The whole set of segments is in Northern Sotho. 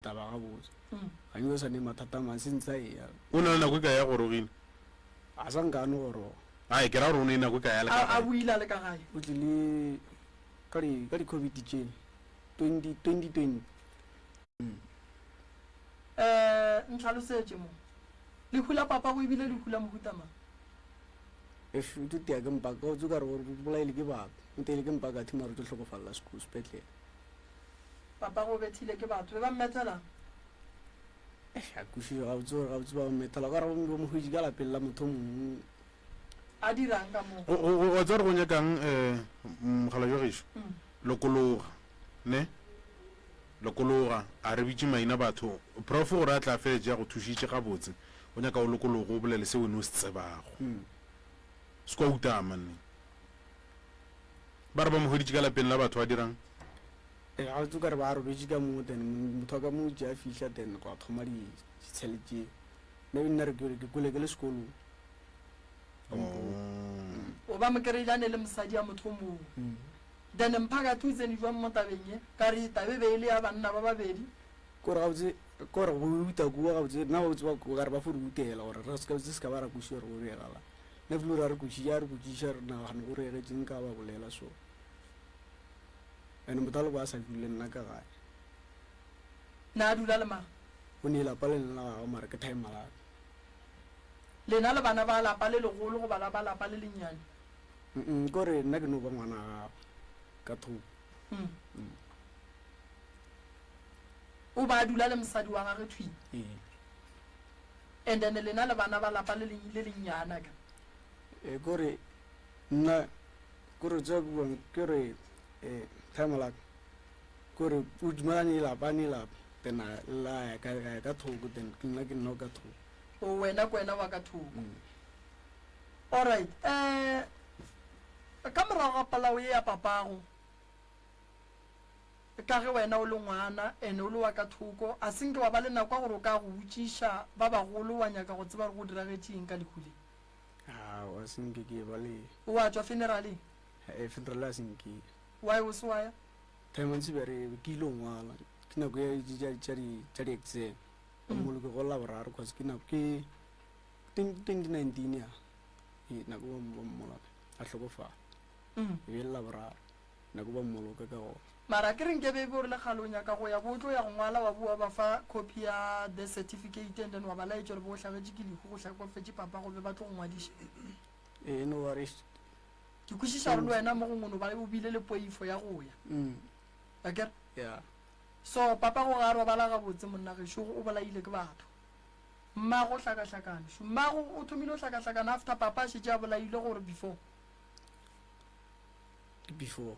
Taba gabotse. Ga nke o sa ne mathata a mang se ntse a eya. O na le nako e kae ya gorogile? A sa nka a no goroga. Ai, ke ra gore o ne nako e kae a le ka A, a gae? boile a le ka gae. O tlile ka di, ka di covid tše, 20, 2020. Eh, ntlhalosetše mo. Lehu la papago e bile lehu la mohuta mang? Eish, o tlo tia ke mpa, ka o tso ka re o bolaile ke batho. O teile ke mpa ka thi mara o tlo hlokofalela seko, sepetlele. Papago o bethile ke batho. Be ba mmethelang? Eish, a kwešiše gabotse gore gabotse ba mmethela. O ka re ba mo hwetše ka lapeng la motho o mongwe. A dirang ka moo? Go, go, go, wa tseba gore go nyakang, um, mogala jwa gešo? Lokologa, ne? Lokologa. A re bitše maina batho. Prof gore a tle a feletše a go thušitše gabotse, o nyaka o lokologe o bolele se wena o se tsebago. Se kwa utama, ne? Ba re ba mo hweditše ka lapeng la batho a dirang? Ee, gabotse o ka re ba robetše ka moo then motho wa ka moo tše a fihla then gwa thoma ditshele tše. Maybe nna re ke kwele ke le sekolong. O ba mo kry-ile a ne le mosadi ya motho o mongwe. Then Mphakathi o tsene jwang mo tabeng ye? Ka re taba e be e le ya banna ba babedi. Ke gore gabotse, ke gore go uta kua gabotse nna gabotse ba o ka re ba fo re utela gore re se ka se ka ba ra kwešiša gore go diregalang. Nna feel gore a re kwešiša, a re botšiša re nagane go regetšeng ka ba bolela so. And motho a le bo a sa dule le nna ka gae. Na a dula le mang? O ne lapa le leng la gagwe mara ke timer la ka. Lena le bana ba lapa le legolo goba la ba lapa le lennyane? Mm, ke gore nna ke no ba ngwana wa gagwe ka thoko. Mm. O ba a dula le mosadi wa gagwe thwi. Ee. And then lena le bana ba lapa le le lennyane a ka. Ee, ke gore nna ke gore tsa buang ke gore eh time la ka ke gore o dumelane lapa ne lapa then a la ya ka ya ka thoko then ke nna ke nna ka thoko. O wena ke wena wa ka thoko. Alright, eh ka morago ga polao ye ya papago ka ge wena o le ngwana and o le wa ka thoko, a se nke wa ba le nako ya gore o ka go botšiša ba bagolo wa nyaka go tseba gore go diragetše eng ka lehu le? Aowa, se nke ke ba le. O a tšwa funeraleng? Ee, funeral a se nke. Why o se wa ya? Time ntse be re ke ile ngwala ke nako ya tša di tša di exam. Ka mmoloke go Laboraro cause ke nako ke 2019 ya. Ee, nako ba ba mmoloka a hlokofala. E be e le Laboraro nako ba mmoloka ka gona. Mara ke re nke be e be o re le kgale o nyaka go ya bo o tlo ya go ngwala wa bo wa ba fa copy ya death certificate and then wa ba laetša gore bo o hlagetše ke lehu go hlakofetše papa go be ba tlo go ngwadiša. Ee, no worries. Ke kwešiša gore le wena mo gongwe o no ba o bile le poifo ya go ya. Akere? Yeah. So papa go ga a robala gabotse monna gešo o bolaile ke batho. Mmago o hlakahlakane. Shu mmago o thomile o hlakahlakana after papa a šetše a bolailwe gore before. Ke before.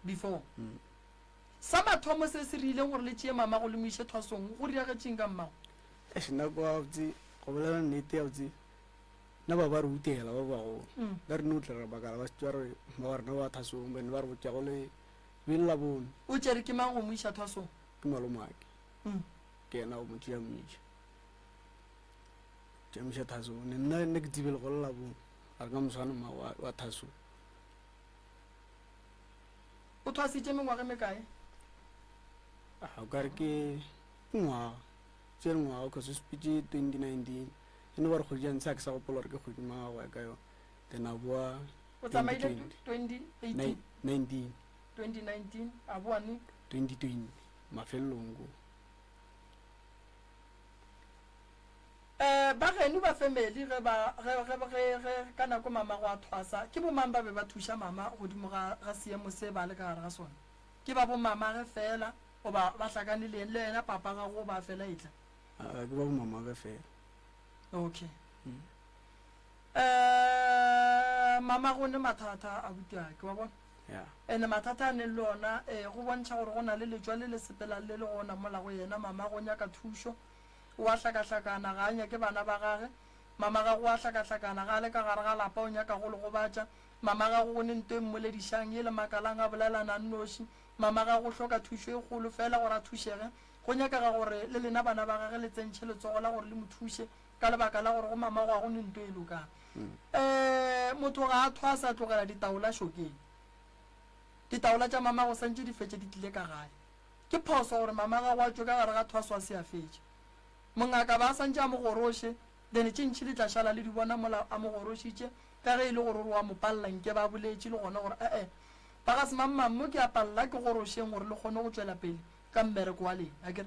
Before. Sa mathomo se se rileng gore le tšee mamago le mo iše thwasong, go riagetšeng ka mmago? Eish nna kwa gabotse go bolela nnete gabotse nna ba ba re utela ba bagolo ba re no tla re bakala ba šetše ba re ba ba rena ba thasong bene ba re botša go le beng la bone. O tšere ke mang go mo iša thwasong? Ke malomake. Ke yena o mo tšea mo iša. Tšea mo iša thasong. Ne nna ne ke tsebile go le la bone. A re ka moswane mma wa wa thasong. O thwasitše mengwaga e mekae? A o ka re ke ke ngwaga. Tšere ngwaga cause o sepetše 2019. E no ba re kgwedi ya ntshe a ke sa gopola gore ke kgwedi mang go ya ka yona. Then a boa O tsamaile 2018? 19. 2019, a boa neng? 2020, mafelelong ko. Eh, ba geno ba family ge ba, ge, ge, ge, ge ka nako mama go a thwasa, ke bo mang ba be ba thuša mama godimo ga, ga seemo se ba le ka gare ga sona? Ke ba bo mamage fela goba ba hlakane le, le yena papa gago o ba fela etla? Aa, ke ba bo mamage fela. Okay. Eh, mama go ne mathata abuti ake, wa bona? Yeah. Ene mathata a neng le ona, eh, go bontšha gore go na le letšwa le le sepelang le le gona mola go yena. Mama go nyaka thušo. O a hlakahlakana, ga a nyake bana ba gage. Mama gago o a hlakahlakana, ga a le ka gare ga lapa o nyaka go le gobatša. Mama gago go ne nto e mmoledišang, ye le makalang a bolelana a nnoši. Mama gago o hloka thušo e kgolo feela gore a thušege. Go nyakega gore le lena bana ba gage le tsentšhe letsogo la gore le mo thuše, ka lebaka la gore go mama go ga go ne nto e lokang. Ee, motho ga a thwase a tlogela ditaola šokeng. Ditaola tša mamago santše di fetše di tlile ka gae. Ke phoso gore mama gago a tšwe ka gare ga thwaso a se a fetša. Mongaka ba a santše a mo goroše, then tše ntši le tla šala le di bona mola a mo gorošitše, ka ge e le gore o re wa mo palela nke ba boletše le gona gore e-e ba ga semangmang mo ke a palela a ke gorošeng gore le kgone go tšwela pele ka mmereko wa lena akere.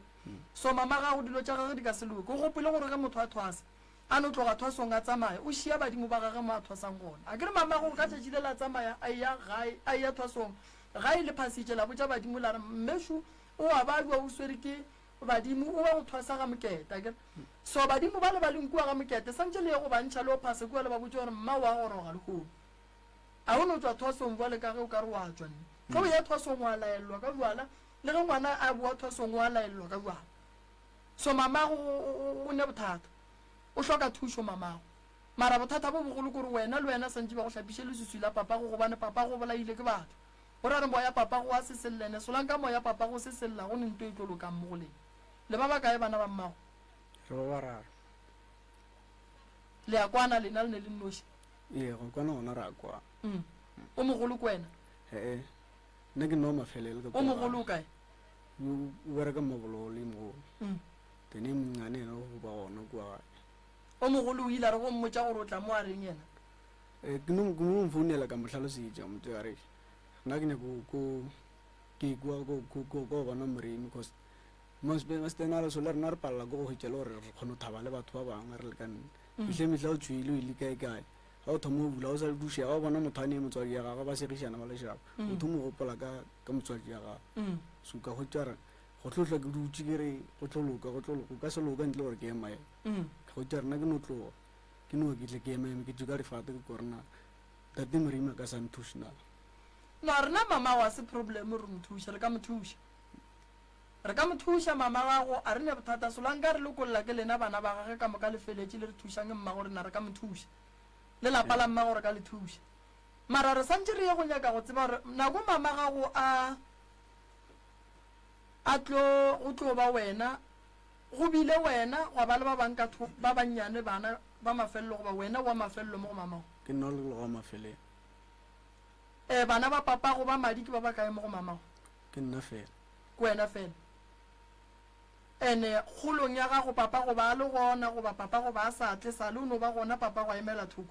So mama gago dilo tša gage di ka se loke. O gopole gore ge motho a thwasa a no tloga thwasong a tsamaya o šia badimo ba gage mo a thwasang gona. Akere mamago ka tšatši lela a tsamaya a eya gae a eya thwasong gae le phasitše la botša badimo la re mmešo o a babja o swere ke Badimo o wa go thwasa ga Mokete akere. So badimo bale ba leng kua ga Mokete santše le ye go ba ntšha le o phase kua le ba botše gore mma o a goroga lehono. A o no tšwa thwasong bjale ka ge o ka re wa tšwa nne. Ge o ya thwasong wa laellwa ka bjala le ge ngwana a boa thwasong wa laellwa ka bjala. So mamago o ne bothata. O hloka thušo mamago. Mara bothata bo bogolo ke gore wena le wena santše ba go hlapiše leswiswi la papago gobane papago o bolaile ke batho. Go ra re moya papago wa se selle ne solanka moya papago se sella go ne nto e tlo lokang mo go lena. Le ba bakae bana ba mmago? Re ba bararo. Le a kwana lena le ne le nnoši? Ee, go kwana gona re a kwana. Mm. O mogolo ke wena? Ee, nna ke nna wa mafelelo ka O mogolo o kae? O bereka Mabololo e mogolo. Mm. Then e monnyane yena o ba gona kua gae. O mogolo o ile a re go mmotša gore o tla mo a reng yena? Eh, ke no ke mo founela ka mo hlalosetša motho ka re nna ke nyako ko ke kwa ko ko ko ko bona moremi cause mastena re so le rena re palela ko go hwetša le gore re kgone go thaba le batho ba bangwe re lekane mm. mehle mehla o tswile o ile kae kae ga o thoma o bula o sa dušega o bona motho a ne motswadi ya gagwe ba segišana ba lešaba mm. o thoma o gopola ka ka motswadi ya gagwe mm. so ka hwetša re go tlo hlwa ke dutše ke re go tlo loka go tlo loka o ka se loka ntle gore ke ema ka hwetša rena ke no tloga Ke no ke tle ke eme ke tšwe ka difate ke korna tate Morimo a ka sa nthuše na. No rena mama wa se problem re mo thuša re ka mo thuša re ka mo thuša mama gago a re ne bothata solanka re lokolla ke lena bana ba gage ka moka le feletše le re thušang mmago rena re ka mo thuša le lapa la mmago re ka le thuša mara re santše re ye go nyaka go tseba gore nako mama gago a a tlo go tlo ba wena Go bile wena, gwa ba le ba bang ka tho, ba bannyane bana ba mafelelo, goba wena wa mafelelo mo go mamago? Ke nna le wa mafelelo. Ee, bana ba papago ba madi ke ba bakae mo go mamago? Ke nna fela. Ke wena fela. Ene kgolong ya gago papago ba a le gona, goba papago ba a sa tle, sa le o no ba gona papago a emela thoko?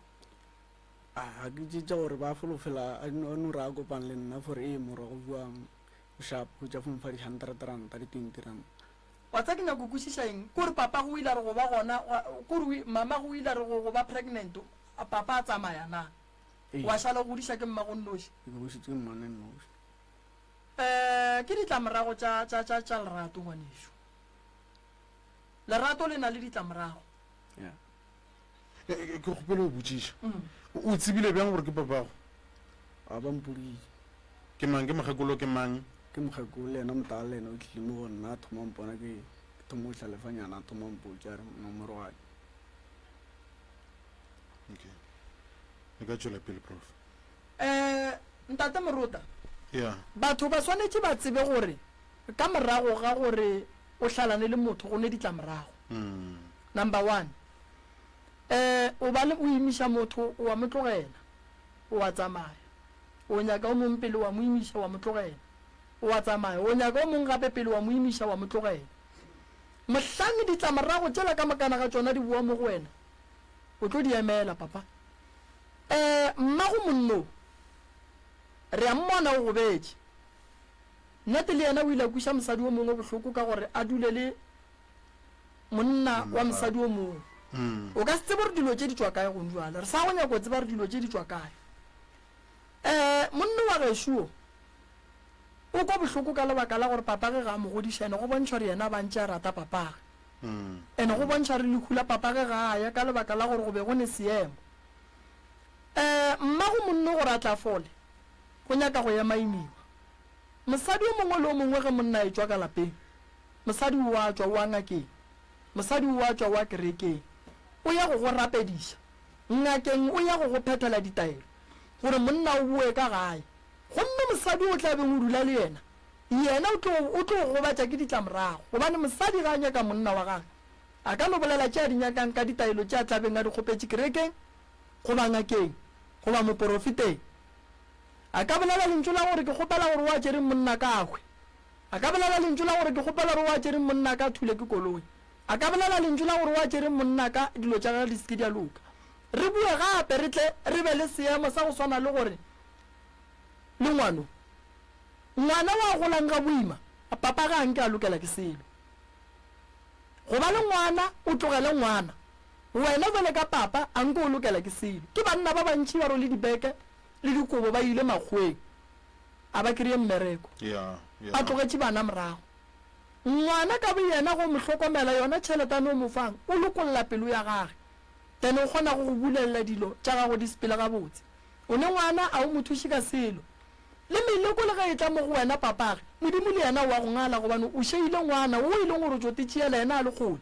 A ga ke tše tša gore ba folofela a no re a kopane le nna for ee morwa go bjang, o sharp, hwetša fo mfa di hundred ranta, di twenty ranta. Wa tseba ke nyaka go kwešiša eng? Ke gore papago o ile a re go ba gona, ke gore mamago o ile a re go ba pregnant, papa a tsamaya na? Ee. Wa šala o godiša ke mmago nnoši? Ke godišitše ke mmane nnoši. Um ke ditlamorago tša, tša, tša, tša lerato, ngwanešu. Lerato le na le ditlamorago. Yeah. Ke kgopela go botšiša. O tsebile bjang gore ke papago? A ba mpoditše. Ke mang? Ke mokgekolo ke mang? Ke mokgekolo le yena motala le yena o tlile mo go nna a thoma mpona ke ke thoma go hlalefanyana a thoma mpotša a re nomoro wa ka. Okay. Le ka tšwela pele prof. Eh, Ntate Morota. Yeah. Batho ba swanetše ba tsebe gore ka morago ga gore o hlalane le motho go ne ditlamorago. Mm. Number one, eh, o ba le o imiša motho o a mo tlogela, o a tsamaya. O nyaka o mong pele wa mo imiša wa mo tlogela, o a tsamaya. O nyaka o mong gape pele wa mo imiša wa mo tlogela. Mohlang ditlamorago tšela ka mokana ga tšona di boa mo go wena, o tlo di emela, papa. Eh, mmago monno, re a mmona o gobetše. Nnete le yena o ile a kweša mosadi o mongwe bohloko ka gore a dule le monna wa mosadi o mongwe. O ka se tsebe gore dilo tše di tšwa kae gong jwale. Re sa go nyaka go tseba gore dilo tše di tšwa kae. Um monna wa gešo wo o kwa bohloko ka lebaka la gore papage ga a mo godiša ene go bontšha gore yena ba ntše a rata papage. Ene go bontšha gore lehu la papage ga a ya ka lebaka la gore go be go ne seemo. Um mmago monno gore a tla fole go nyaka go emaemiwa. Mosadi o mongwe le o mongwe ge monna a etšwa ka lapeng, mosadi o a tšwa o a ngakeng, mosadi o a tšwa o a kerekeng, o ya go go rapediša. Ngakeng o ya go go phethela ditaelo gore monna o boe ka gae. Gomme mosadi o tla beng o dula le yena, yena o tlo, o tlo go gobatša ke ditlamorago. Gobane mosadi ga a nyaka monna wa gagwe, a ka no bolela tše a di nyakang ka ditaelo tše a tla beng a di kgopetše kerekeng, goba ngakeng, goba moporofeteng. A ka bolela lentšu la gore, Ke kgopela gore o a tšereng monna ka a hwe. A ka bolela lentšu la gore ke kgopela gore o a tšere monna ka thule ke koloi. A ka bolela lentšu la gore o a tšere monna ka dilo tša gagwe di se ke di a loka. Re bue gape re tle re be le seemo sa go swana le gore le ngwano. Ngwana wa golang ga boima, papa ga a nke a lokela ke selo. Go ba le ngwana, o tlogele ngwana. Wena bjale ka papa, a nke o lokela ke selo. Ke banna ba bantši ba rwele dibeke le dikobo ba ile makgoweng, a ba kry-e mmereko. Ba tlogetše bana morago. Ngwana ka boyena go mo hlokomela, yona tšhelete a no mo fang, o lokolla pelo ya gage. Then o kgona go go bulelela dilo tša gago di sepele gabotse. O ne ngwana, a o mo thuše ka selo. Le meleko le ge e tla mo go wena papage, Modimo le yena o a go ngala gobane o šeile ngwana wo e leng gore o tšo te tšeela yena a le kgole,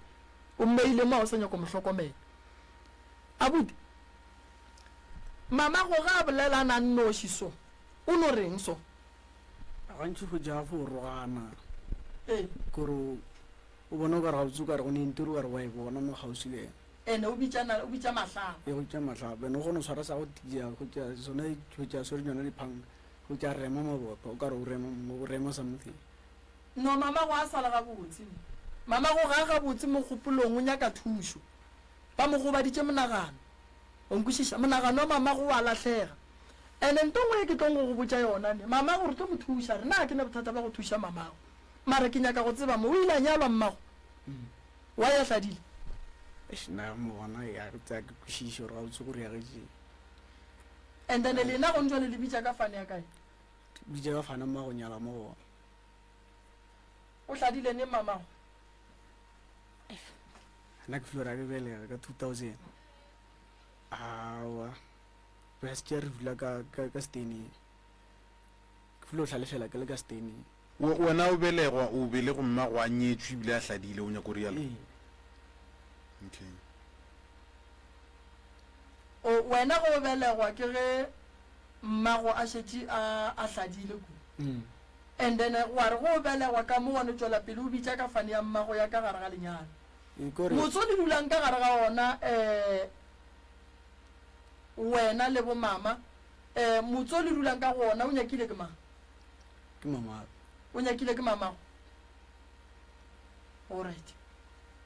o mmeile mo a o sa nyako mo hlokomela. Abuti, mamago ge a bolela a na nnoši so, o no reng so? Gantši go ja go rogana. Ee. Kore o bona o ka re gabotse o ka re go ne ntiro o ka re wa e bona mo kgauswi le yena. Ene o bitša na, o bitša mahlapa. Ee, o bitša mahlapa. Ene o kgona go swara sa go tia, go tša sona, go tša swere tšona diphanka, go tša rema maboto, o ka re o rema, o rema something. No, mamago a sa le gabotse. Mamago ga a gabotse mogopolong, o nyaka thušo. Ba mo gobaditše monagano. O nkwešiša? Monagano wa mamago o a lahlega. Ene nto nngwe ye ke tlong go go botša yona ne, mamago re tlo mo thuša. Rena ga ke na bothata bja go thuša mamago. Mara ke nyaka go tseba mo, o ile a nyalwa mmago? Why a hladile? Eish, nna mo gona ya ke tsaya ke kwešiše gore gabotse go reagetšeng. And then lena gone jwale le bitša ka fane ya kae? Bitša ka fane mma go nyala mo gona. O hladile neng mamago? Nna ke filo ra ke belega ka 2000. Aowa, be a se re dula ka ka ka steneng. Ke filo hlalefela ke le ka steneng. Wena o belegwa, o belego mmago a nyetšwe ebile a hladile, o nyaka o rialo? Ee. Okay. O, wena ge o belegwa ke ge mmago a šetše a, a hladile ku. Mm. And then wa re ge o belegwa ka mo wa no tšwela pele o bitša ka fane ya mmago ya ka gare ga lenyalo. Ee, kore. Motse o le dulang ka gare ga ona, eh, wena le bo mama, eh, motse o le dulang ka go ona o nyakile ke mang? Ke mamago. O nyakile ke mamago? Alright.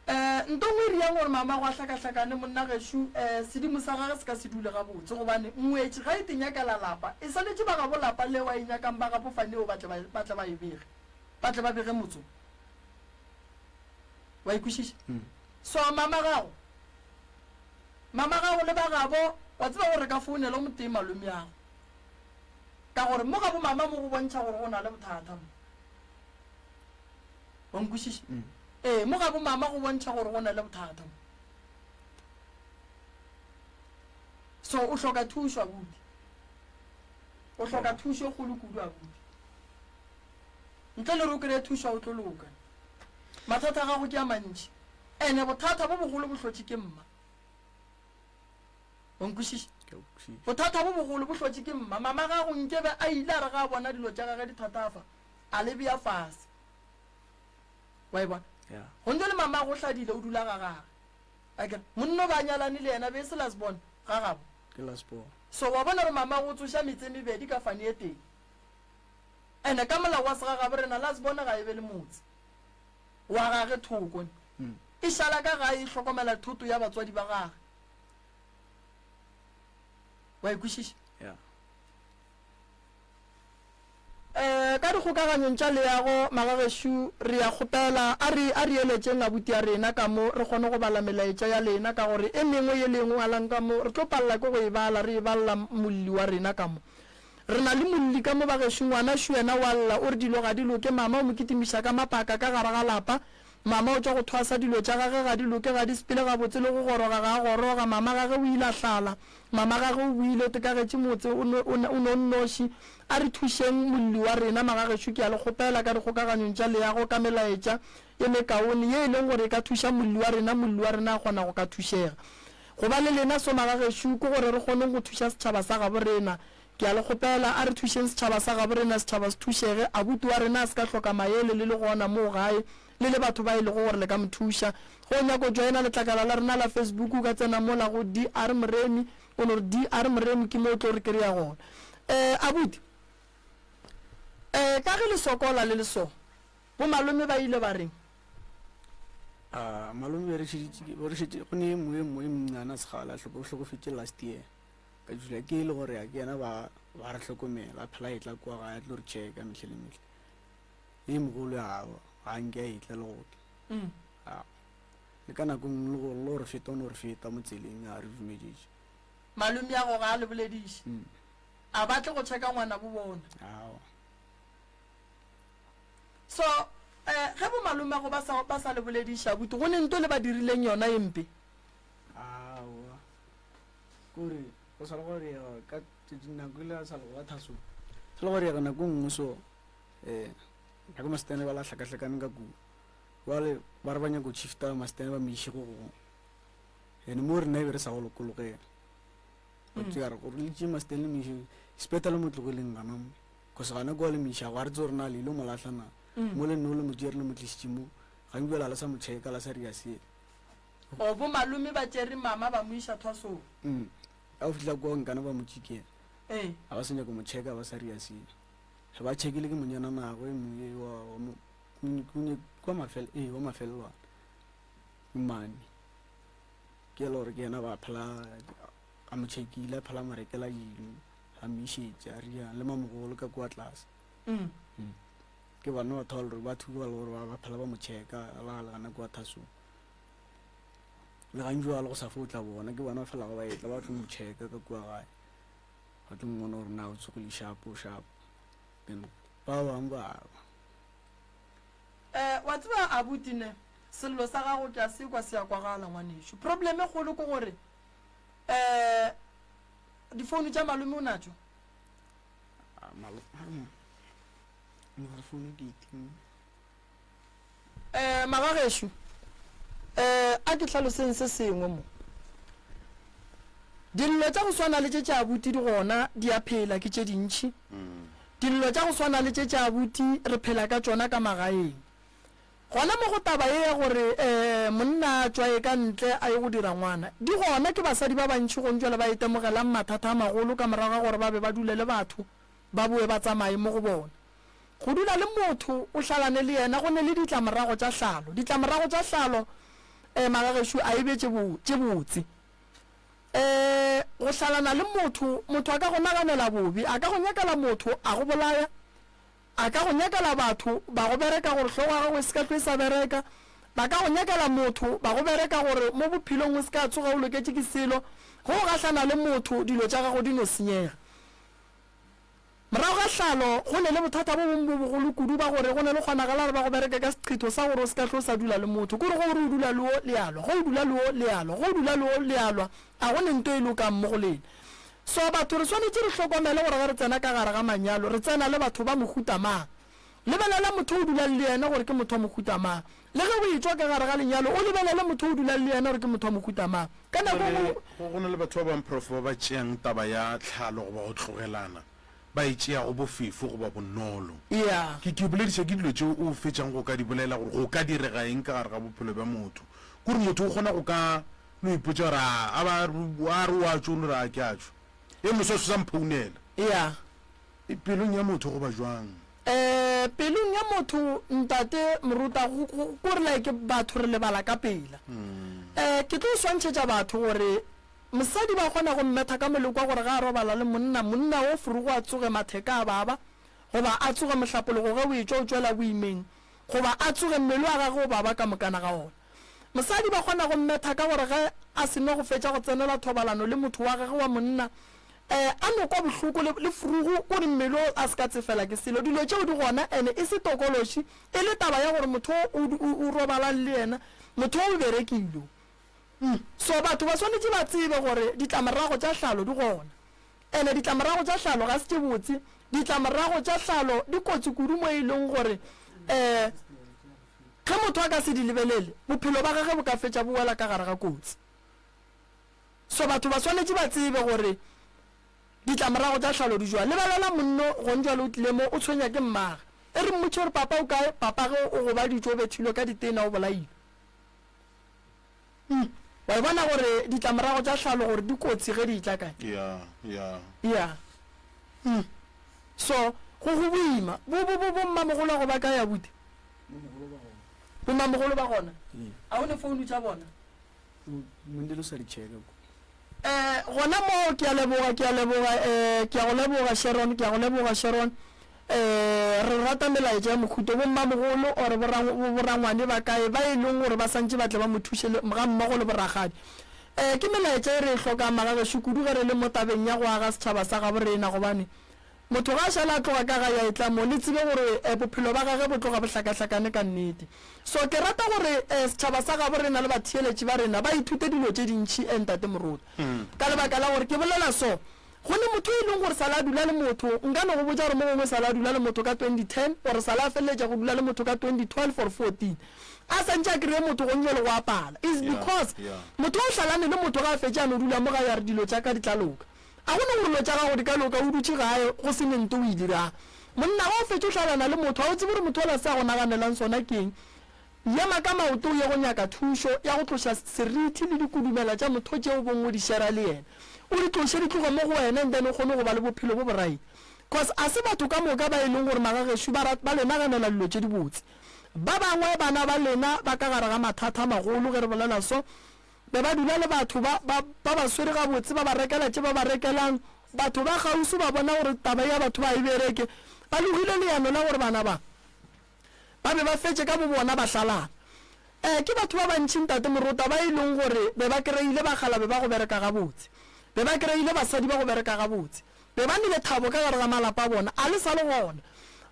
Eh, nto nngwe e riang gore mamago a hlakahlakane monna gešo, eh, sedimo sa gage se ka se dule gabotse gobane ngwetši ga e te nyakela lapa, e swanetše ba gabo lapa leo a e nyakang ba gabo fane eo ba tle ba, ba tle ba e bege. Ba tle ba bege motse wo. Wa e kwešiša? So mama gago, mama gago le ba gabo, wa tseba gore re ka founela o motee malomeago. Ka gore mo ga bo mama mo go bontšha gore go na le bothata mo. Wa nkwešiša? Ee, mo ga bo mama go bontšha gore go na le bothata mo. So o hloka thušo abuti. O hloka thušo e kgolo kudu abuti. Ntle le gore o kry-e thušo o tlo loka. Mathata a gago ke a mantši. Ene bothata bo bogolo bo hlotše ke mma. O nkwešiša? Ke a kwešiša. Bothata bo bogolo bo hlotše ke mma. Mama gago nkebe a ile a re ga a bona dilo tša gage di thatafa, a le bea fase. Wa e bona? Ya. Go ntše le mamago o hladile o dula ga gage. Akere monna o ba nyalane le yena be e se last born ga gabo. Ke last born. So wa bona gore mamago o tsoša metse e mebedi ka fane e tee. Ene ka molao wa segagabo rena last born ga e be le motse wa gage thoko. E šala ka gae e hlokomela thoto ya batswadi ba gage. Wa e kwešiša? Yeah. Eh, ka dikgokaganyong tša leago, magagešo, re ya kgopela, a re, a re eletšeng abuti ya rena ka mo, re kgone go bala melaetša ya lena, ka gore e mengwe ye le e ngwalang ka mo, re tlo palela ke go e bala, re e balla molli wa rena ka mo. Re na le molli ka mo bagešo, ngwana šo yena wa lla, o re dilo ga di loke, mama o mo kitimiša ka mapaka ka gare ga lapa, Mama o tšwa go thwasa dilo tša gage ga di loke, ga di sepele gabotse le go goroga ga a goroga. Mama gage o ile a hlala. Mama gage o boile o tekagetše motse, o no, o, o no nnoši. A re thušeng molli wa rena, magagešo, ke a le kgopela ka dikgokaganyong tša leago ka melaetša ye mekaone ye e leng gore e ka thuša molli wa rena, molli wa rena a kgona go ka thušega. Go ba le lena so magagešo ke gore re kgoneng go thuša setšhaba sa gabo rena. Ke a le kgopela, a re thušeng setšhaba sa gabo rena, setšhaba se thušege. Abuti wa rena a se ka hloka maele le le gona moo gae, le le batho ba e lego gore le ka mo thuša. Ge o nyaka go joina letlakala la rena la Facebook, o ka tsena mola go DR Moremi, o no re DR Moremi ke mo o tlo re kry-a gona. Um abuti, um ka ge le sokola le le so. Bo malome ba ile ba reng? A malome be re šeditše be re šetše go ne e mongwe e mongwe e monnyane a segala hloko hlokofetše last year ka July ke e le gore ya ke yena ba ba re hlokomela a phela a etla kwa gae a tlo re checka mehle le mehle e mogolo ya ga nke a etla le go tla Mm. a le ka nako e nngwe le go le go re feta o no re feta mo tseleng a re dumediše Malome ya go ga a le bolediše. Mm. A ba tle go checka ngwana bo bona. Aowa. So, eh, ge bo malomago ba sa, ba sa le bolediša, abuti, go ne nto le ba dirileng yona e mpe? Aowa. Kore, go sa le go riega ka tšatši nako ile a sa le go ba thaso. Sa le go riega nako e nngwe so, eh, nako masitane ba la hlakahlakane ka kua. Bjale ba re ba nyaka go shifta masitane ba mo iše go gongwe. And mo rena e be re sa go lokologela. Ba tšea re gore le tšee masitane le mo iše, sepetlele mo tlogeleng gana mo. Cause gana kwa le mo iša ga re tsebe gore na le ile mo lahla na. Mo le nno le mo tšere le mo tlišitše mo, ga nkwe la le sa mo checka la sa ria selo. O bo malome ba tšere mama ba mo iša thwasong. Mm. Ga o fihla kwa nkane ba mo tšikela. Ee. Ga ba sa nyaka mo checka ba sa ria selo. Ge ba checkile ke monyana nago e mongwe wa wa mo kwa mafel ee wa mafelelwana. Ke mane. Ke le gore ke yena ba phela a mo checkile a phela a mo rekela dilo. A mo išetše, a rialo, le mamogolo ka kua tlase. Mm. Mm. Ke bana batho ba le gore ba thuba le gore ba ba phela ba mo checka la le gana kua thasong. Le gantši wa le go sa fo tla bona ke bona ba felago ba etla ba tlo mo checka ka kua gae. Ba tlo mmona gore na o tsogile shapo shapo. Then ba bangwe ba Eh, wa tseba abuti ne, sello sa gago ke a se kwa se a kwagala ngwanešu. Problem e kgolo ke gore eh Difounu tša malome o natšo? Ah, malome. Mara founu ke itima. Eh, magagešo, eh, a ke hlaloseng se sengwe mo. Dillo tša go swana le tše tša abuti di gona, di a phela, ke tše dintši. Dillo tša go swana le tše tša abuti re phela ka tšona ka magaeng. Gona mo go taba ye ya gore monna a tšwaye ka ntle a ye go dira ngwana, di gona ke basadi ba bantši gontšwale ba itemogelang mathata a magolo ka morago ga gore ba be ba dule le batho ba boe ba tsamaye mo go bona. Go dula le motho o hlalane le yena go ne le ditlamorago tša hlalo. Ditlamorago tša hlalo magagešo a e be tše bo, tše botse. Go hlalana le motho, motho a ka go naganela bobe, a ka go nyakela motho a go bolaya, A ka go nyakela batho ba go bereka gore hlogo ya gago e se ka hlwe e sa bereka. Ba ka go nyakela motho ba go bereka gore mo bophelong o se ka tsoga o loketše ke selo. Ge o gahlana le motho dilo tša gago di no senyega. Morago ga hlalo go ne le bothata bo bongwe bo bogolo kudu ba gore go ne le kgonagala gore ba go bereke ka seqhitho sa gore o se ka hlwe o sa dula le motho. Ke gore ge o re o dula le wo le a lwa, ge o dula le wo le a lwa, ge o dula le wo le a lwa, a go ne nto e lokang mo go lena. So batho re swanetše re hlokomele gore ge re tsena ka gare ga manyalo re tsena le batho ba mohuta mang. Lebelela motho o dulang le yena gore ke motho wa mohuta mang. Le ge o etšwa ka gare ga lenyalo o lebelele motho o dulang le yena gore ke motho wa mohuta mang. Ka nako e nngwe. Go go na le batho ba bangwe Prof ba ba tšeang taba ya tlhalo goba go tlogelana ba e tšeago bofefo goba bonolo. Yeah. Ke ke bolediša ke dilo tšeo o fetšang go ka di bolela gore go ka direga eng ka gare ga bophelo bja motho. Kore motho o kgona go ka No ipotša gore a a ba a re o a tšwa o no re a ke a tšwa. E moswa se sa mphounela. Ya. E pelong ya motho go ba jwang? Eh pelong ya motho ntate moruta go go ko re like batho re lebala ka pela. Eh ke tlo swantšhetša batho gore mosadi ba kgona go mmetha ka molekwa gore ga a robala le monna, monna o furugo a tsoge matheka a baba goba a tsoge mohlapologo ge o etšwa o tšwela boimeng goba a tsoge mmele wa gagwe o baba ka mokana ga ona. Mosadi ba kgona go mmetha ka gore ge a se no go fetša go tsenela thobalano le motho wa gagwe wa monna, eh, a no kwa bohloko le, le frugu, kore mmele o a se ka tsefela ke selo. Dilo tšeo di gona ene e se tokološi, e le taba ya gore motho o, o, o robalang le yena, motho o o berekile o. So batho ba swanetše ba tsebe gore ditlamorago tša hlalo di gona. Ene ditlamorago tša hlalo ga se tše botse. Ditlamorago tša hlalo di kotsi kudu mo e leng gore um ge motho a ka se di lebelele, bophelo ba gagwe bo ka fetša bo wela ka gare ga kotsi. So batho ba swanetše ba tsebe gore ditlamorago tša hlalo di jwang. Lebelela monno gonjwale o tlile mo o tshwenya ke mmage. E re mmotše gore papa o kae, papage o gobaditšwe o bethilwe ka ditena o bolailwe. Umm wa e bona gore ditlamorago tša hlalo gore di kotsi ge di etla kae? Yeah, yeah. Yeah. Umm so go go boima. Bo bo bo bo mmamogolo go ba kae abuti? Mamogolo ba gona. Bomamogolo ba gona? Ee. A o ne founu tša bona? Mondele o sa di checka ko. Eh, gona moo ke a leboga, ke a leboga, eh, ke a go leboga Sharon, ke a go leboga Sharon. Eh, re rata melaetša ya mohuto, bommamogolo or borangwane ba kae ba e leng gore ba santše ba tle ba mo thuše le, ga mmogo le borakgadi. Eh, ke melaetša e re e hlokang magagešo kudu ge re le mo tabeng ya go aga setšhaba sa gabo rena gobane Motho ga a šale a tloga ka gae a etla mo, le tsebe gore eh, bophelo ba gage bo tloga bo hlakahlakane ka nnete. So ke rata gore eh, setšhaba sa gabo rena le batheeletši ba rena ba ithute dilo tše dintši eh, Ntate Moruti. Ka lebaka la gore ke bolela so, go ne motho e leng gore sale a dula le motho, nka no go botša gore mo gongwe sale a dula le motho ka 2010 or sale a feleletša go dula le motho ka 2012 or 14, a sa ntše a kry-e motho gong jwale go a pala. Is because motho o hlalane le motho ga a fetše a no dula mo gae a re dilo tša ka di tla loka. A go ne gore lo tša gago di ka loka o dutše gae go se ne nto o e dirang? Monna, ge o fetša o hlalana le motho, ga o tsebe gore motho ola se a go naganelang sona ke eng. Ema ka maoto o ye go nyaka thušo ya go tloša serithi le dikudumela tša motho tše o bong o di shera le yena. O di tloše di tloge mo go wena and then o kgone go ba le bophelo bo borait. Cause a se batho ka moka ba e leng gore magagešo ba ba le naganela dilo tše dibotse. Ba bangwe bana ba lena ba ka gare ga mathata a magolo ge re bolela so. Be ba dula le batho ba, ba, ba ba swere gabotse, ba ba rekela tše ba ba rekelang. Batho ba kgauswi ba bona gore taba ya batho ba e bereke. Ba logile leano la gore bana ba, ba be ba fetše ka bobona ba hlalana. Eh, ke batho ba bantši, Ntate Morota, ba e leng gore be ba kreile bakgalabe ba go bereka gabotse. Be ba kreile basadi ba go bereka gabotse. Be ba ne lethabo ka gare ga malapa a bona, a le sa le gona.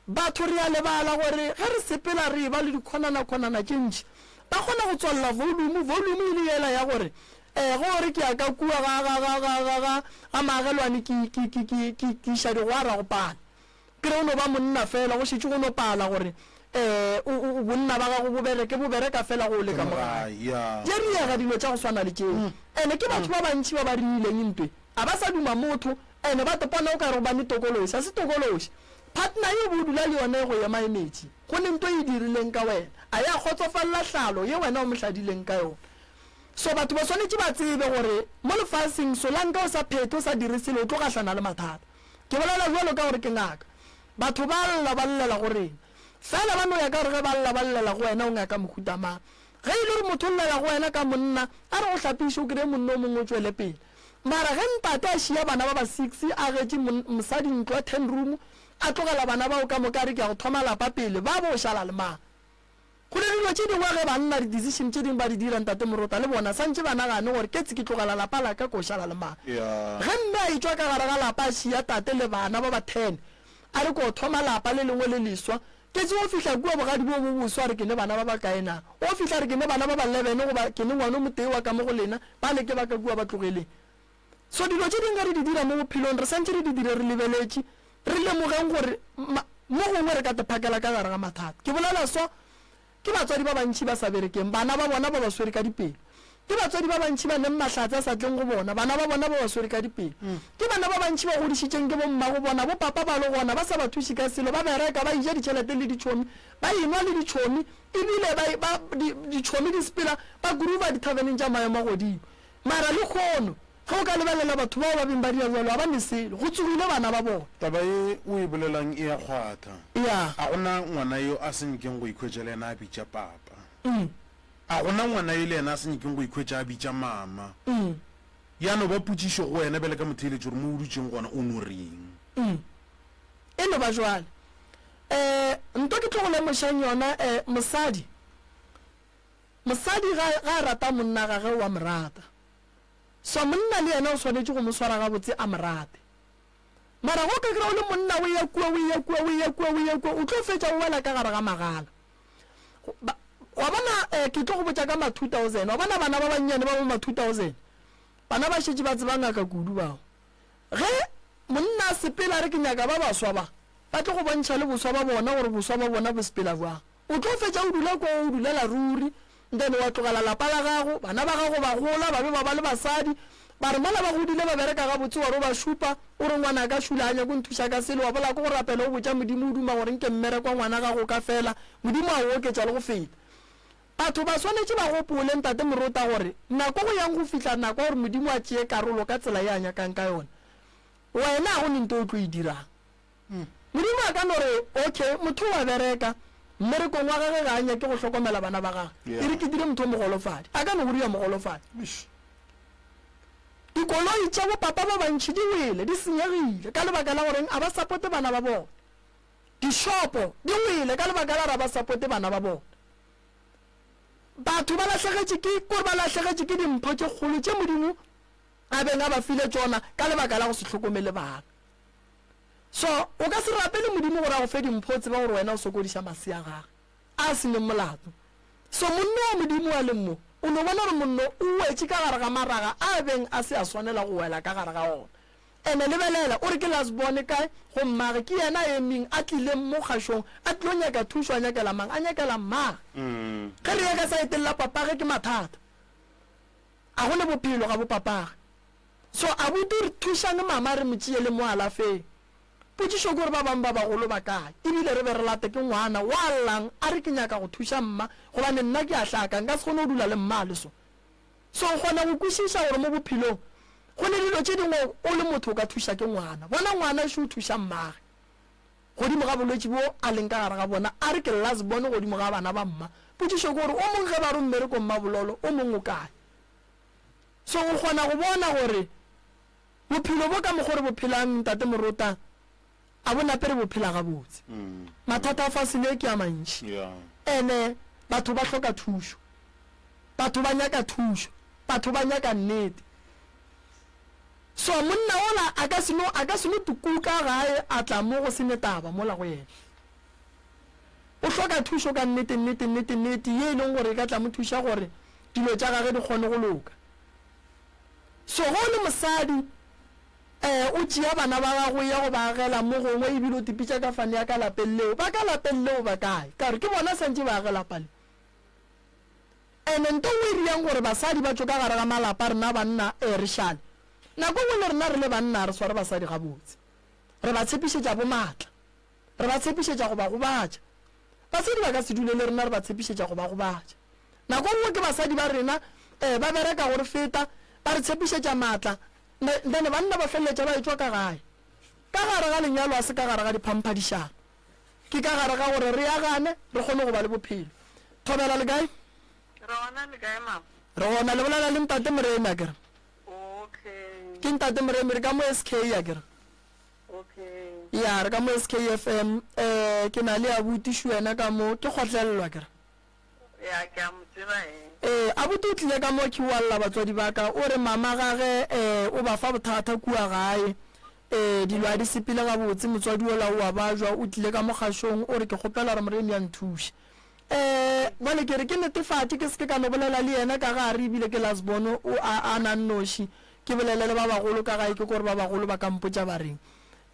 Batho re a lebala gore ge re sepela re eba le dikhonana-khonana tše ntši. Ba kgona go tswalela volume, volume e le yela ya gore, eh, ge o re ke ya ka kua ga, ga, ga, ga, ga, ga, ga maagelwane ke, ke, ke, ke, ke, ke iša digwara go pala. Ke re o no ba monna fela, go šetše go no pala gore, eh, o, o, o, bonna ba gago bo bereke, bo bereka fela ge o le ka mo gae. Di a riega dilo tša go swana le tšeo. Ene ke batho ba bantši ba ba riileng ntwe. A ba sa duma motho ene ba topana o kare gobane tokološi a se tokološi. Partner ye o be o dula le yona e go ema emetše go ne nto e dirileng ka wena. A ya kgotsofalela hlalo ye wena o mo hladileng ka yona. So batho ba swanetše ba tsebe gore mo lefaseng solanka o sa phethe o sa dire selo o tlo gahlana le mathata. Ke bolela bjalo ka gore ke ngaka. Batho ba lla ba llela go rena. Fela ba no ya ka gore ge ba lla ba llela go wena o ngaka mohuta mang. Ge e le gore motho o llela go wena ka monna a re go hlapiše o kreye monna o mongwe o tšwele pele. Mara ge ntate a šia bana ba ba six a getše mosadi ntlo ya ten room a tlogela bana bao ka moka a re ke ya go thoma lapa pele ba bo šala le mang? Go ne dilo tše dingwe ge banna di decision tše dingwe ba di dira ntate Morota le bona santše ba nagane gore ketsi ke tlogela lapa laka ko šala le mang? Ge mme a etšwa ka gare ga lapa a šia tate le bana ba ba ten a re ko thoma lapa le lengwe le leswa ketsi o fihla kua bogadi bo bo boswa a re ke ne bana ba ba kae na? O fihla a re ke ne bana ba ba leven goba ke ne ngwana o motee wa ka mo go lena ba le ke ba ka kua ba tlogeleng. So dilo tše dingwe ge re di dira mo bophelong re santše re di dire re lebeletše, re lemogeng gore ma, mo gongwe re ka te phakela ka gare ga mathata. Ke bolela so, ke batswadi ba bantši ba sa berekeng, bana ba bona ba ba swere ka dipelo. Ke batswadi ba bantši ba neng mahlatse a sa tleng go bona, bana ba bona ba ba swere ka dipelo. Ke bana ba bantši ba godišitšeng ke bommago bona, bopapa ba le gona, ba sa ba thuše ka selo, ba bereka, ba eja ditšhelete le ditšhomi, ba enwa le ditšhomi, ebile ba, ba, di, ditšhomi di sepela, ba groova dithaveneng tša maemo a godimo. Mara lehono, ge o ka lebelela batho bao ba beng ba dira bjalo, ga ba ne selo. Go tsogile bana ba bona. Taba ye o e bolelang e a kgwatha. Ya. A go na ngwana yo a sa nyakeng go ikhwetša le yena a bitša papa. A go na ngwana yo le yena a sa nyakeng go ikhwetša a bitša mama. Ya no ba potšišo go wena bjale ka motheeletši gore mo o dutšeng gona o no reng. E no ba bjale. Um nto ke tlo go lemošang yona, um mosadi. Mosadi ga, ga a rata monna gage o a mo rata. So monna le yena o swanetše go mo swara gabotse a mo rate. Mara ge o ka kry-a o le monna o eya kua, o eya kua, o eya kua, o eya kua, o tlo fetša o wela ka gare ga magala. Ba, wa bona, eh, ke tlo go botša ka ma 2000, wa bona bana ba bannyane ba bo ma 2000, bana ba šetše ba tseba ngaka kudu bao. Ge monna a sepela a re ke nyaka ba baswa ba, ba tlo go bontšha le boswa ba bona gore boswa ba bona bo sepela bjang. O tlo fetša o dula koo o dulela ruri, then wa tlogela lapa la gago, bana ba gago ba gola ba be ba ba le basadi, ba re mola ba godile ba bereka gabotse wa re o ba šupa, o re ngwanaka šula a nyake o nthuša ka selo, wa bola ke go rapela o botša Modimo o duma gore nke mmereko wa ngwana gago o ka fela, Modimo a o oketša le go feta. Batho ba swanetše ba gopole, Ntate Morota, gore nako go yang go fihla nako ya gore Modimo a tšee karolo ka tsela ye a nyakang ka yona, wena ga go ne nto o tlo e dirang. Modimo a ka no re, Okay, motho o a bereka. Mmerekong wa gage ga a nyake go hlokomela bana ba gage. E re ke dire motho o mogolofadi. A ka no go dira mogolofadi. Dikoloi tša bo papa ba bantši di wele, di senyegile ka lebaka la goreng a ba sapote bana ba bona. Dishopo di wele ka lebaka la gore a ba sapote bana ba bona. Batho ba lahlegetše ke, kore ba lahlegetše ke dimpho tše kgolo tše Modimo a beng a ba file tšona ka lebaka la go se hlokomele bana. So, o ka se rapele Modimo gore a go fe dimpho o tseba gore wena o sokodiša masea a gage a se neng molato. So, monno wa Modimo a leng mo, o no bona gore monno o wetše ka gare ga maraga a beng a se a swanela go wela ka gare ga ona. Ene lebelela, o re ke last born kae go mmage, ke yena a emeng a tlileng mo kgašong a tlilo nyaka thušo, a nyakela mang? A nyakela mmage. Ge re ya ka saeteng la papage ke mathata. A go ne bophelo ga bo papage. So abuti o re thušang mama re mo tšee le mo alafeng. Potšišo ke gore ba bangwe ba bagolo ba kae? Ebile re be re late ke ngwana wa llang a re ke nyaka go thuša mma gobane nna ke a hlaka nka se kgone go dula le mma a le so. So o kgona go kwešiša gore mo bophelong go ne dilo tše dingwe o le motho o ka thuša ke ngwana. Bona ngwana šo o thuša mmage godimo ga bolwetši bo a leng ka gare ga bona a re ke last born godimo ga bana ba mma. Potšišo ke gore o mong ge ba re o mmerekong mmabololo o mong o kae? So o kgona go bona gore bophelo bo ka mokgo re bo phelang Ntate Morota a bo nape re bo phela gabotse. Mathata a fase le ke a mantši. Ene batho ba hloka thušo. Batho ba nyaka thušo. Batho ba nyaka nnete. So monna ola a ka se no a ka se no tukuka gae a tla mo go se ne taba mola go yena. O hloka thušo ka nnete, nnete, nnete, nnete, ye e leng gore e ka tla mo thuša gore dilo tša gage di kgone go loka. So ge o le mosadi, eh, o tšea bana ba gago o ya go ba agela mo gongwe ebile o tipitša ka fane ya ka lapeng leo, ba ka lapeng leo ba kae? Ka gore ke bona santše ba age lapa le. Ene nto nngwe e riang gore basadi ba tšwe ka gare ga malapa rena banna, eh, re šale. Nako nngwe le rena re le banna ga re sware basadi gabotse. Re ba tshepišetša bo maatla. Re ba tshepišetša go ba gobatša. Basadi ba ka se dule le rena re ba tshepišetša go ba gobatša. Nako nngwe ke basadi ba rena, ee, ba bereka go re feta, ba re tshepišetša maatla, then banna ba feleletša ba etšwa ka gae. Ka gare ga lenyalo ga se ka gare ga diphamphadišano. Ke ka gare ga gore re agane, re kgone go ba le bophelo. Thobela, le kae? Re gona, le kae mama? Re gona, le bolela le Ntate Moremi akere? Okay. Ke Ntate Moremi, re ka mo SK akere? Okay. Ya, re ka mo SKFM. Eh, ke na le abuti Shuena ka mo, ke kgotlelelwa ke re. Ya, ke a mo tseba eh. Eh, abuti o tlile ka mo ke wa lla batswadi ba ka, o re mama gage eh o ba fa bothata kua gae. Eh, dilo a di sepele gabotse, motswadi ola o a bajwa, o tlile ka mo kgašong, o re ke kgopela gore Moremi a nthuše. Eh, bjale ke re ke netefatše ke se ke ka no bolela le yena ka gare ebile ke last born o a a na nnoši. Ke bolele le ba bagolo ka gae ke kore ba bagolo ba ka mpotša ba reng.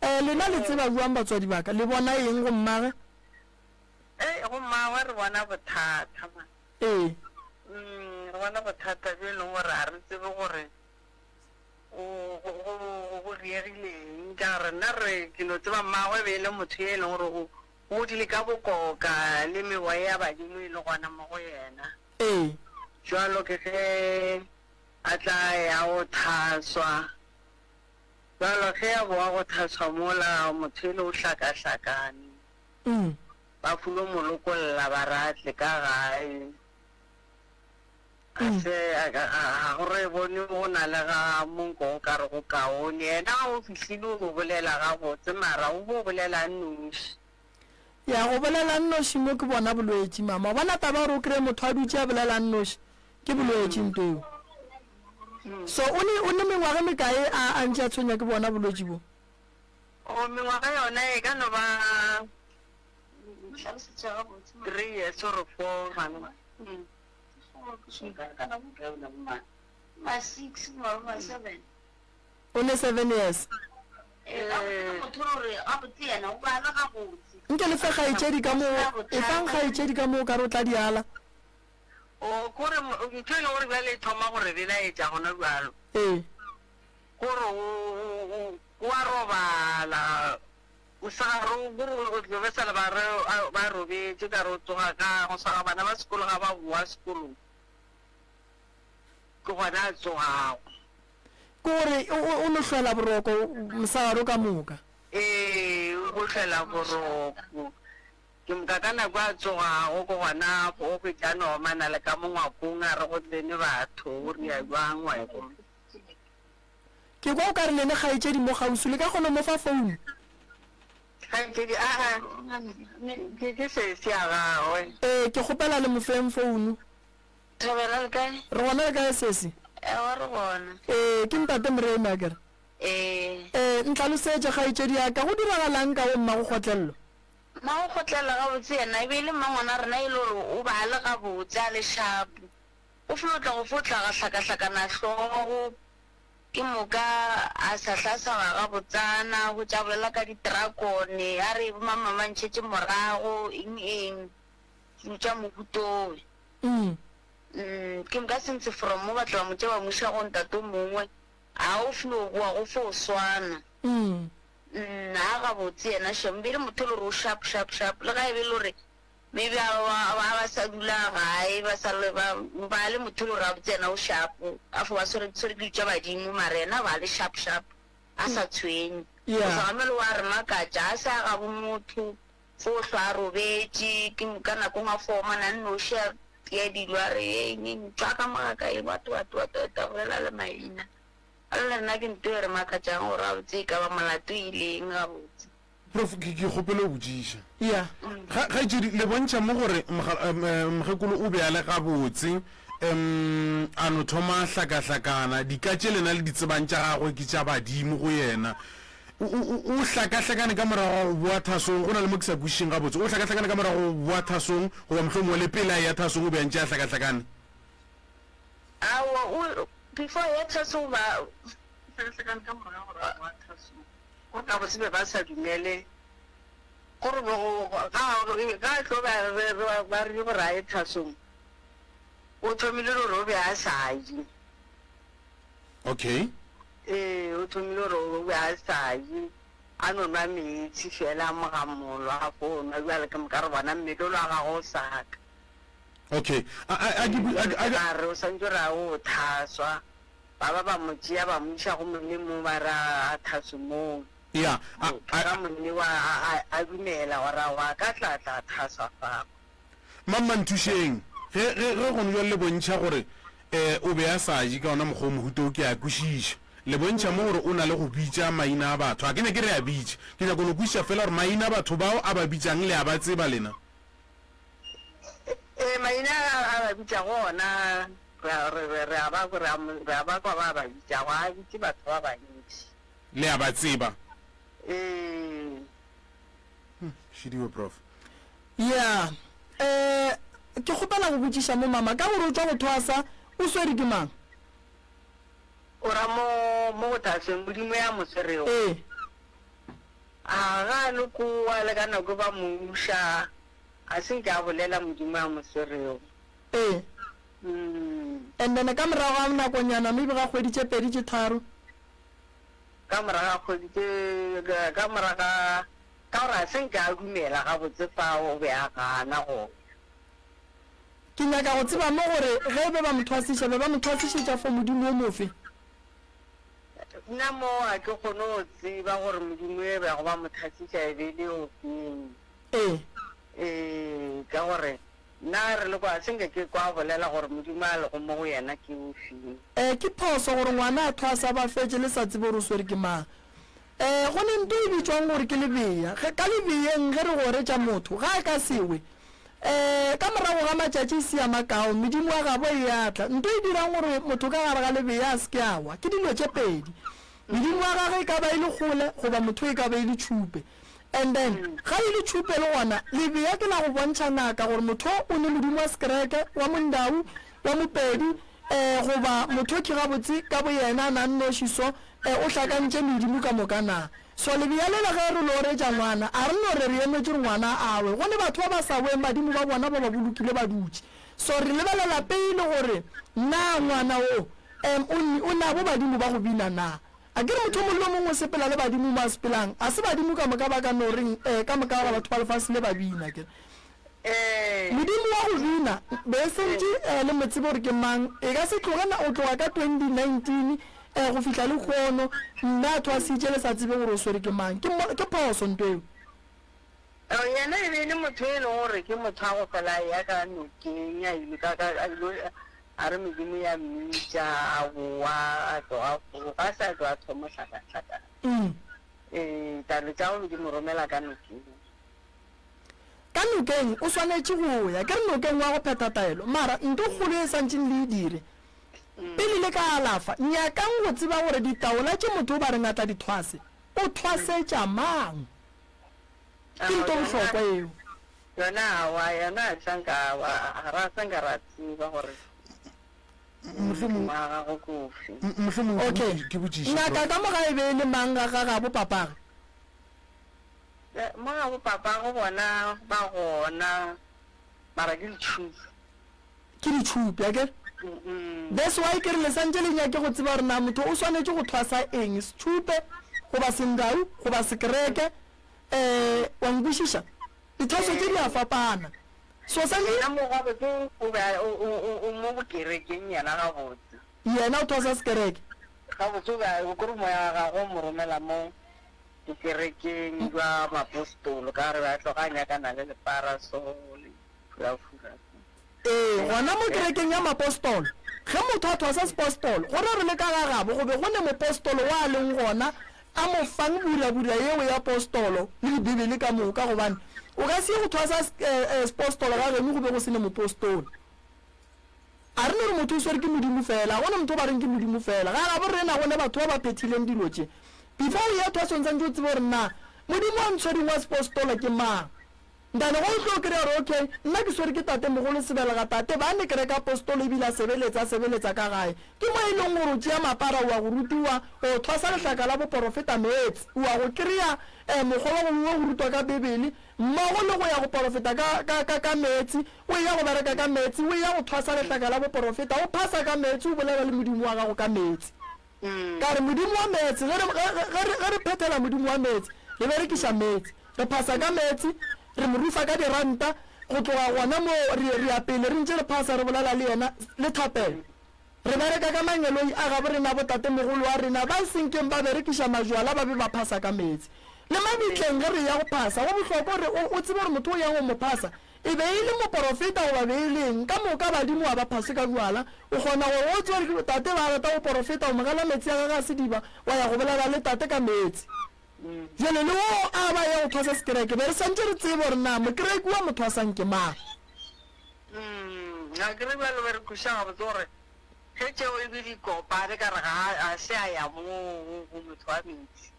Eh, lena le tseba bjang batswadi ba ka? Le bona eng go mmage? Ei, go mmagwe re bona bothata man. Ee. Mm, re bona bothata bjo e leng gore ga re tsebe gore go, go, go, go diegile eng. Ka gore nna re, ke no tseba mmagwe e be e le motho e leng gore o godile ka bokoka le meoya ya badimo e le gona mo go yena. Ee. Jwalo ke ge A tla ya go thaswa. Bjalo ge a boa go thaswa mola, motho ele o hlakahlakane. Ba fulo mo lokolla ba re a tle ka gae. A se, ga go re bone go na le ga monko o ka re go kaone. Yena ga o fihlile o no bolela gabotse mara o bo bolela a nnoši. Ya go bolela a nnoši mo ke bona bolwetši mama. O bona taba ya gore o kry-e motho a dutše a bolela a nnoši ke bolwetši nto eo. So o ne o ne mengwaga e mekae a a ntše a tshwenya ke bona bolwetši bo? O mengwaga yona e ka no ba 3 years or 4 gana. O ne 7 years. Nke le fe kgaetšedi ka mo, efang kgaetšedi ka mo o ka re o tla di ala. O, kore ntho e leng gore bjale e thoma go re belaetša gona bjalo. Ee. Kore o, o, o a robala, mosegare o, kore o tlo be sale ba re, ba robetše, ka re o tsoga ka go sa, bana ba sekolo ga ba boa sekolong, ke gona a tsogago. Ke gore o, o, o no hlwela boroko mosegare ka moka. Ee, o go hlwela boroko. Ke moka ka nako a tsogago ke gona o hwetša a no omana le ka mo ngwakong a re go tsene batho, o ria bjang wa e bona. Ke kwa o ka re le ne kgaetšedi mo kgauswi, le ka kgona go mo fa founu? Kgaetšedi, Aa, ke, ke sesi ya gagwe. Ee, ke kgopela le mo feng founu. Thobela, le kae? Re gona le kae sesi? Ewa, re gona. Ee, ke ntate Moremi akere? Ee. Ee, ntlhalosetše kgaetšedi ya ka, go diragalang ka wo mmago Kgotlello? Mmago Kgotlello gabotse yena e be e le mmangwana rena e le gore o ba a le gabotse, a le shapo. O felo tla go fo tla ga hlakahlakana hlogo, ke moka a sa hla sa ba gabotsana, a hwetša a bolela ka ditrakone, a re bomamma ba ntšhetše morago, eng eng, dilo tša mohuta owe. Mm. Mm, ke moka since from mo ba tla ba mo tšea ba mo iša go ntate o mongwe, a o fno boa go fo swana. Mm. Mm, a gabotse yena shem, be e le motho e le gore o sharp sharp sharp, le ga e be e le gore maybe a ba ba ba sa dula gae ba sa le ba ba le motho e le gore gabotse yena o sharp, a fo ba swere swere ke dilo tša badimo mara yena ba le sharp sharp a sa tshwenye. Yeah. O sa gamele wa re makatša, a se a gabo motho. Fo hlwa a robetše, ke moka nako nngwe a fo omana a nnoši a tia dilo a re, Eng, eng, tšwa ka mo ga ka, eng, what, what, what, what, a bolela le maina. Bjale le rena ke nto e re makatšago gore gabotse e ka ba molato e ile eng gabotse. Prof, ke, ke kgopela go botšiša. Ya. Ga, kgaetšedi, le bontšha mo gore moga, em, mokgekolo o be a le gabotse, em, a no thoma a hlakahlakana. Dika tše lena le di tsebang tša gagwe ke tša badimo go yena. O, o, o hlakahlakane ka morago ga go boa thasong, go na le mo ke sa kwešišeng gabotse. O hlakahlakane ka morago ga go boa thasong, goba mohlomongwe le pele a eya thasong o be a ntše a hlakahlakane? Aowa, o, before a eya thasong ba. O hlakahlakane ka morago ga gore a boa thasong. Gore gabotse be ba sa dumele gore be go, ga, ga a tlo ba re, re, ba rile gore a ye thasong, o thomile gore o be a sa je. Okay. Ee, o thomile gore o be a sa je, a no nwa meetse fela, a mogamolo, a fo nwa. Bjale ke moka re bona mmele ola wa gagwe o sa ka. Okay. A, a, a ke, a, a, a, Ba re o swantše gore a o thaswa. Ba ba ba mo tšea ba mo iša go monne mo, ba re a, a thaswe moo. ya, a, a, Ka monne wa, a, a, a dumela gore a wa ka tla tla thaswa fao. Mamma nthušeng. Ge, ge, ge gone bjale le bontšha gore eh, o be a sa je ka ona mokgwa o mohuta o, ke a kwešiša. Le bontšha mo gore o na le go bitša maina a batho. Ga ke nyake re a bitše. Ke nyaka go no kwešiša fela gore maina a batho bao a ba bitšang le a ba tseba lena. Ee, maina a a ba bitšago ona re a, re, re, re a ba, re a, re a ba kwa ba ba bitšago. Ga a bitše batho ba bantši. Le a ba tseba. Ee. Šidiwe, Prof. Ya. Eh, ke kgopela go botšiša mo mama, ka gore o tšwa go thwasa, o swere ke mang? O ra mo, mo go thasweng, Modimo ya mo swerego? Ee. A ga a le kowa le ka nako ba mo uša, a se nke a bolela Modimo ya mo swerego. Ee. Mm. And then ka morago ga nakonyana, maybe ga kgwedi tše pedi tše tharo. Ka morago ga kgwedi tše, ka morago ga, ka gore ga se nke a dumela gabotse fao, o be a gana go ya. Ke nyaka go tseba mo gore ge e be ba mo thwasiša, be ba mo thwasišetša for modimo wo mofe? Nna mo ga ke kgone go tseba gore modimo e bego ba mo thwasiša e be e le ofeng. Ee. Ee, ka gore Nna re le kwa, se nke ke kwa a bolela gore Modimo a lego mo go yena ke ofeng. E, ke phoso gore ngwana a thwase a ba fetše le sa tsebe gore o swere ke mang. E, go ne nto e bitšwang gore ke lebea. Ge, ka lebeyeng ge re goretša motho, ga a ka se we. E, ka morago ga matšatši e se a makao, medimo ya gabo e a tla. Nto e dirang gore motho ka gare ga lebea a se ke a wa, ke dilo tše pedi. Medimo ya gagwe e ka ba e le kgole goba motho e ka ba e le tšhupe. And then ga e le tšhupe le gona lebea ke la go bontšha ngaka gore motho o ne modimo wa sekereke, wa mondau, wa mopedi eh goba motho ke gabotse ka boyena a na nnoši so eh o hlakantše medimo ka moka na. So lebea lela ge re lo retša ngwana a re no re re emetše gore ngwana a we. Go ne batho ba ba sa weng badimo ba bona ba ba bolokile ba dutše. So re lebelela pele gore na ngwana o em o o nabo badimo ba go bina na. A ke re motho o mongwe le o mongwe o sepela le badimo mo a sepelang? A se badimo ka moka ba ka no reng, ee, ka moka ga batho ba lefase le ba bina, ke re. Ee. Modimo wa go bina, be e sentše eh, le mo tsebe gore ke mang. E ka se tloge na, o tloga ka 2019 eh, go fihla lehono, mme a thwasitše le sa tsebe gore o swere ke mang. Ke, ke phoso nto eo. Yena e be e le motho e leng gore ke motho wa go fela a eya ka nokeng, a ile ka, ka, a ilo, a re medimo ya mmitša, a bowa, a tloga a fofa, a se a tloga a thoma hlakahlakana. Ee, taelo tša gagwe di mo romela ka nokeng. Ka nokeng o swanetše go ya, ke re nokeng wa go phetha taelo. Mara nto kgolo e santšeng le e dire, pele le ka alafa, nyakang go tseba gore ditaola tše motho o ba reng a tla di thwase, o thwasetša mang. Ke nto bohlokwa eo. Yona awa, yona a sa nka, ga ra sa nka ra tseba gore Mohlomong, wa gago ke ofe. mohlomong ke Okay. botši- ke botšiše, Ngaka Prof. ka mo gae be e le mang ga ga gabo papage? Eh, Mo gabo papago bona ba gona, mara ke ditšhupi. Ke ditšhupi, akere? That's why ke re le santše le nyake go tseba gore na motho o swanetše go thwasa eng, setšhupe goba sengau goba sekereke. Um wa nkwešiša? Dithwaso tše di a fapana. So santše. Yena mo gabotse o be a, o, o, o, o mo bokerekeng yena gabotse. Yena o thwasa sekereke. Gabotse o be a, kore moya wa gagwe o mo romela mo bokerekeng bja mapostolo ka gore be a tloga a nyakana le lepara so le furafura so. Ee, gona mo kerekeng ya mapostolo, ge motho a thwasa sepostolo, go ra gore le ka ga gabo go be go ne mopostolo wa a leng gona a mo fang burabura yeo ya postolo le Dibibele ka moka, gobane o ka se ye go thwasa sepostolo ga geno go be go se ne mopostolo. A re no re motho o swere ke Modimo fela, ga go ne motho o ba reng ke Modimo fela. Ga gabo rena go ne batho ba ba phethileng dilo tše. Before o eya thwasong santše o tsebe gore na Modimo wa ntshwereng wa sepostolo ke mang. Ntane go tlo kry-a gore okay, nna ke swere ke tatemogolo sebelega tate ba ne ke reka postolo ebile a sebeletsa a sebeletsa ka gae. Ke mo e leng gore o tšea mapara o a go rutiwa, o thwasa lehlaka la boporofeta meetse, o a go kry-a um mokgwa wa go go rutwa ka Bibele mmogo le go ya go porofeta ka, ka, ka, ka meetse, o eya go bereka ka meetse, o eya go thwasa lehlaka la boporofeta, o phasa ka meetse, o bolela le Modimo wa gago ka meetse. Ka re, Modimo wa meetse, ge re, ge, ge re, ge re phethela Modimo wa meetse, re berekiša meetse. Re phasa ka meetse, re mo rufa ka diranta, go tloga gona moo re, re ya pele re ntše re phasa re bolela le yena, le thapelo. Re bereka ka mangeloi a gabo rena, botatemogolo wa rena ba senkeng ba berekiša majwala ba be ba phasa ka meetse. Le mabitleng ge re eya go phasa, go bohlokwa gore o, o tsebe gore motho o yang go mo phasa E be e le moporofeta goba be e le eng? Ka moka badimo ga ba phase ka bjala. O kgona gore o tsebe gore tate ba rata go porofeta, o mo gela meetse a gage a sediba, wa ya go bolela le tate ka meetse. Bjale le wo a ba ya go thwasa sekereke, be re santše re tsebe gore na mokereki wa mo thwasang ke mang. Ga ke re bjalo be re kwešiša gabotse gore ge tšeo e be di kopane ka re ga a se a ya moo go motho wa meetse.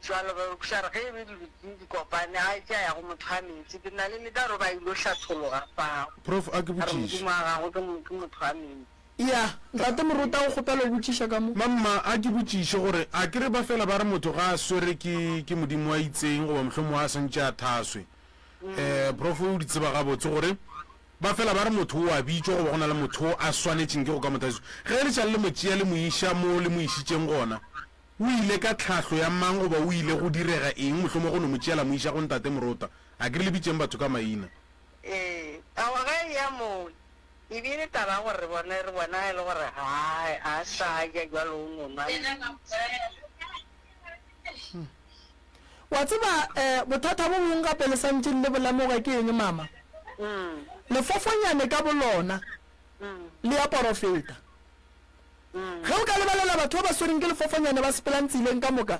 Bjalo ba eupša re ge e be dilo di di kopane, a etše a ya go motho wa meetse. Ke na le nnete ya gore ba ilo hlathologa fao. Prof, a ke A re botšiše. Modimo wa gagwe ke, ke motho wa meetse. Ya, Ntate Moruta o kgopela o botšiša ka mo. Mamma, a ke botšiše gore a ke re ba fela ba re motho ga a swere ke, ke Modimo wa itseng goba mohlomongwe a santše a thaswe. Eh, Prof o di tseba gabotse gore ba fela ba re motho o a bitšwa goba go na le motho o a swanetšeng ke go ka mo thaswa. Ge le šale le mo tšea le mo iša mo le mo išitšeng gona, O ile ka tlhahlo ya mang goba o ile go direga eng mohlomongwe go no mo tšeela mo iša go Ntate Morota? A ke re le bitšeng batho ka maina. Ee, aowa ge e eya moo e be e le taba ya gore re bone, re bona e le gore ga a sa ja bjalo o no nwa meetse. Wa tseba, eh, bothata bo bongwe gape le santšeng le bo lemoge ke eng, mama? Lefofonyane ka bolona le a porofeta. Ge o ka lebelela batho ba ba swereng ke lefofonyane ba sepelang tseleng ka moka,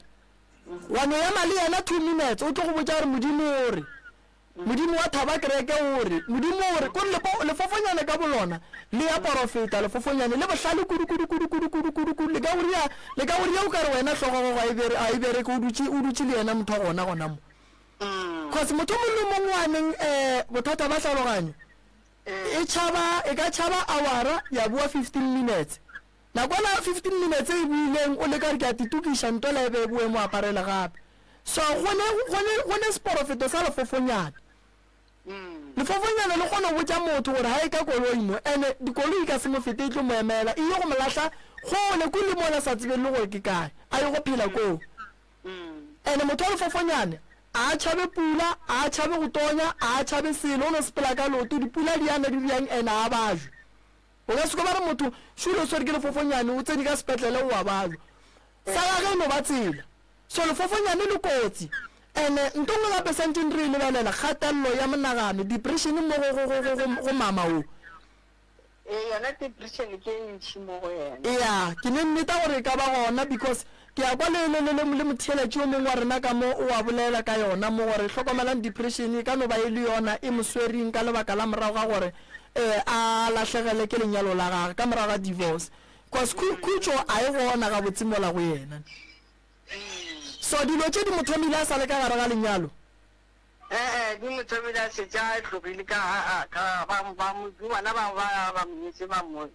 wa no ema le yena two minutes, o tlo go botša gore Modimo o re, Modimo wa thaba kereke o re, Modimo o re, kore lepo, lefofonyane ka bolona le ya porofeta, lefofonyane le bohlale kudu kudu kudu kudu kudu kudu kudu, le ka go ria, le ka go ria o ka re wena hlogo gago ga e bere, ga e bereke, o dutše, o dutše le yena motho wa gona gona mo. Cause motho o mongwe le o mongwe wa neng um bothata ba hlaloganyo, E tšhaba, e ka tšhaba awara, ya boa 15 minutes. Nakwana 15 minutes e boileng, o leka gore ke a titokiša, ntwela e be e boe mo aparele gape. So go ne, go ne, go ne seporofeto sa lefofonyane. Lefofonyane le kgona go botša motho gore ga e ka koloi mo, ene dikoloi ka se mo fete e tlo mo emela, e ye go mo lahla kgole kule mola sa tsebeng le gore ke kae, a ye go phela koo. Ene motho wa lefofonyane a a tšhabe pula, a a tšhabe go tonya, a a tšhabe selo, o no sepela ka leoto, dipula di ana di bjang ene a a bajwe. O ka se kwe ba re motho šule o swere ke lefofonyane, o tsene ka sepetlele o a bajwa. Sa gage e no ba tsela. So lefofonyane le kotsi. Ene nto nngwe gape santšeng re e lebelela, kgatello ya monagano, depression mo go, go, go, go, go, go mama wo. Ee, yona depression ke e ntši mo go yena. Eya, ke ne nneta gore e ka ba gona because ke a kwa le, le, le, le, le motheeletši yo mongwe wa rena ka mo o a bolela ka yona mo gore hlokomelang depression e ka no ba e le yona e mo swereng ka lebaka la morago ga gore eh, a lahlegele ke lenyalo la gage ka morago ga divorce. Cause khu, khutšo a e gona gabotse mola go yena. So dilo tše di mo thomile a sa le ka gare ga lenyalo? E-e, di mo thomile a šetše a tlogile ka, ka, ba, ba mo, bona ba, ba, ba mo nyetše ba mo,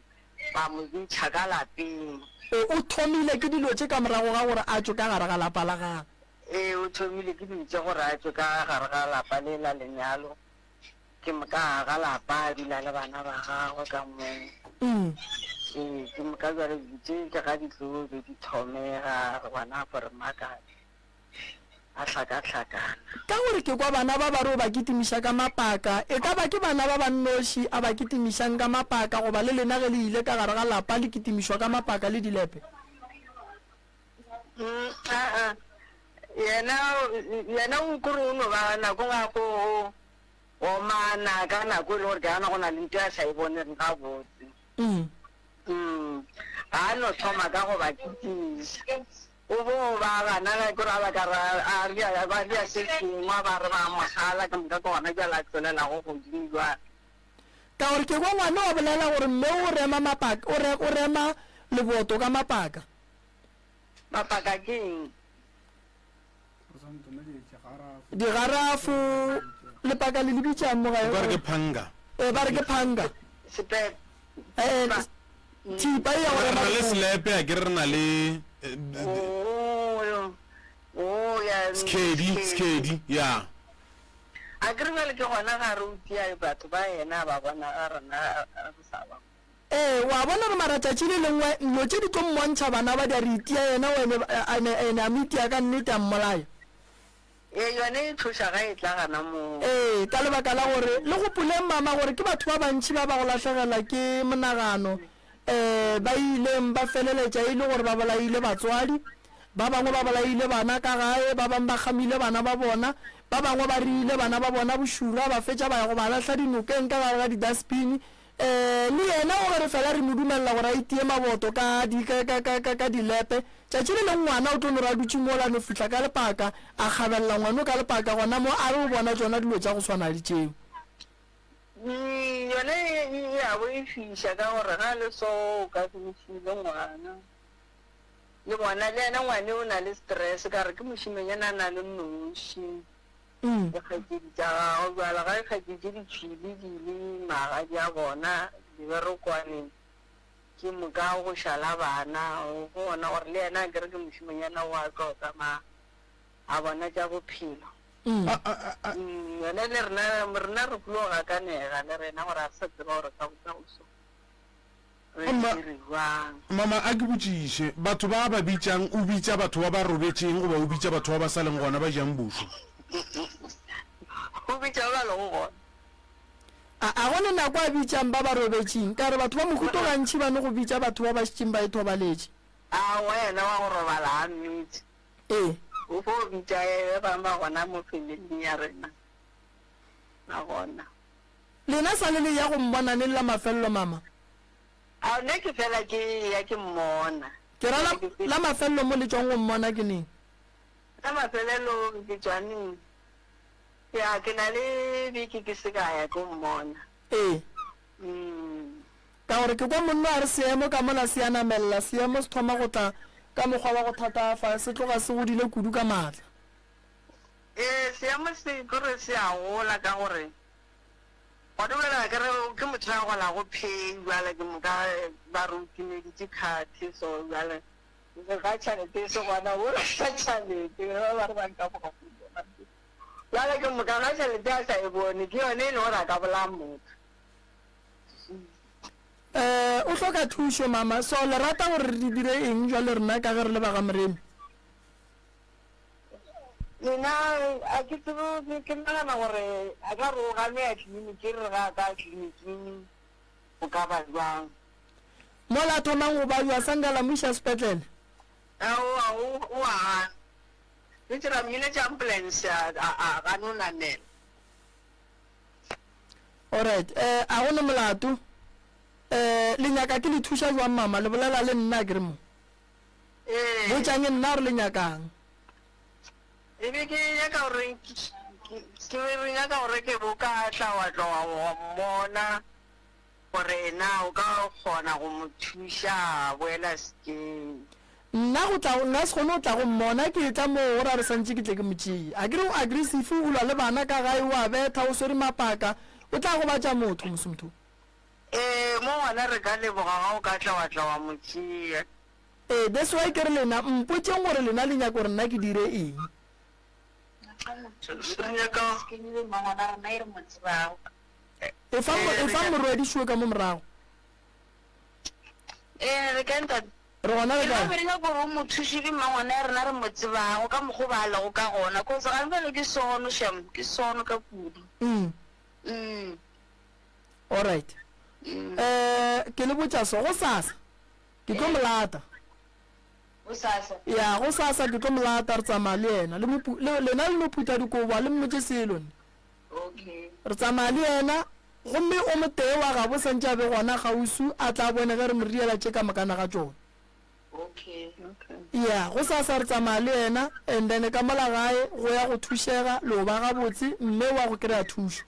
ba mo ntšha ka lapeng. O, o thomile ke dilo tše ka morago ga gore a tšwe ka gare ga lapa la gagwe. Ee, o thomile ke dilo tše gore a tšwe ka gare ga lapa le la lenyalo. Ke moka a aga lapa, a dula le bana ba gagwe ka moo. Ee, ke moka bjale dilo tše ke ga di tlo be di thomega, re bona a fo re makatša, a hlakahlakana. Ka gore ke kwa bana ba ba re o ba kitimiša ka mapaka. E ka ba ke bana ba ba nnoši a ba kitimišang ka mapaka goba le lena ge le ile ka gare ga lapa le kitimišwa ka mapaka le dilepe? Aa, yena, yena o kore o no ba nako nngwe a fo omana ka nako e le gore ke gana go na le ntho a sa e boneng gabotse. Mm. Ga a no thoma ka go ba kitimiša. O bo ba gana ge kore a ba ka ra a ria ba ria se sengwe ba re ba mo gala ke moka ke gona bjale a tlolelago godimo jwale. Ka gore ke kwa ngwana wa bolela gore mme o rema mapaka, o re, o rema leboto ka mapaka. Mapaka ke eng? Digarafo, lepaka le le bitšang mo gae? Ba re ke phanga. Ee, ba re ke phanga. Sepepe. Ee, thipa e ya go Re rema na le leboto. selepe a ke re na le eh, Oh, oh, ya. Skhedi, skhedi, ya. A ke re bjale ke gona ga re utia batho ba yena ba bona ga rena re sa ba. Ee, wa bona gore mara tšatši le lengwe nno tše di tlo mmontšha bana ba di a re itia yena o ene, ene, ene a mo itia ka nnete a mmolaya. Ee, yone e tšhoša ga e tla gana moo. Ee, ka lebaka la gore, le gopoleng mama gore ke batho ba bantši ba ba go lahlegela ke monagano, ee, ba ileng ba feleletša e le gore ba bolaile batswadi, ba bangwe ba bolaile bana ka gae, ba bangwe ba kgamile bana ba bona, ba bangwe ba riile bana ba bona bošula, ba fetša ba ya go ba lahla dinokeng ka gare ga di-dustbin, Ee, le yena o ge re fela re mo dumelela gore a itie maboto ka di, ka, ka, ka, ka, ka dilepe. Tšatši le lengwe ngwana o tlo no re a dutše mola a no fihla ka lepaka, a kgabelela ngwano ka lepaka gona mo, a re o bona tšona dilo tša go swana le tšeo. Mm, yona e, e, e a boifiša ka gore ga le so o ka se mo šile ngwana. Le bona, le yena ngwane o na le stress ka gore ke mošemanyana a na le noši. Dikgaetšedi tša gagwe bjale ga dikgaetšedi tše di tšwile di ile magadi a bona diberekwaneng, ke moka go šala bana, go bona gore le yena akere ke mošemanyana o a tlo tsamaya a bona tša bophelo. Yone le rena, rena re tlo gakanega le rena gore ga re sa tseba gore ka bokamoso. Re Mma, dire bjang? mama, a ke botšiše, batho ba ba bitšang, o bitša batho ba ba robetšeng goba o bitša batho ba ba sa leng gona ba jang bušo? O bitša ba ba lego gona. A, a go ne nako a bitšang ba ba robetšeng? Ka re batho ba mohuto gantši ba no go bitša batho ba ba šetšeng ba ithobaletše. Aowa, yena wa go robala ga mmitše. Ee. O fo bitša ba bangwe ba gona mo familing ya rena, ba gona. Lena sa le le ya go mmona neng la mafelelo, mama? Ao, nna ke fela ke ya ke mmona. Ke ra la, la mafelelo mo le tšwang go mmona ke neng? La mafelelo ke tšwa neng? Ya, ke na le beke ke se ka ya ko mmona. Ee. Mm. Ka gore ke kwa monna a re seemo ka mola se a namelela, seemo se thoma go tla ka mokgwa wa go thatafa, se tloga se godile kudu ka maatla. Ee, seemo se kore se a gola ka gore gona bjale a ke re ke motho ya golago pay bjale ke moka ba re o timeditše card so bjale ga tšhalete e se gona o rata tšhalete ba ba re ba nka boga bjale ke moka ga tšhalete a sa e bone ke yone e le gore a ka bolaya motho. Eh, o hloka thušo mama, so le rata gore re dire eng jwale rena ka ge re le ba ga Moremi? Nna a ke tsebe, ke nagana gore a ka re o gane ya tleliniki, re ga a ka tleliniking go ka ba jwang. Mola a thomang go babja, sa nka la mo iša sepetlele? Aowa, o, o a gana. Re ra mmiletša ambulance a a gana o namela. Alright, eh, a go ne molato. Eh, le nyaka ke le thuša jwang mama? Le bolela le nna ke re mo. Ee. Botšang nna gore le nyakang. E be ke nyaka gore ke be re nyaka gore ke bo ka tla wa tla wa mmona gore na o ka kgona go mo thuša a boela sekeng. Nna go tla, nka se kgone go tla go mmona ke etla moo gore a re santše ke tle ke mo tšee. A ke re o aggressive, o lwa le bana ka gae, o a betha, o swere mapaka, o tla gobatša motho, mosomtho. Ee, mo gona re ka leboga ga o ka tla wa tla wa mo tšea. Ee, that's why ke re lena mpotšeng gore lena le nyaka gore nna ke dire eng. Re nyaka. Efa, efa morwedi šo ka mo morago. Ee, re kae ntate? Re gona le Ke kae? be re nyaka gore o mo thuše ke mmangwana ya rena re mo tsebago ka mokgwa o ba lego ka gona cause gane bjale ke sono shem ke sono ka kudu. Mm. Mm. Alright. Mm. Eh, ke le botša so go sasa ke tlo mo lata. Gosasa. Ya, go sasa ke tlo mo lata re tsamaya le yena. Le mo le lena le no phutha dikobo a le mmotše selo ne. Okay. Re tsamaya le yena gomme o motee wa gabo santše a be gona kgauswi a tla bone ge re mo riela tše ka mokana ga tšona. Okay. Ya, go sasa re tsamaya le yena and then ka mola gae go ya go thušega le o ba gabotse mme wa go kry-a thušo.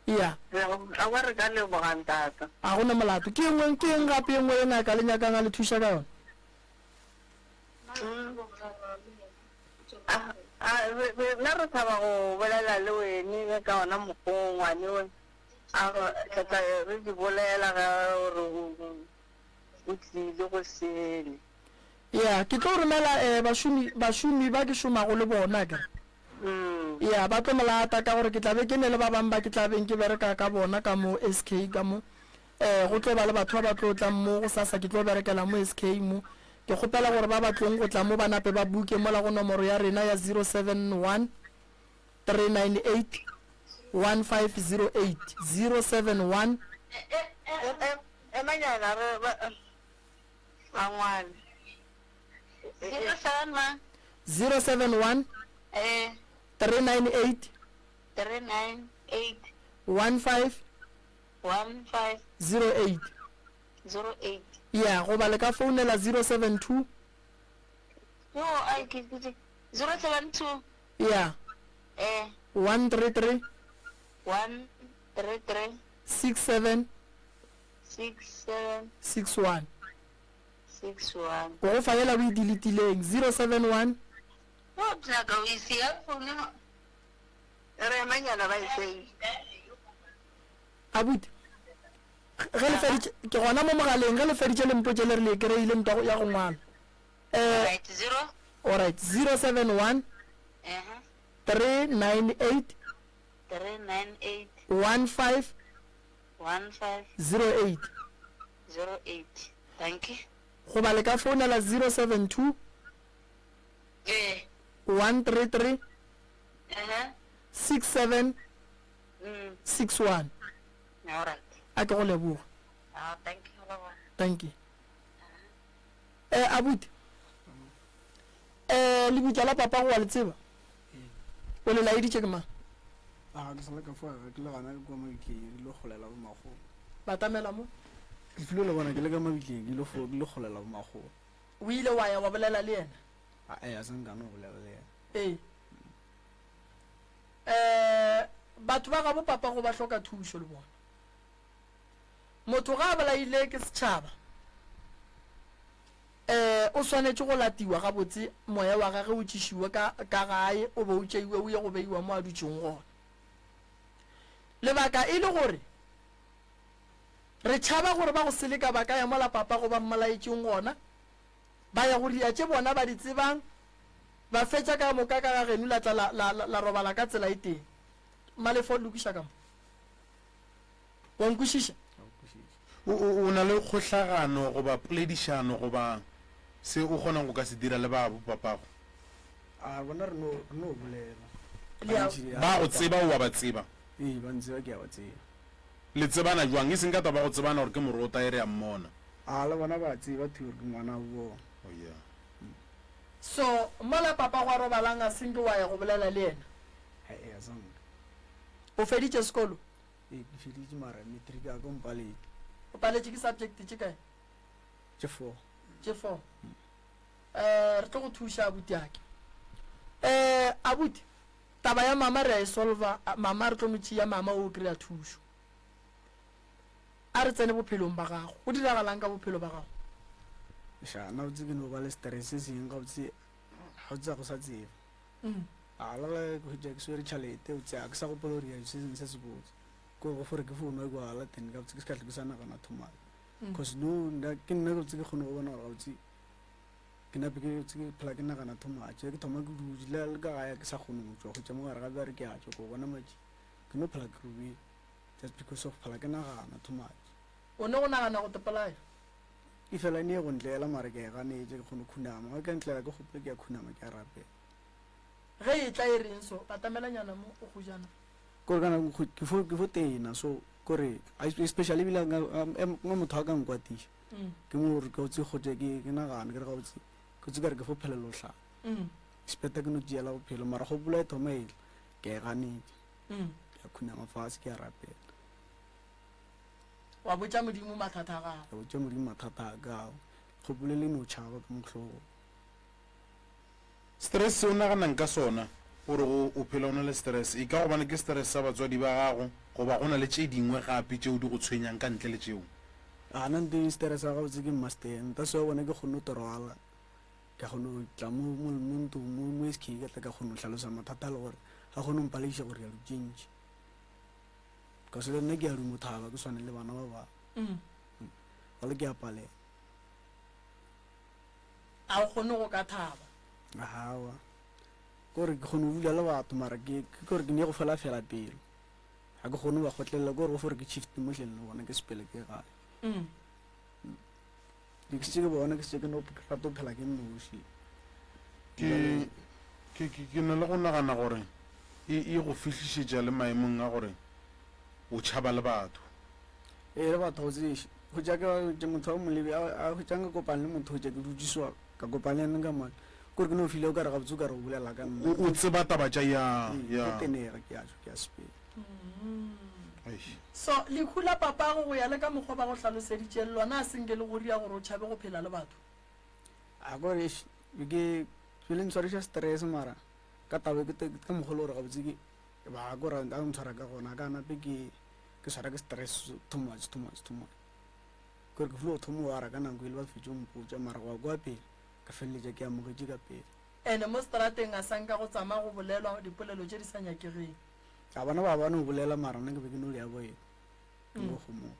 Ya. Aowa re ka leboga ntata. A go na molato. Ke engwe, ke eng gape e nngwe ye ngaka le nyakang a le thuša ka yona? Rena re thaba go bolela le wene ka ona mokgwa o ngwane we. A re tla re di bolela ge gore o tlile go sele. Ya, ke tlo romela eh, bašomi, bašomi ba ke šomago le bona, akere. Ya, ba tlo mo lata ka gore ke tla be ke ne le ba bang ba ke tla beng ke bereka ka bona ka mo SK ka mo. Eh, go tlo ba le batho ba ba tlo tlang mo gosasa, ke tlo berekela mo SK mo. Ke kgopela gore ba ba tlong go tla mo ba nape ba buke mola go nomoro ya rena ya 071 398 1508, 071. Emanyana re ba ngwale. 07 mang? 071 Eh. 398 398 15 15 08. 08. Ya, goba le ka founela 072 Yo, ai ke ke 072 ya eh 133 133 67 67 61. 61. Go go fa yela o e deletileng 071 Yo, ke nyaka o e siya phone. Re emanyana ba e save. Abuti, ge le feditše, ke gona mo mogaleng, ge le feditše le mpotše le re le e kry-ile ntwa ya go ngwala. Eh, Right, zero. alright, 071 Uh-huh. 398 398 15 15 08. 08. Thank you. Goba le ka founela 072 Eh. 133 Uh-huh. 67 Mm. 61. All right. A ke go leboga. Ah, thank you. Bye-bye. Thank you. Eh, abuti. Eh, lebitla la papa go wa le tseba? O le laeditše ke mang? A ke sa le ka fo ga ke le gana ke kwa mabitleng ke lo kgolela bo makgolo. Batamela mo. Ke filo le bona ke le ka mabitleng ke lo fo ke lo kgolela bo makgolo. O ile wa ya wa bolela le yena? A eh a se nka no bolela le yena. Ee. Eh, batho ba gabo papa go ba hloka thušo le bona. Motho ga a bolaile ke setšhaba, eh, o swanetše go latiwa gabotse, moya wa gage o tšišiwe ka, ka gae, o be o tšeiwe o ye go beiwa mo a dutšego gona. Lebaka e le gore re tšhaba gore ba go seleka ba ka ya mola papa go ba mmolaetšeng gona, ba ya go ria tše bona ba di tsebang, ba fetša ka moka ka ga geno la tla la, la, la, la robala ka tsela e tee. Malefo, lokiša ka mo. Wa nkwešiša? O, o, o na le kgohlagano goba poledišano goba se o kgonang go ka se dira le ba bopapago? A bona re no, re no bolela. Le a- Gantši, Ba go tseba, o a ba tseba? Ee, ba ntseba, ke a ba tseba. Le tsebana bjang? E seng ka taba ya go tsebana gore ke morota e re a mmona. A le bona ba tseba thwi gore ke ngwana wa bona. Oh, yeah. So mola papa gwa robalang a senke wa ya go bolela le yena? He-e, a sanka. O feditše sekolo? Ee, ke feditše mara matric ya ka o mpaletše. O paletše ke subject tše kae? Tše four. Tše four. Eh, re tlo go thuša abuti ake. Eh, abuti, taba ya mama re a e solva, mama re tlo mo tšea, mama o kry-a thušo. A re tsene bophelong ba gago. Go diragalang ka bophelo ba gago? Ša, nna botse ke no ba le stress se seng gabotse, gabotse ga go sa tseba. A la ge ke hwetša ke swere tšhalete, botse ga ke sa gopola gore ke se sengwe se se botse. Ke gore go fore ke fo nwa jwala then gabotse ke se ka hlwe ke sa nagana too much. Cause no nna ke nna gabotse ke kgone go bona gore gabotse ke nape ke botse ke phela ke nagana too much. Ke thoma ke dutše le ka gae ke sa kgone go tšwa, hwetša mo gare ga bjare ke a tšwa ko bona matšatši. Ke no phela ke robetše. Just because of phela ke nagana too much. O ne go nagana go tepolaya? E fela e ne e go ntlela mara ke a e ganetša, ke kgone go khunama. Ge e ka ntlela ke gopole ke a khunama ke a rapela. Ge e tla e reng so? Batamelanyana mo o kgojana. Kore ka nako ke fo ke fo tena so kore especially ebile nga motho a ka nkwatiša ke mo gore ke otse gotse ke ke nagana ke re gabotse ke otse ka re ke fo phelela hlala. Speta ke no tšeela bophelo mara kgopolo e thoma e tla ke a e ganetša. Ke a khunama fase ke a rapela. Wa botša Modimo mathata a gago. Ka botša Modimo mathata a ka ao. Kgopolo le no tšhaba ka mo hlogong. Stress se o naganang ka sona gore go o phela o na le stress e ka gobane ke stress sa batswadi ba gago goba go na le tše dingwe gape tšeo di go tshwenyang ka ntle le tšeo? A nna nte stress sa gabotse ke mmasten that's why gona ke kgonne go torwala ka kgona go tla mo mo mo ntlong mo mo S_K ka tla ka kgona go hlalosa mathata a le gore a kgone go mpalediša gore dilo tše ntši because le nna ke a duma go thaba ke swane le bana ba bangwe jwale ke a palela. A o kgone go ka thaba? Aowa, ke gore ke kgone go dula le batho mara ke ke gore ke ne go fela fela pelo ga ke kgone go ba kgotlelela ke gore go fore ke shift mo hleng le bona ke sepele ke gae. Ke šetše ke bona ke šetše ke no rata go phela ke nnoši. Ke, ke, ke, ke na le go nagana gore e, e go fihlišetša le maemong a gore o tšhaba le batho. Ee, le batho go tsebe, hwetša ke, ke motho wa molebe, a, a hwetša nka kopana le motho hwetša ke dutše so, ka kopana le yena ka mane. Kore ke no feel-a o ka re gabotse o ka re o bolela ka nna. O, o tseba taba tša, ya, Ee, ya. ke tenega, ke a tšwa, ke a sepela. Eish. So, lehu la papago go ya le ka mokgwa ba go hlaloseditšeng lona a se nke le go ria gore o tšhabe go phela le batho? A kore eish, be ke, be le ntshwariša stress mara ka taba e ke, ka mokgwa e le gore gabotse ke, ba kore a ntshwara ka gona, a ka nape ke, ke swara ke stress too much, too much, too much. Kore ke filo go thoma go ara ka nako e le ba fetše go mpotša mara go ya kwa pele ka feleletša ke amogetše ka pele. Ene mo seterateng a sa nka go tsama go bolelwa dipolelo tše di sa nyakegeng. A bona ba ba no bolela mara nna ke be ke no di avoida. Ke no gomola.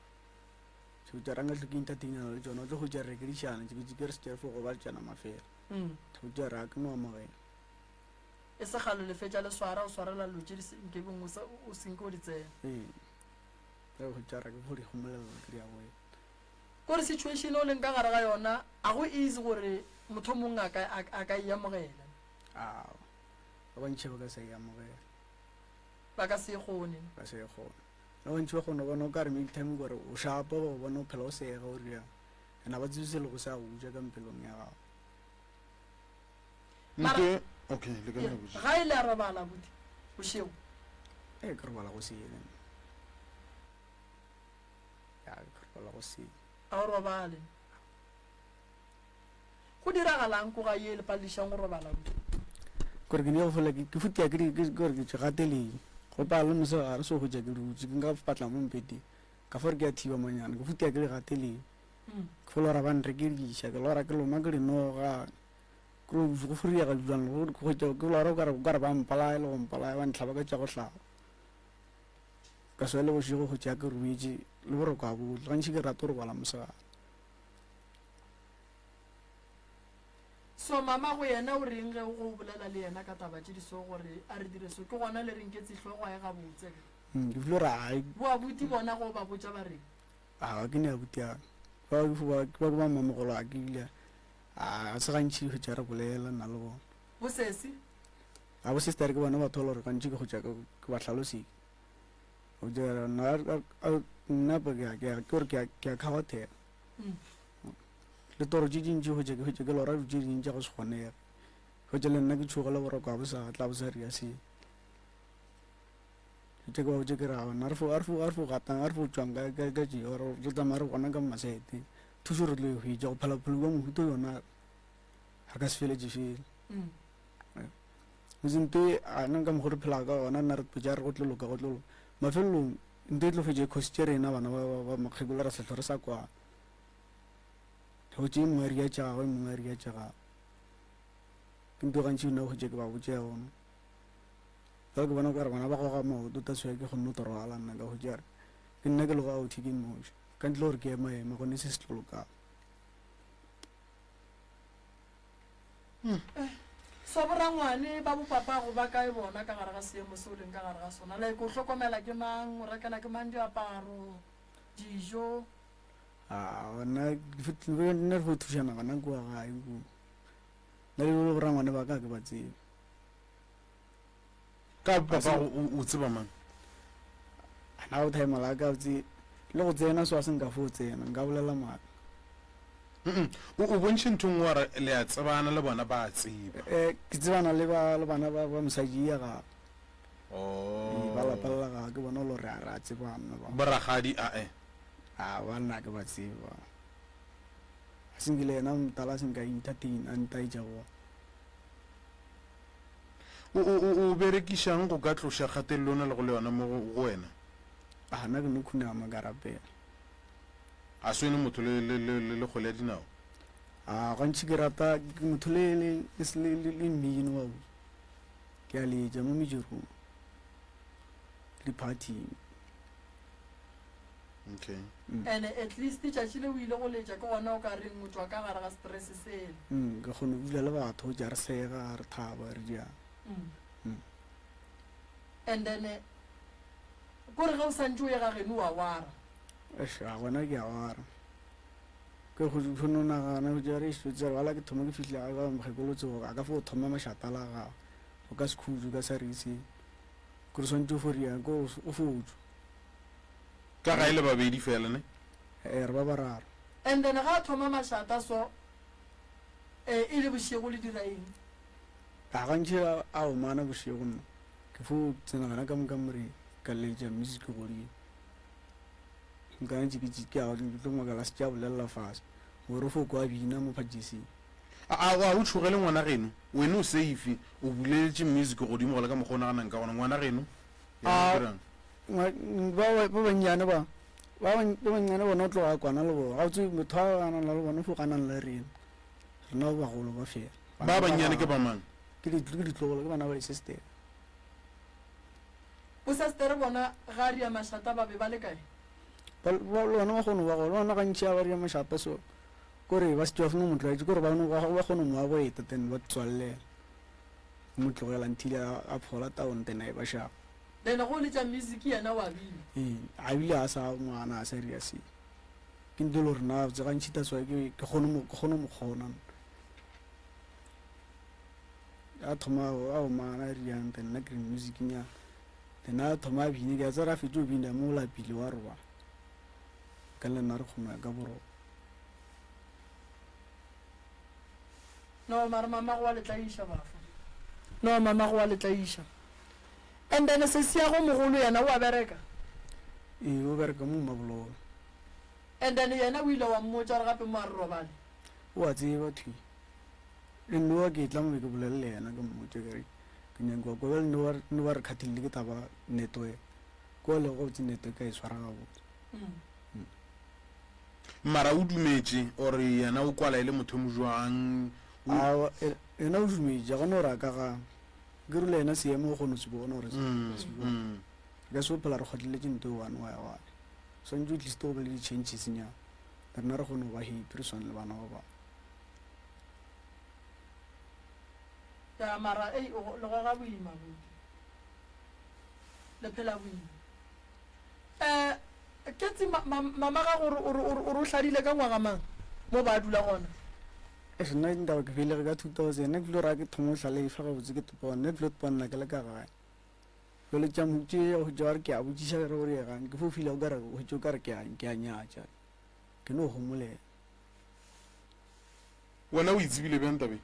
Tšeo tša ranga hlwe ke entertainana le tšona o tlo hwetša re rekedišana tše ke ke re se fo gobatšana mafela. Tšeo tša ra ke no amogela. E se kgale le fetša le swara o swarela dilo tše di se nkebeng o sa o senke o di tsena. Ee. Ka hwetša ra ke go di gomolela ke di avoida. Kore situation o leng ka gare ga yona a go easy gore motho o mongwe a ka a ka e amogela. Aowa. Ba bantši ba ka se e amogele. Ba ka se e kgone. Ba se e kgone. Ba bantši ba kgona go bona o ka re maybe time gore o shapa ba go bona o phela o sega o riang. And ga ba tsebe se lego se a go uja ka mpelong ya gago. Mara Nke, okay, le ka nna botšiša. ga e le a robala abuti bošego. Ee, ke robala go sele. Ya, ke robala go sele. A o robale. Go diragalang ko ga ye le paledišang go robala ruri? Kore ke nyaka go fela ke futia ke kore ke tšwe gateleng. Go pala le mosegare so hwetša ke dutše ke nka patla mo mpeteng. Ka fo re ke a thiba monyana ke futia ke le gateleng. Ke fo lora ba nrekediša ke lora ke loma ke dinoga. Ke go furiega bjang go hwetša ke lora o kare ba mpolaya le go mpolaya ba ntlhaba ka tša go hlaba. Ka swa le bošego hwetša ke robetše le boroko ga bo tle. Gantši ke rata go robala mosegare. So mama go yena o reng ge go bolela le yena ka taba tše di so gore a re dire so ke gona le reng ke tsihlogo a e gabotse ge. Ke filo re ai. Bo abuti bona go ba botša ba reng? A ke ne abuti a ba ba ba ba mamogolo a ke ile a se gantši go tša re bolela nna le bona. Bo sesi? A bo sister ke bona batho ba le gore gantši ke go tša ke ba hlalosetša. Go tša nna nna ke ke gore ke ke a kgaothela. Le toro tše dintši hwetša ke hwetša ke lora dilo tše dintši tša go se kgonege. Hwetša le nna ke tšhoga le boroko ga bo sa tla bo sa ria se. Hwetša ke ba botše ke re aowa nna re fo a re fo a re fo gatang a re fo tšwang ka ka ka tše or re tsamaya re bona ka masaete. Thušo re tlo e hwetša go phela bophelo bja mohuta yona re ka se feletše fela. Motse nte a nna ka mokgo re phela ka gona nna re tlo re go tlo loka go tlo loka. Mafelelong nte e tlo fetša e costitše rena bana ba ba ba makgekolo ra se hlwe re sa kwana. Hwetše e mongwe a ria tša gagwe e mongwe a ria tša gagwe. Ke nto gantši nna hwetše ke ba botše yona. Jwale ke bona o kare bana ba goga maoto that's why ke kgonne go rwala nna ka hwetše a re ke nna ke lego out ke nnoši. Ka ntle le gore ke ema ema gone se se tlo lokang. So borangwane ba bopapago ba kae bona ka gare ga seemo se o leng ka gare ga sona? Like o hlokomela ke mang, o rekela ke mang diaparo, dijo? A gona nna re fo thušana gona kua gae kua. Nna le borangwane ba ka ke ba tsebe. Ka papago o tseba mang? Ana go thaema la ka tse le go tsena so a se nka fo tsena nka bolela maaka. O o bontšhe ntho nngwe wa re le a tsebana le bona ba a tseba. Eh ke tsebana le ba le bana ba ba mosadi ya ga. Oh. Ba lapa la ga ke bona lo re a re a tsebana ba. Boragadi a e. A ba nna ke ba tseba. A se nkile yena motala a se nka entertain a ntaetša go. O, o, o, o berekišang go ka tloša kgatelelo o na lego le yona mo go, go wena? A nna ke no khunama ka rapela. A se wene motho le, le, le, le, le kgwele ya dinao? A gantši ke rata ke motho le, le, le, le, le mmino wa ke a letša mo medirong le di-party-ing. Okay. And at least tšatši le o ile go letša ke gona o ka reng o tšwa ka gare ga stress sela. Mm, ke kgone go dula le batho ja re sega re thaba re diang. Mm. Mm. And then eh, kore ge o santše o ye ga geno wa wara. Eish, a gona ke a wara. Ke go kgone go nagana go tšea re šetse re wala ke thoma ke fihla ga mokgekolo tsogo a ka fo thoma mašata la gago. O ka se khutše o ka sa re se. Ke re swantše o fo riang ko o fo tšwa. Ka gae le babedi fela ne? Ee, re ba bararo. And then ga a thoma mašata so eh e le bošego le dira eng? A gantši a a omana bošego nna ke fo tsena gona ka mo kamoreng ka letša music godimo. Nka ntše ke ke a ke tlo makala se tša bolelela fase gore o fo kwa bina mo phatšesing. A a a o tšhogele ngwana geno? Wene o safe o buleletše music godimo go le ka mokgwa o naganang ka gona. Ngwana geno yena o A dirang? Ba ba bannyane ba ba bannyane bona o tloga kwana le bona gabotse motho a ganana le bona o fo ganana le rena rena ba bagolo ba fela ba bannyane ke ba mang ke ditlogolo ke bana ba di-sister bosestere bona ga ria mašata ba be ba le kae le bona ba kgone ba gona bona gantši a ba ria mašata so kore ba setse ba funa motlwaetše kore ba kgone mo avoida then ba tswallela mo tlogela until a phola town then a e ba shapa Then go letša music yena wa bina. Ee, a bile a sa ngwana a sa ria se. Ke ntho le gore na tse gantši that's why ke ke kgone mo ke kgone mo kgona. A thoma a omana a riang then nna ke re music nyana. Then a thoma a bine ke a tsara a fetše go bina mo o lapile wa robala. Ka le nna re kgona ya ka boroko. No mara mamago wa le tlaiša bafo. No mamago wa le tlaiša. And then sesiago mogolo yena o a bereka? Ee, o bereka mo Mmabololo. And then yena o ile wa mmotša gore gape mo a re robale? O a tseba thwi. Le nnowa ke tla mo be ke bolele le yena ke mmotše ke re ke nyaka go kwa bjale nnowa nnowa re khathile ke taba network. Kwa le gabotse network a e swara gabotse. Mm. Mara o dumetše or yena o kwala e le motho mo jwang? Aowa, yena o dumetše, ga gona gore a ka gana. Ke rile yena seemo o kgone go se bona gore se bjang. Re ka se o phela re kgotleletše nto e one wa ya wa. Swantše at least go be le di-changes nyana. Rena re kgone go ba happy re swane le bana ba bangwe. Ya mara ei o le goga boima buti. Le phela boima. Eh Ketsi ma, ma, mama gago o re o re o re o hladile ka ngwaga mang mo ba dula gona? Eish nna nka ba ke belege ka 2000 nna ke tlo ra ke thoma go hlalefa gabotse ke topa nna ke tlo topa nna ke le ka gae jale tša tše go tša gore ke a botšiša ke re gore egang ke fo fila o kare go tše o kare ke a ke a nyatša ke no homolela. Wena o e tsebile bjang tabeng?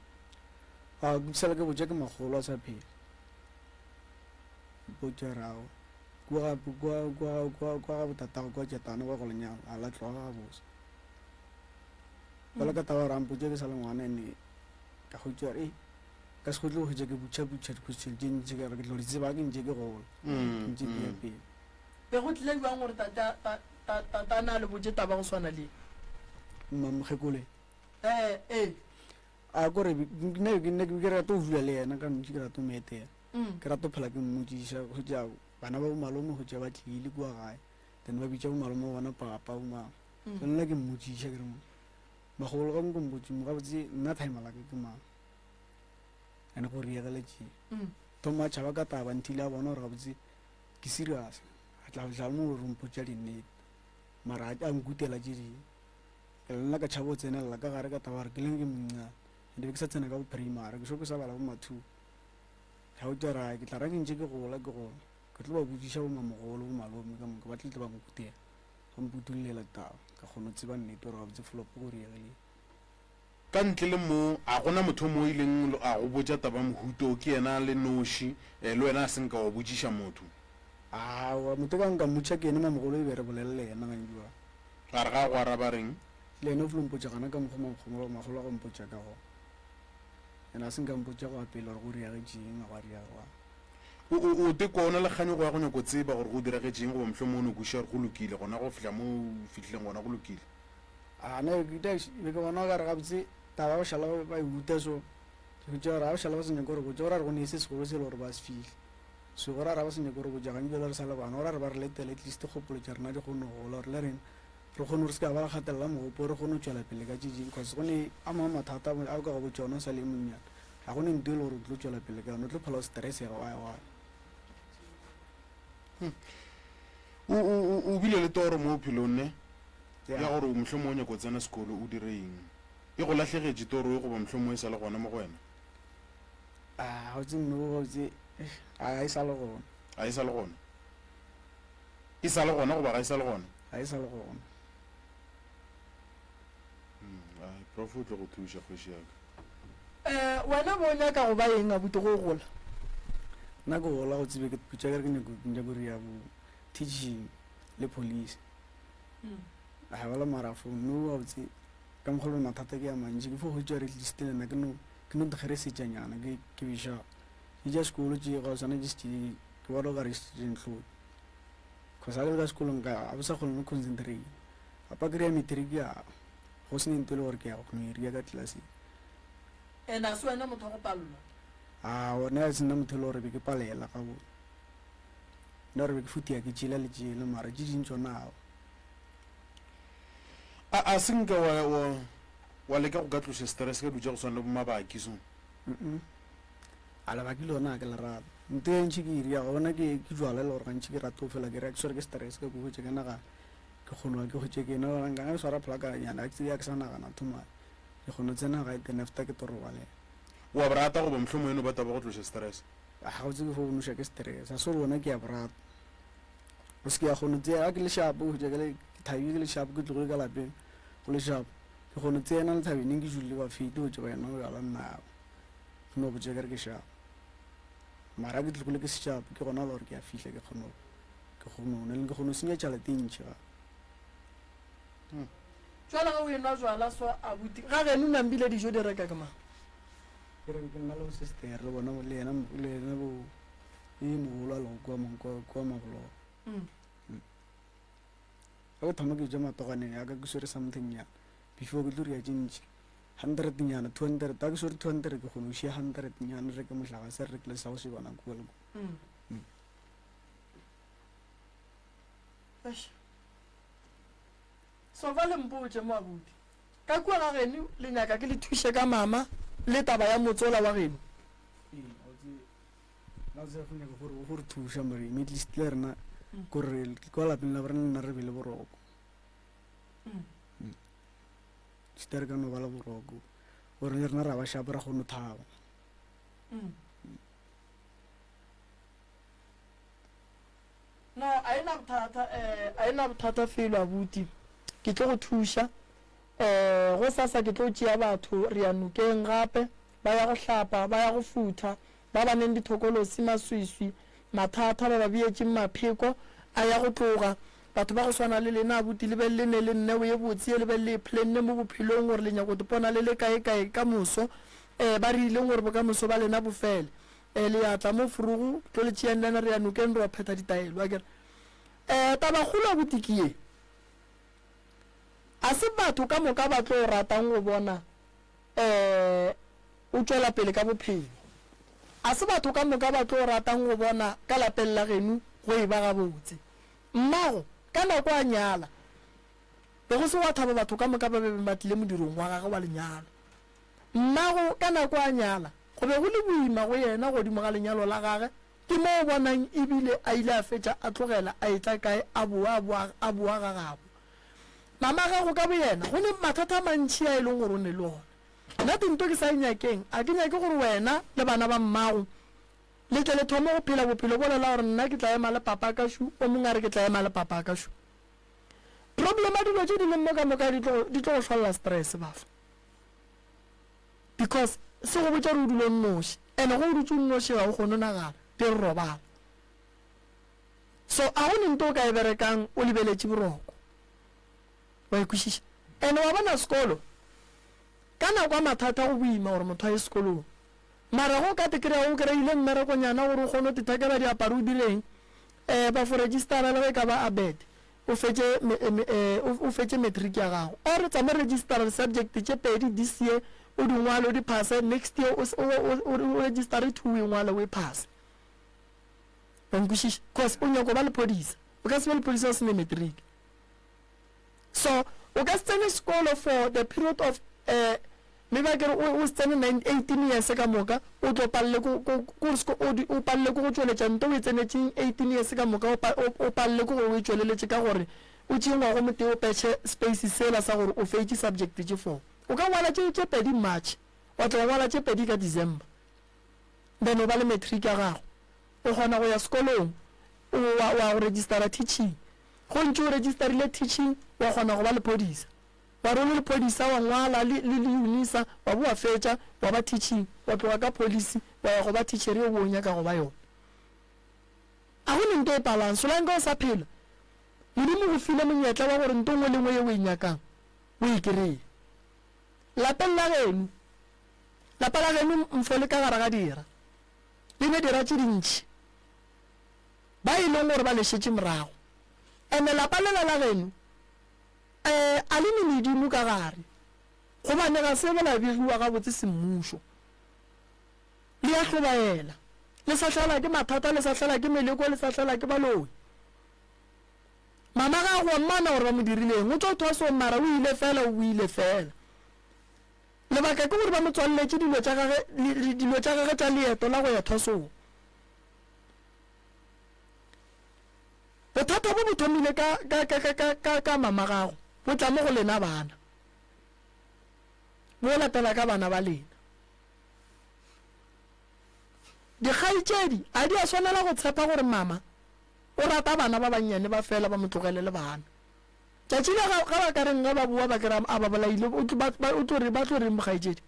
A ke sala ke botša ke makgolo a sa phela. Mpotša rago. Kua ga kua kua kua kua ga botatago kua Tšetane kwa go lenyalo a la tloga ga bose. Bjale ka taba gore a mpotša ke sa le ngwana ene ka hwetša gore ka se kgotlo go hwetša ke butšha butšha di-question tše ntši ka re ke tlo di tseba ke ntše ke gola ke ntše ke ya pele. Be go tlile bjang gore tata ta ta tata a na le botše taba go swana le ye? Mma mokgekole. Ee, ee. A kore nna ke nna ke rata go dula le yena ka ntši ke rata go mo etela. Ke rata go phela ke mmotšiša go tša bana ba bo malome go tša ba tlile kua gae then ba bitša bo malome ba bona papa bo mang. So nna ke mmotšiša ke re magolo ga nko mpotše mo gabotse nna timer la ka ke mang. And go riegeletše. Thoma a tšhaba ka taba until a bona gore gabotse ke serious. A tla tla mo gore mpotša dinnete. Mara a nkutela tše dingwe. Ke le nna ka tšhaba go tsenelela ka gare ka taba gore ke leng ke monnyane and be ke sa tsena ka bo primary ke šo ke sa bala bo ma-two. Ga o tšera ke tla ra ke ntše ke gola ke gola ke tlo ba botšiša bo mamogolo bo malome ka moka ba tle tle ba nkutela ba mputullela taba ka kgona go tseba nnete gore gabotse flop go diregile. Ka ntle le mo, a go na motho mo ileng a go botša taba mohuto o ke yena le noši, le wena a se nka wa botšiša motho? Aowa, motho ka nka mmotšiša ke yena mamogolo e be re bolele le yena gantši wa. A re ga a go araba reng? Le yena o filo mpotša gana ka mokgwa makgomolo magolo a go mpotša ka gona. Yena a se nka mpotša go ya pele gore go diragetše eng, gwa diregwang. O, o, o tekwa o na le kganyogo ya go nyako tseba gore go diragetše eng goba mohlomongwe o no kwešiša gore go lokile gona go fihla mo o fihlileng gona go lokile? A ne ke be ke bona okare gabotse taba ba šala ba e uta so, ke hwetša gore ga ba šala ba sa nyake go re botša, go ra re go ne se segolo se e le gore ba se fihla. So go ra re ba sa nyake go re botša gantši bjalo re sa le bana, go ra re ba re letele at least kgopolo tša rena di kgone go gola gore le rena re kgone gore se ka ba ra gatelela mogopo re kgone go tšwela pele ka tše dingwe cause go ne a mangwe mathata a o ka go botša ona o sa le monnyane ga go ne nto e le gore o tlo tšwela pele ka yona o tlo phela o stressega wa wa O, o, o, o bile le toro mo bophelong ne ya gore mohlomongwe o nyaka go tsena sekolo o dire eng e go lahlegetše toro e goba mohlomongwe e sa le gona mo go wena A gabotse nno gabotse a e sa le gona. A e sa le gona? E sa le gona goba ga e sa le gona? Ga e sa le gona. Hmm, ai, prof o tlo go thuša kgoši ya ka. Eh, wena bo nyaka go ba eng abuti go gola? Nna ke gola go tsebe ke putša ke re ke nyako ke nyako ria bo teaching le police. A ba le marafo no gabotse ka mokgwa le mathata ke a mantši ke fo hwetša re at least le nna ke no ke no dikgeresetša nyana ke ke beša ke tša sekolo tše ga o swana ke se ke bona o ka re se ntlhole cause ga ke le ka sekolong ka ga bo sa kgone go concentrate apa kry-a matric ya go se ne nto e le gore ke ya go kgona go e ria ka classeng. And a se wena motho wa go palelwa? A one a se nna motho e le gore be ke palela ga bo nna gore be ke futia ke tšela le tšela mara tše ding tsona ao. A a se nka wa wa wa leka go ka tloša stress ka dilo tša go swana le bo mabaki so? Mm a lebaki lona ke le rata. Nto e ntši ke e dira gona ke ke jwala e le gore gantši ke rata go fela ke re ke swere ke stress ka ko hwetša ke nagana ke kgono ke hwetše ke no nka ke swara plaka nyana ke tsebe ke sa nagana too much ke kgono tsena gae then after ke tlo robalela. Wa bo rata goba mohlomongwe e no ba taba go tloša stress? Ga o tsebe fo go noša ke stress a se gore wena ke a bo rata. O se ke ya kgono tsena ga ke le shapo ke hwetša ke le ke thabile ke le shapo ke tlogile ka lapeng go le shapo ke kgono tsena le thabeneng ke dule ba fete go tšwa ba enwa bjala nna ke no botša ke re ke shapo mara ke tlogile ke se shapo ke gona le gore ke a fihla ke kgono ke kgono ne ke kgono senya tšhelete e ntši ga Jwale ge o enwa jwala so abuti ga geno nambile dijo di reka ke mang? Ke re ke nna le bo sister le bona le yena le yena bo e mogolo a lego kua kua kua Mabologo. Ga ke thoma ke ja matoganeng ya ka ke swere something nyana before ke tlo ria tše ntši hundred nyana 200 ga ke swere 200 ke kgone go šia hundred nyana re reke mohlagase re rekele sa go šebana kua le kua. Eish. Sofa le mpotše mo abuti. Ka kua ga geno le nyaka ke le thuše ka mama le taba ya motse ola wa geno? Ee, ga o tsebe go nyaka gore go re thuša mare at least le rena kore kwa lapeng la borena nna re be le boroko. Sita re ka no ba le boroko gore le rena ra ba shapo ra kgone go thaba. No, a e na bothata, eh, a e na bothata felo abuti. Ke tlo go thuša. Eh, gosasa ke tlo tšea batho re ya nokeng gape. ba ya go hlapa, ba ya go futha, ba ba neng dithokolosi, maswiswi, mathata, ba ba beetšeng mapheko a ya go tloga. Batho ba go swana le lena, abuti, le be le ne le neo ye botse ye le be le e plenne mo bophelong gore le nyako go ipona le le kae kae ka moso. Eh, ba rileng gore bokamoso ba lena bo fele. Eh, le ya tla mo forogo, tlo le tšeang lena re ya nokeng re wa phetha ditaelo, akere. Eh, tabakgolo abuti ke ye. A se batho ka moka ba tlo ratang go bona um o tšwela pele ka bophelo. A se batho ka moka ba tlo ratang go bona ka lapeng la geno go e ba gabotse. Mmago, ka nako a nyala, be go se gwa thaba batho ka moka ba be ba tlile modirong wa gagwe wa lenyalo. Mmago, ka nako a nyala, go be go le boima go yena godimo ga lenyalo la gage, ke mo o bonang e bile a ile a fetša a tlogela a etla kae a boa a boa a boa ga gabo. Mama gago ka boyena go ne mathata a mantši a e leng gore o ne le ona. Nna tinto ke sa e nyakeng, a ke nyake gore wena le bana ba mmago le tle le thome go phela bophelo bola la gore nna ke tla ema le papa ka šu, o mongwe a re ke tla ema le papa ka šu. Problem ya dilo tše di leng mo ka moka di tlo di tlo go hlolela stress bafo. Because se go botša gore o dule o nnoši and ge o dutše o nnoši ga o kgone go nagana, di re robala. So a go ne nto o ka e berekang o lebeletše boroko. Wa e kwešiša? And wa bona sekolo, ka nako ya mathata go boima gore motho a ye sekolong. Mara ge o ka te kry-a o kry-ile mmerekonyana gore o kgone go tithekela diaparo o direng, um ba fo registera le ge e ka ba ABET, o fetše o fetše matric ya gago. Or tsama registera di-subject tše pedi this year o di ngwale o di phase, next year o o registere two o e ngwale o e phase. Wa nkwešiša? Cause o nyako ba lephodisa. O ka se be lephodisa o se ne matric. So o ka se tsene sekolo for the period of uh, maybe a kere o se tsene 18 years ka moka o tlo palele ko o palele ko go tšweletša nto o e tsenetšeng 18 years ka moka o palele ko gore o e tšweleletše ka gore o tšee ngwago motee o petšhe space sela sa gore o feitše subject tše four. O ka ngwala tše tše pedi March wa tla wa ngwala tše pedi ka December. Then o ba le matric ya gago. O kgona go ya sekolong, o wa, wa go registera teaching. Go ntše o registerile teaching, wa kgona go ba lephodisa. Wa re o le lephodisa, wa ngwala le, le, le Unisa, wa bo wa fetša, wa ba teaching, wa tloga ka police, wa ya go ba teacher ye o bo o nyaka go ba yona. A go ne nto e palang, solanka o sa phela, Modimo o go file monyetla wa gore nto nngwe le nngwe ye o e nyakang, o e kry-e. Lapeng la geno, lapa la geno mfo le ka gare ga dira. Le ne dira tše dintši ba e leng gore ba le šetše morago. Ene lapa lela la geno um a le ne medimo ka gare, gobane ga se be la begiwa gabotse semmušo. Le ya hlobaela, le sa hlalwa ke mathata, le sa hlalwa ke meleko, le sa hlalwa ke baloi. Mama gago wa mmona gore ba mo dirileng, o tšwa thwasong mara o ile fela, o boile fela. Lebaka ke gore ba mo tswaleletše dilo tša gage, dilo tša gage tša leeto la go ya thwasong. Bothata bo bo thomile ka, ka, ka, ka, ka, ka, ka mama gago, bo tla mo go lena bana. Bo latela ka bana ba lena. Dikgaetšedi a di a swanela go tshepa gore mama o rata bana ba bannyane ba fela ba mo tlogele le bana. Tšatši le ga, ga ba ka reng ge ba boa ba kry-a a ba bolaile, o tlo, ba, ba, o tlo re, ba tlo reng bokgaetšedi?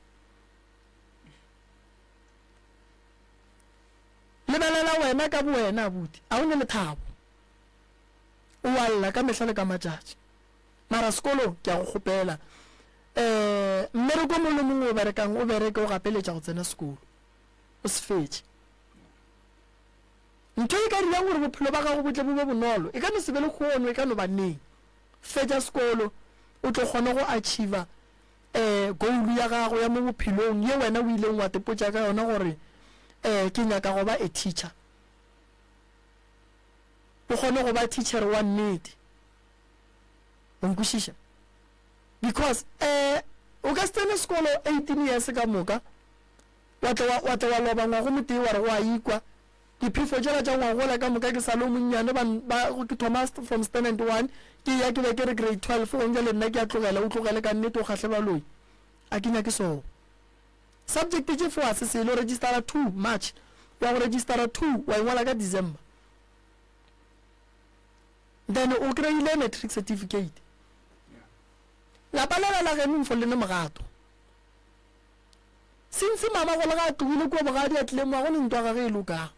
Lebelela wena ka bowena, abuti, a o ne lethabo. O a lla ka mehla le ka matšatši. Mara sekolong, ke a go kgopela, um mmereko o mongwe le mongwe o berekang, o bereke o gapeletša go tsena sekolo. O se fetše. Ntho e ka dirang gore bophelo ba gago bo tle bo be bonolo e ka no se be lehono, e ka no ba neng. Fetša sekolo, o tlo kgona go achieva um goal ya gago ya mo bophelong ye wena o ileng wa tepotša ka yona gore um ke nyaka go ba a teacher. O kgone go ba teacher wa nnete. O nkwešiša? Because um o ka se tsene sekolo 18 years ka moka Wa tla wa, wa tla wa loba ngwago motee wa re go a ikwa. Diphefo tšela tša ngwagola ka moka ke sa le o monnyane ba, ba, ke thoma from standard one ke eya ke be ke re grade 12 gong bjale nna ke a tlogela, o tlogele ka nnete o kgahle baloi. A ke nyake soo. Subject tše four a se selo, registera two March, wa go registera two wa e ngwala ka December. Then o kry-ile matric certificate. Lapa lela la geno mfo le ne mogato. Since mama go le ga a tlogile kua bogadi a tlile mo, ga go ne ntwa gage e lokago.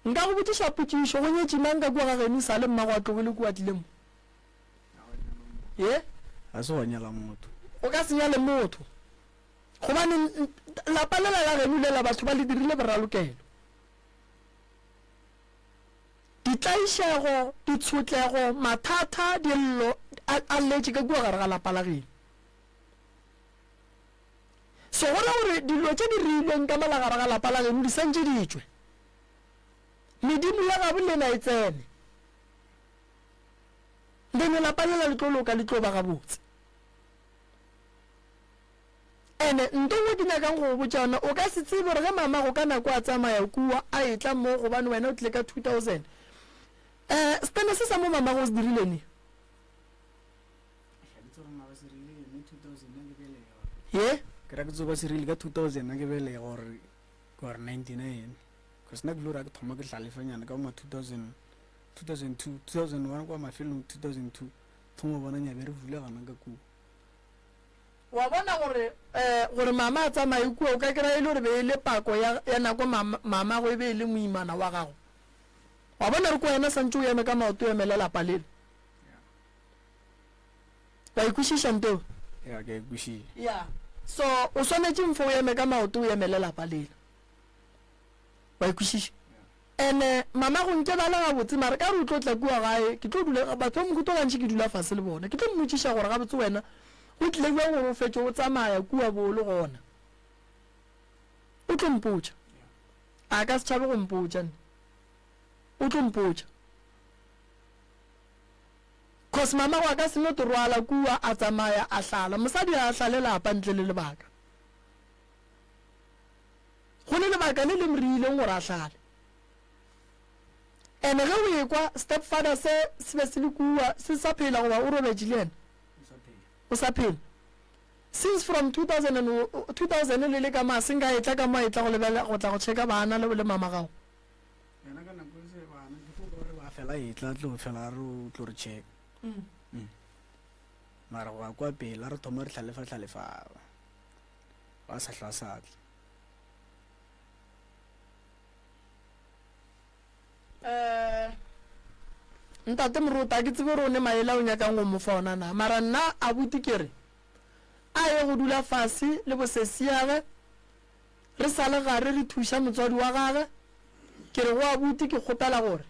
Nka go botšiša potšišo, go nyetše mang ka kua ga geno e sa le mmago a tlogile kua a tlile mo? Ye? Ga se wa nyala motho. O ka se nyale motho. Gobane lapa lela la geno lela batho ba le dirile boralokelo. Ditlaišego, ditshotlego, mathata, dillo a, a letše ka kua gare ga lapa la geno. So go ra gore dilo tše di reilweng ka mola gare ga lapa la geno di santše di tšwe. Medimo ya gabo lena e tsene. Then lapa lela le tlo loka le tlo ba gabotse. Ene nto nngwe ke nyakang go go botša yona, o ka se tsebe gore ge mamago ka nako a tsamaya kua a etla mo gobane wena o tlile ka 2000. Eh, setene se sa mo mamago o se dirile neng? Ye? Ke ra ke tsoba se rile ka 2000 ke belega or or 99 cause nna ke lo ra ke thoma ke hlalefanyana ka ma 2000 2002 2001 kwa mafelong 2002 thoma bona nyabe re rulagana ka kua. Wa bona gore um gore mama a tsamaye kua o ka kry-a e le gore be e le pako ya, ya nako mama, mamago e be e le moimana wa gago. Wa bona re ko wena santše o eme ka maoto o emele lapa lele. Wa e kwešiša nteo? Ya, ke a e kwešiša. Ya. So o swanetše mfo o eme ka maoto o emele lapa lela. Wa e kwešiša? Ene mamago nke ba le gabotse mara ka re o tlo tla kua gae ke tlo dula batho ba mohuta gantši ke dula fase le bona ke tlo mmotšiša gore gabotse wena go tlile bjang gore o fetše o tsamaya kua bo o le gona. O tlo mpotša. A ka se tšhabe go mpotša nne. O tlo mpotša. Cause mamago a ka se no te rwala kua a tsamaya a hlala. Mosadi ga a hlale lapa ntle le lebaka. Go le lebaka le le mriileng gore a hlale. Ene ge o ekwa step father se se be se le kua se sa phela goba o robetše le yena? O sa phela. Since from 2000 and 2000 le le ka mo a se nka etla ka mo a etla go lebelela go tla go checka bana le le mama gago. Yena ka nako e se bana ke tlo kwa gore ba fela etla tlo fela a re o tlo re check. Mm. Mara go ya kwa pele a re thoma re hlalefa hlalefa ba sa hlwa sa tla. Eh, Ntate Moruti, a ke tsebe gore o ne maele a o nyakang go mo fa ona na, mara nna abuti ke re a ye go dula fase le bosesiage re sa le gare re thuša motswadi wa gage. Ke re go abuti ke kgopela gore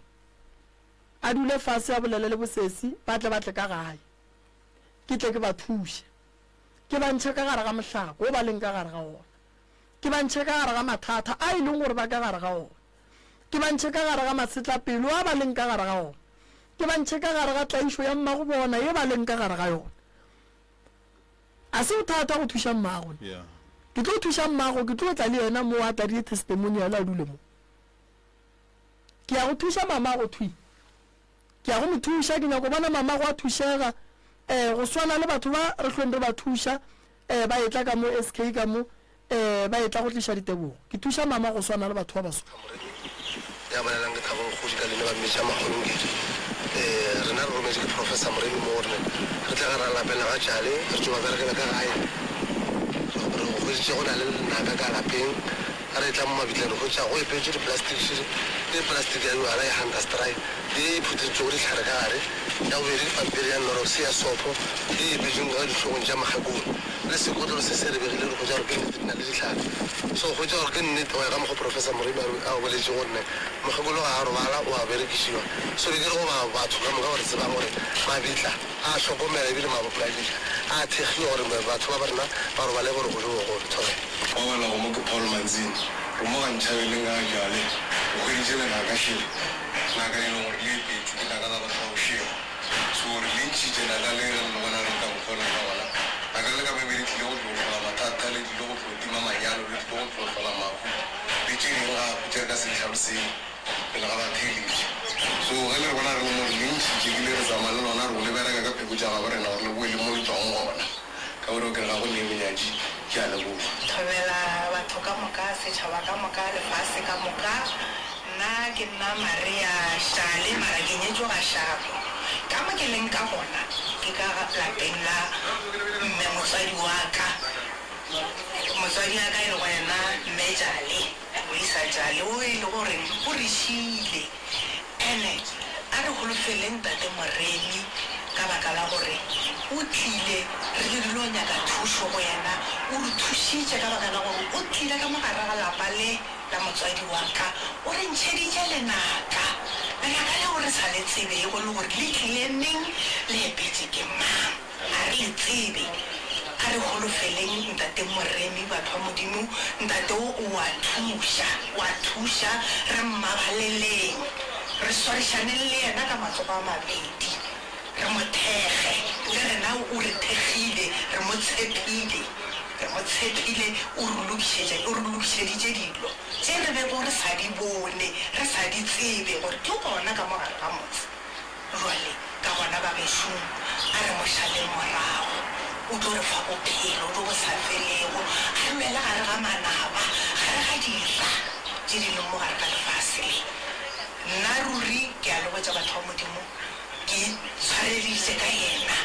a dule fase a bolele le bosesi ba tle ba tle ka gae ke tle ke ba thuše ke ba ntšhe ka gare ga mohlako wo ba leng ka gare ga ona. Ke ba ntšhe ka gare ga mathata a e leng gore ba ka gare ga ona. Ke ba ntšhe ka gare ga masetlapelo a ba leng ka gare ga ona. Ke ba ntšhe ka gare ga tlaišo ya mmago bona ye ba leng ka gare ga yona. A se bothata go thuša mmago. Yeah. Ke tlo thuša mmago, ke tlo tla le yena mo a tla testimonial a dule mo. Ke ya go thuša mamago thwi. Ke ya go mo thuša, ke nyako bona mamago a thušega. Eh, go swana le batho ba re hlweng re ba thuša, eh, ba etla ka mo SK ka mo, eh, ba etla go tliša ditebogo. Ke thuša mama go swana le batho ba baso. Moremi ya bolelang ke Thabo Nkgodi ka leina ba mmitša Makgolongedi. Eh, rena re rometše ke Professor Moremi mo gore re tle gare lapeng la ga Tšale re tšo ba berekela ka gae. Re go hweditše go na le lenaka ka lapeng. Ge re etla mo mabitleng re hwetša go epetšwe diplastic le plastic ya jwala ya Hunterstry le ye e phuthetšwego dihlare ka gare, ya bobedi ke pampiri ya Knorrox ya sopo ye e epetšweng ka dihlogong tša makgakolo le sekotlolo se se rebegile re hwetša gore ke nnete di na le dihlare. So go hwetša gore ke nnete go ya ka mokgo Professor Moremi a boletše gore ne mokgekolo ga a robala o a berekišiwa. So be ke re go ba batho ka moka ba re tsebang gore mabitla a hlokomela ebile mabitla a thekgiwa gore batho ba ba rena ba robale boroko bjo bogolo. Thobela. Ba welago mo ke Paul Manzini. Re mo ga Ntšhabeleng ga bjale. O hweditše lenaka šele, naka e leng gore le epetšwe ke naka la batho ba bošego. So re le ntšhitše naka le ge le le bona re ka mokgwa o leng ka gona. Naka le ka be be le tlile go tlo hlola mathata, le tlile go tlo tima manyalo, le tlile go tlo hlola mahu le tše dingwe gape tše re ka se di hlaloseng pele ga batheeletši. So ge le re bona re le mo re le ntšhitše ebile re tsamaya le lona re go le bereka ka pheko tša gabo rena gore le boe le mo le tšwang gona. Ka gore o ke re ga go nee bonyatši. Ke a leboga. Thobela batho ka moka, setšhaba ka moka, lefase ka moka. Nna ke nna Maria Šale, mara ke nyetšwe ga Šako. Ka mo ke leng ka gona ke ka lapeng la mme motswadi wa ka. Motswadi wa ka e lego yena Mme Jale, Moisa Jale, o e lego gore o re šiile. Ene a re holofeleng Tate Moremi ka baka la gore o tlile re be re lo nyaka thušo go yena, o re thušitše ka baka la gore o tlile ka mo gare ga lapa le la motswadi wa ka, o re ntšheditše lenaka, lenaka leo re sa le tsebego le gore le tlile neng, le epetše ke mang. Ga re le tsebe. A re holofeleng Ntate Moremi, batho ba Modimo. Ntate o o a thuša, o a thuša. Re mmabaleleng. Re swarišaneng le yena ka matsogo a mabedi. Re mo thekge. Le rena o re thekgile. Re mo tshepile. Re mo tshepile. O re lokišetša, o re lokišeditše dilo tše re bego re sa di bone, re sa di tsebe gore di gona ka mo gare ga motse. Bjale, ka gona, bagešong, a re mo šaleng morago. O tlo re fa bophelo bjo bo sa felego. A re lwele gare ga manaba, gare ga dira tše di leng mo gare ga lefase le. Nna ruri ke a le botša, batho ba Modimo, ke itshwareleditše ka yena.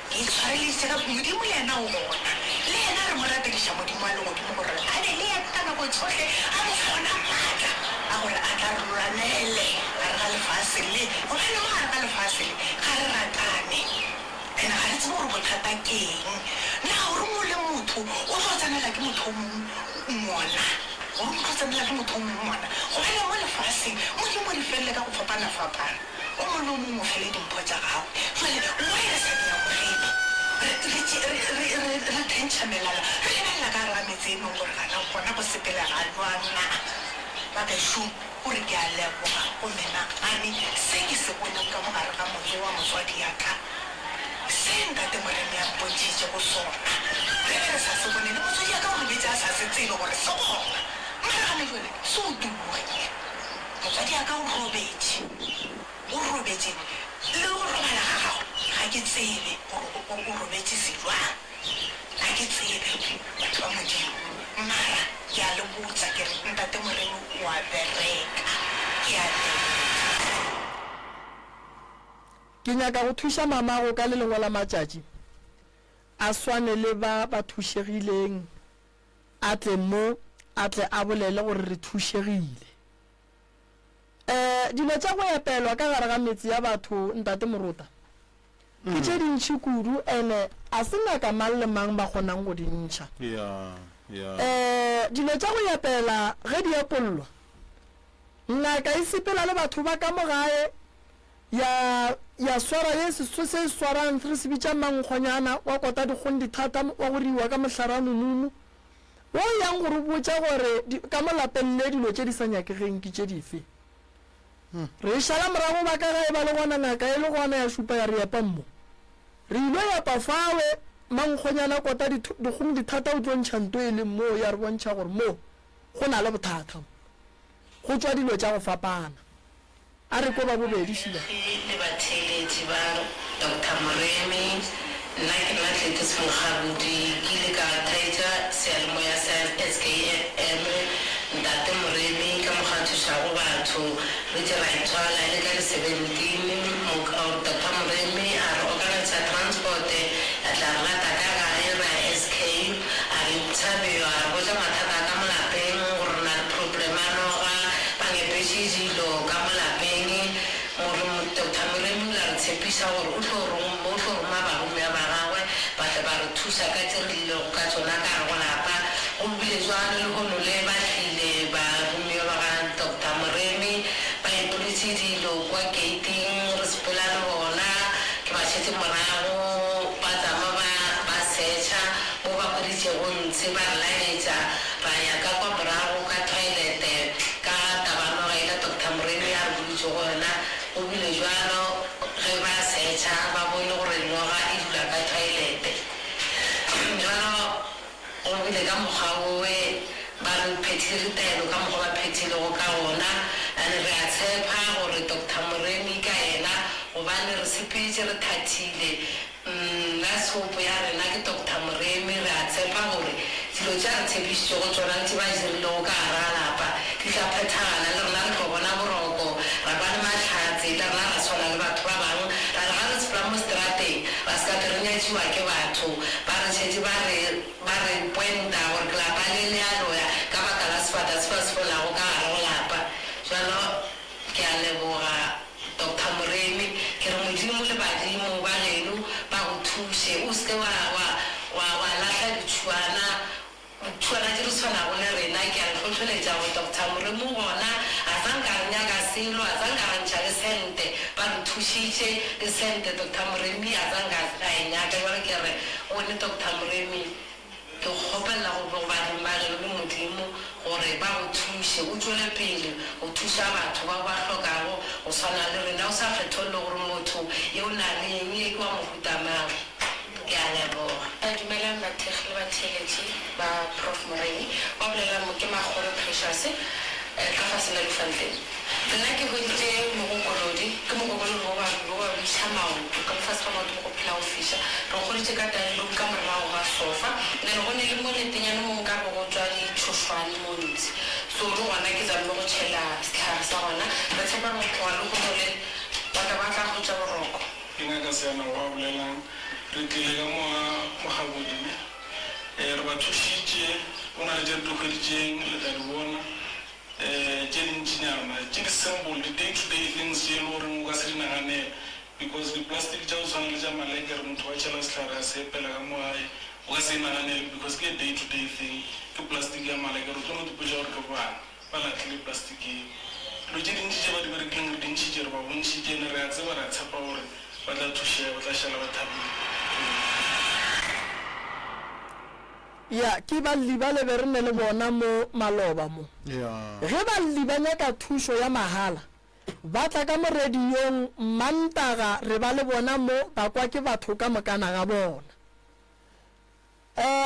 Ke itshwareleditše ka Modimo, le yena o gona. Le yena re mo rapediša Modimo wa legodimo gore a be le yena ka nako tšohle, a mo fe ona maatla a gore a tla re lwanele gare ga lefase le. Gobane mo gare ga lefase le ga re ratane, and ga re tsebe gore bothata ke eng. Na gore mo le motho o tlo tsenela ke motho o mongwe mona? Gore o tlo tsenela ke motho o mongwe mona? Gobane mo lefaseng Modimo o di felle ka go fapana-fapana. O mongwe le o mongwe o fele dimpho tša gagwe. Jwale why re sa di amogele? Re, re tše, re, re, re, re thentšha melala, re lebelela ka gare ga metse e mengwe gore gana gona go sepelega jwang na? Bagešo, o re ke a leboga go menagane se ke se boneng ka mo gare ga motse wa motswadi ya ka, se Ntate Moremi a mpontšhitšego sona. Re be re sa se bone, le motswadi ya ka o robetše a sa se tsebe gore se gona. Mara gana jwale se utologile. Motswadi wa ka o robetše, o robetše, le go robala ga gagwe ga ke tsebe gore o, o robetše se jwang, ga ke tsebe, batho ba Modimo. Mara ke a le botša ke re Ntate Moremi o a bereka, ke a leboga. Ke nyaka go thuša mamago ka le lengwe la matšatši a swane le ba ba thušegileng, a tle mo, a tle a bolele gore re thušegile. Um dilo tša go epelwa ka gare ga metse ya batho, Ntate Morota, ke tše dintši kudu ene a se ngaka mang le mang ba kgonang go di ntšha. Um dilo tša go epela ge di epollwa, ngaka e sepela le batho ba ka mo gae ya, ya swara ye se, se se swarang, re se bitša mankgonyana wa kota dikgong dithata wa go riwa ka mohlare wa momumu, wo o yang go re botša gore di, ka mo lapeng le dilo tše di sa nyakegeng ke tše dife. Re e šala morago ba ka gae ba le gona, ngaka e le gona ya šupa ya re epang mo. Re ilo epa fawe, mankgonyana kota dikgong dithata o tlo ntšha nto e leng moo ya re bontšha gore mo go na le bothata mo. Go tšwa dilo tša go fapana. A re ko ba bobedi šiba. Baagi le batheeletši ba Doctor Moremi, nna ke nna Gladys Mokgabudi, ke ile ka thaetša seyalemoya sa SKFM, Ntate Moremi ka mokgwa a thušago batho, re tše ra ithwala e le ka di 17, or Doctor Moremi a re okanetša transport ya tla re lata ka gae ra ya SK, a re interviewa, a re botša mathata a ka mo lapeng gore re na le problem ya noga, Ba ngepetše dilo ka mo lapeng. More, Doctor Moremi o ile a re tshepiša gore o tlo rom, o tlo roma baromiwa ba gagwe ba tle ba re thuša ka tše re llilego ka tšona ka gare go lapa. Go bile bjalo lehono le, ba tlile baromiwa ba ga Doctor Moremi, ba epolotše dilo kwa keiting, re sepela le bona, ke ba šetše morago, ba tšama ba, ba search-a mo ba hweditšego ntshe, ba re laetša. Ra ya ka kwa morago ka thoilete ka tabanoga yela Doctor Moremi a re boditšego yona. Go bile bjalo ge ba search-a ba bone gore noga e dula ka thoilete. Bjalo go bile ka mokgwa wowe ba re phethile ditaelo ka mokgwa ba phethilego ka gona. And re a tshepa gore Doctor Moremi ka yena gobane re sepetše re thathile Nna sopo ya rena ke Doctor Moremi, re a tshepa gore dilo tše a re tshepišitšego tšona le tše ba dirilego ka gare ga lapa di tla phethagala, le rena re tlo bona boroko, ra ba le mahlatse, le rena ra swana le batho ba bangwe, ra re ga re sepela mo seterateng ra se ka ke re nyatšiwa ke batho, ba re šetše ba re ba re pointa gore ke lapa le. thuše. O se ke wa, wa, wa, wa lahla ditšhuana, ditšhuana tše di tshwanago le rena. Ke a le hlohleletša gore Doctor Moremi o gona, a sa nka re nyaka selo, a sa nka ra ntšha le sente. Ba re thušitše, le sente Doctor Moremi a sa nka a e nyaka. Bjale ke re go wene Doctor Moremi, Ke go kgopelela go go badimo ba geno le Modimo gore ba go thuše o tšwele pele go thuša batho bao ba hlokago go swana le rena, o sa kgetholle gore motho ye o na le eng, ye ke wa mohuta mang. Ke a leboga. Dumelang bathekgi le batheeletši ba Prof Moremi. Wa bolelang mo ke Makgolo Precious ka fase la Lufanten. Nna ke hweditše mogokolodi, ke mogokolodi wo ba wo ba bitša maoto, ka mo fase ga maoto mo go phela go fiša. Re o hweditše ka dining room ka morago ga sofa, then go ne le mo letenyane mo nka re go tšwa ditšhošwane mo ntshe. So le gona ke zamme go tšhela sehlare sa gona. Re tshepa gore go tloga lehono le ba ka ba tla hwetša boroko. Ke Ngaka Seana wa bolelang. Re tlile ka mo ga Mokgabodi ne. Re ba thušitše, go na le tše re di hweditšeng, le tla di bona. Tše dintšinyana tše di simple, di day to day things tše e le goreng o ka se di naganele because di plastic tša go tshwana le tša malekere motho wa tšhela sehlare a se epela ka mo gae o ka se e naganele because ke a day to day thing ke plastic ya malekere o tlo no ipotša gore ke bana ba lahlile plastic yeo. Dilo tše dintši tše ba di berekileng re di ntšhitše re ba bontšhitše ene re a tseba re a tshepa gore ba tla thušega ba tla šala ba thabile. Ya, ke balli bale be re ne le bona mo maloba mo. Ge balli ba nyaka thušo ya mahala, ba tla ka mo radiong Mantaga re ba le bona mo ba kwa ke batho ka mokana ga bona.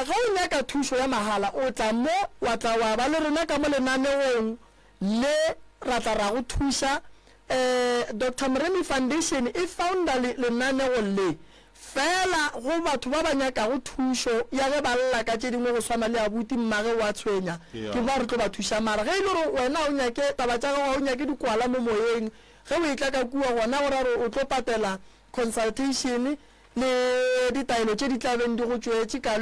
Ge o nyaka thušo ya mahala o tla mo wa tla wa ba le rena ka mo lenaneong le ra tla ra go thuša. Doctor Moremi Foundation e founder le lenanego le Feela go batho ba ba nyakago thušo ya ge ba lla ka tše dingwe go swana le abuti mmage o a tshwenya, ke bao re tlo ba thuša. Mara ge e le gore wena ga o nyake taba tša gago, ga o nyake dikwala mo moyeng, ge o etla ka kua gona go ra gore o tlo patela consultation le ditaelo tše di tla beng di go tšwetše ka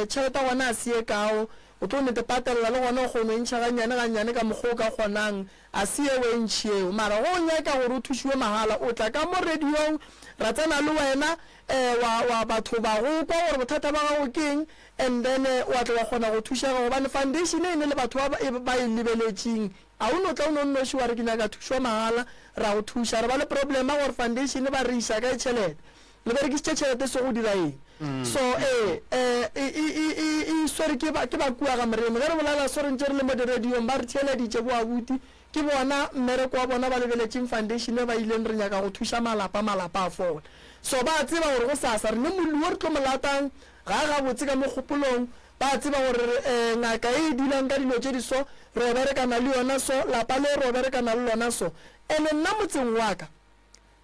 tšhelete ya gona a se ye kao, o tlo nete patelela le gona o kgono e ntšha gannyane gannyane ka mokgwa o ka kgonang. A se yeo e ntši yeo. Mara ge o nyaka gore o thušiwe mahala, o tla ka mo radiong, ra tsena le wena, eh, wa, wa batho ba go kwa gore bothata ba gago ke eng, and then wa tla wa kgona go thušega, gobane foundation e ne le batho ba, ba, ba e lebeletšeng. A o no tla o no nnoši wa re ke nyaka thušwa mahala, ra go thuša. Re ba le problem ya gore foundation ba re iša kae tšhelete. Le berekišitše tšhelete so go dira eng? So ee, eh, e, e, e, e, e swere ke ba, ke ba kua ga Moremi. Ge re bolela so re ntše re le mo di-radio-ong, ba re theeleditše bo abuti. Ke bona mmereko wa bona ba lebeletšeng foundation e ba ileng re nyaka go thuša malapa, malapa a fola. So ba a tseba gore gosasa re ne molli wo re tlo mo latang, ga a gabotse ka mo kgopolong. Ba a tseba gore re, eh, ngaka e e dealang ka dilo tše di so, re yo berekana le yona so, lapa le re yo berekana le lona so. Ene nna motseng wa ka,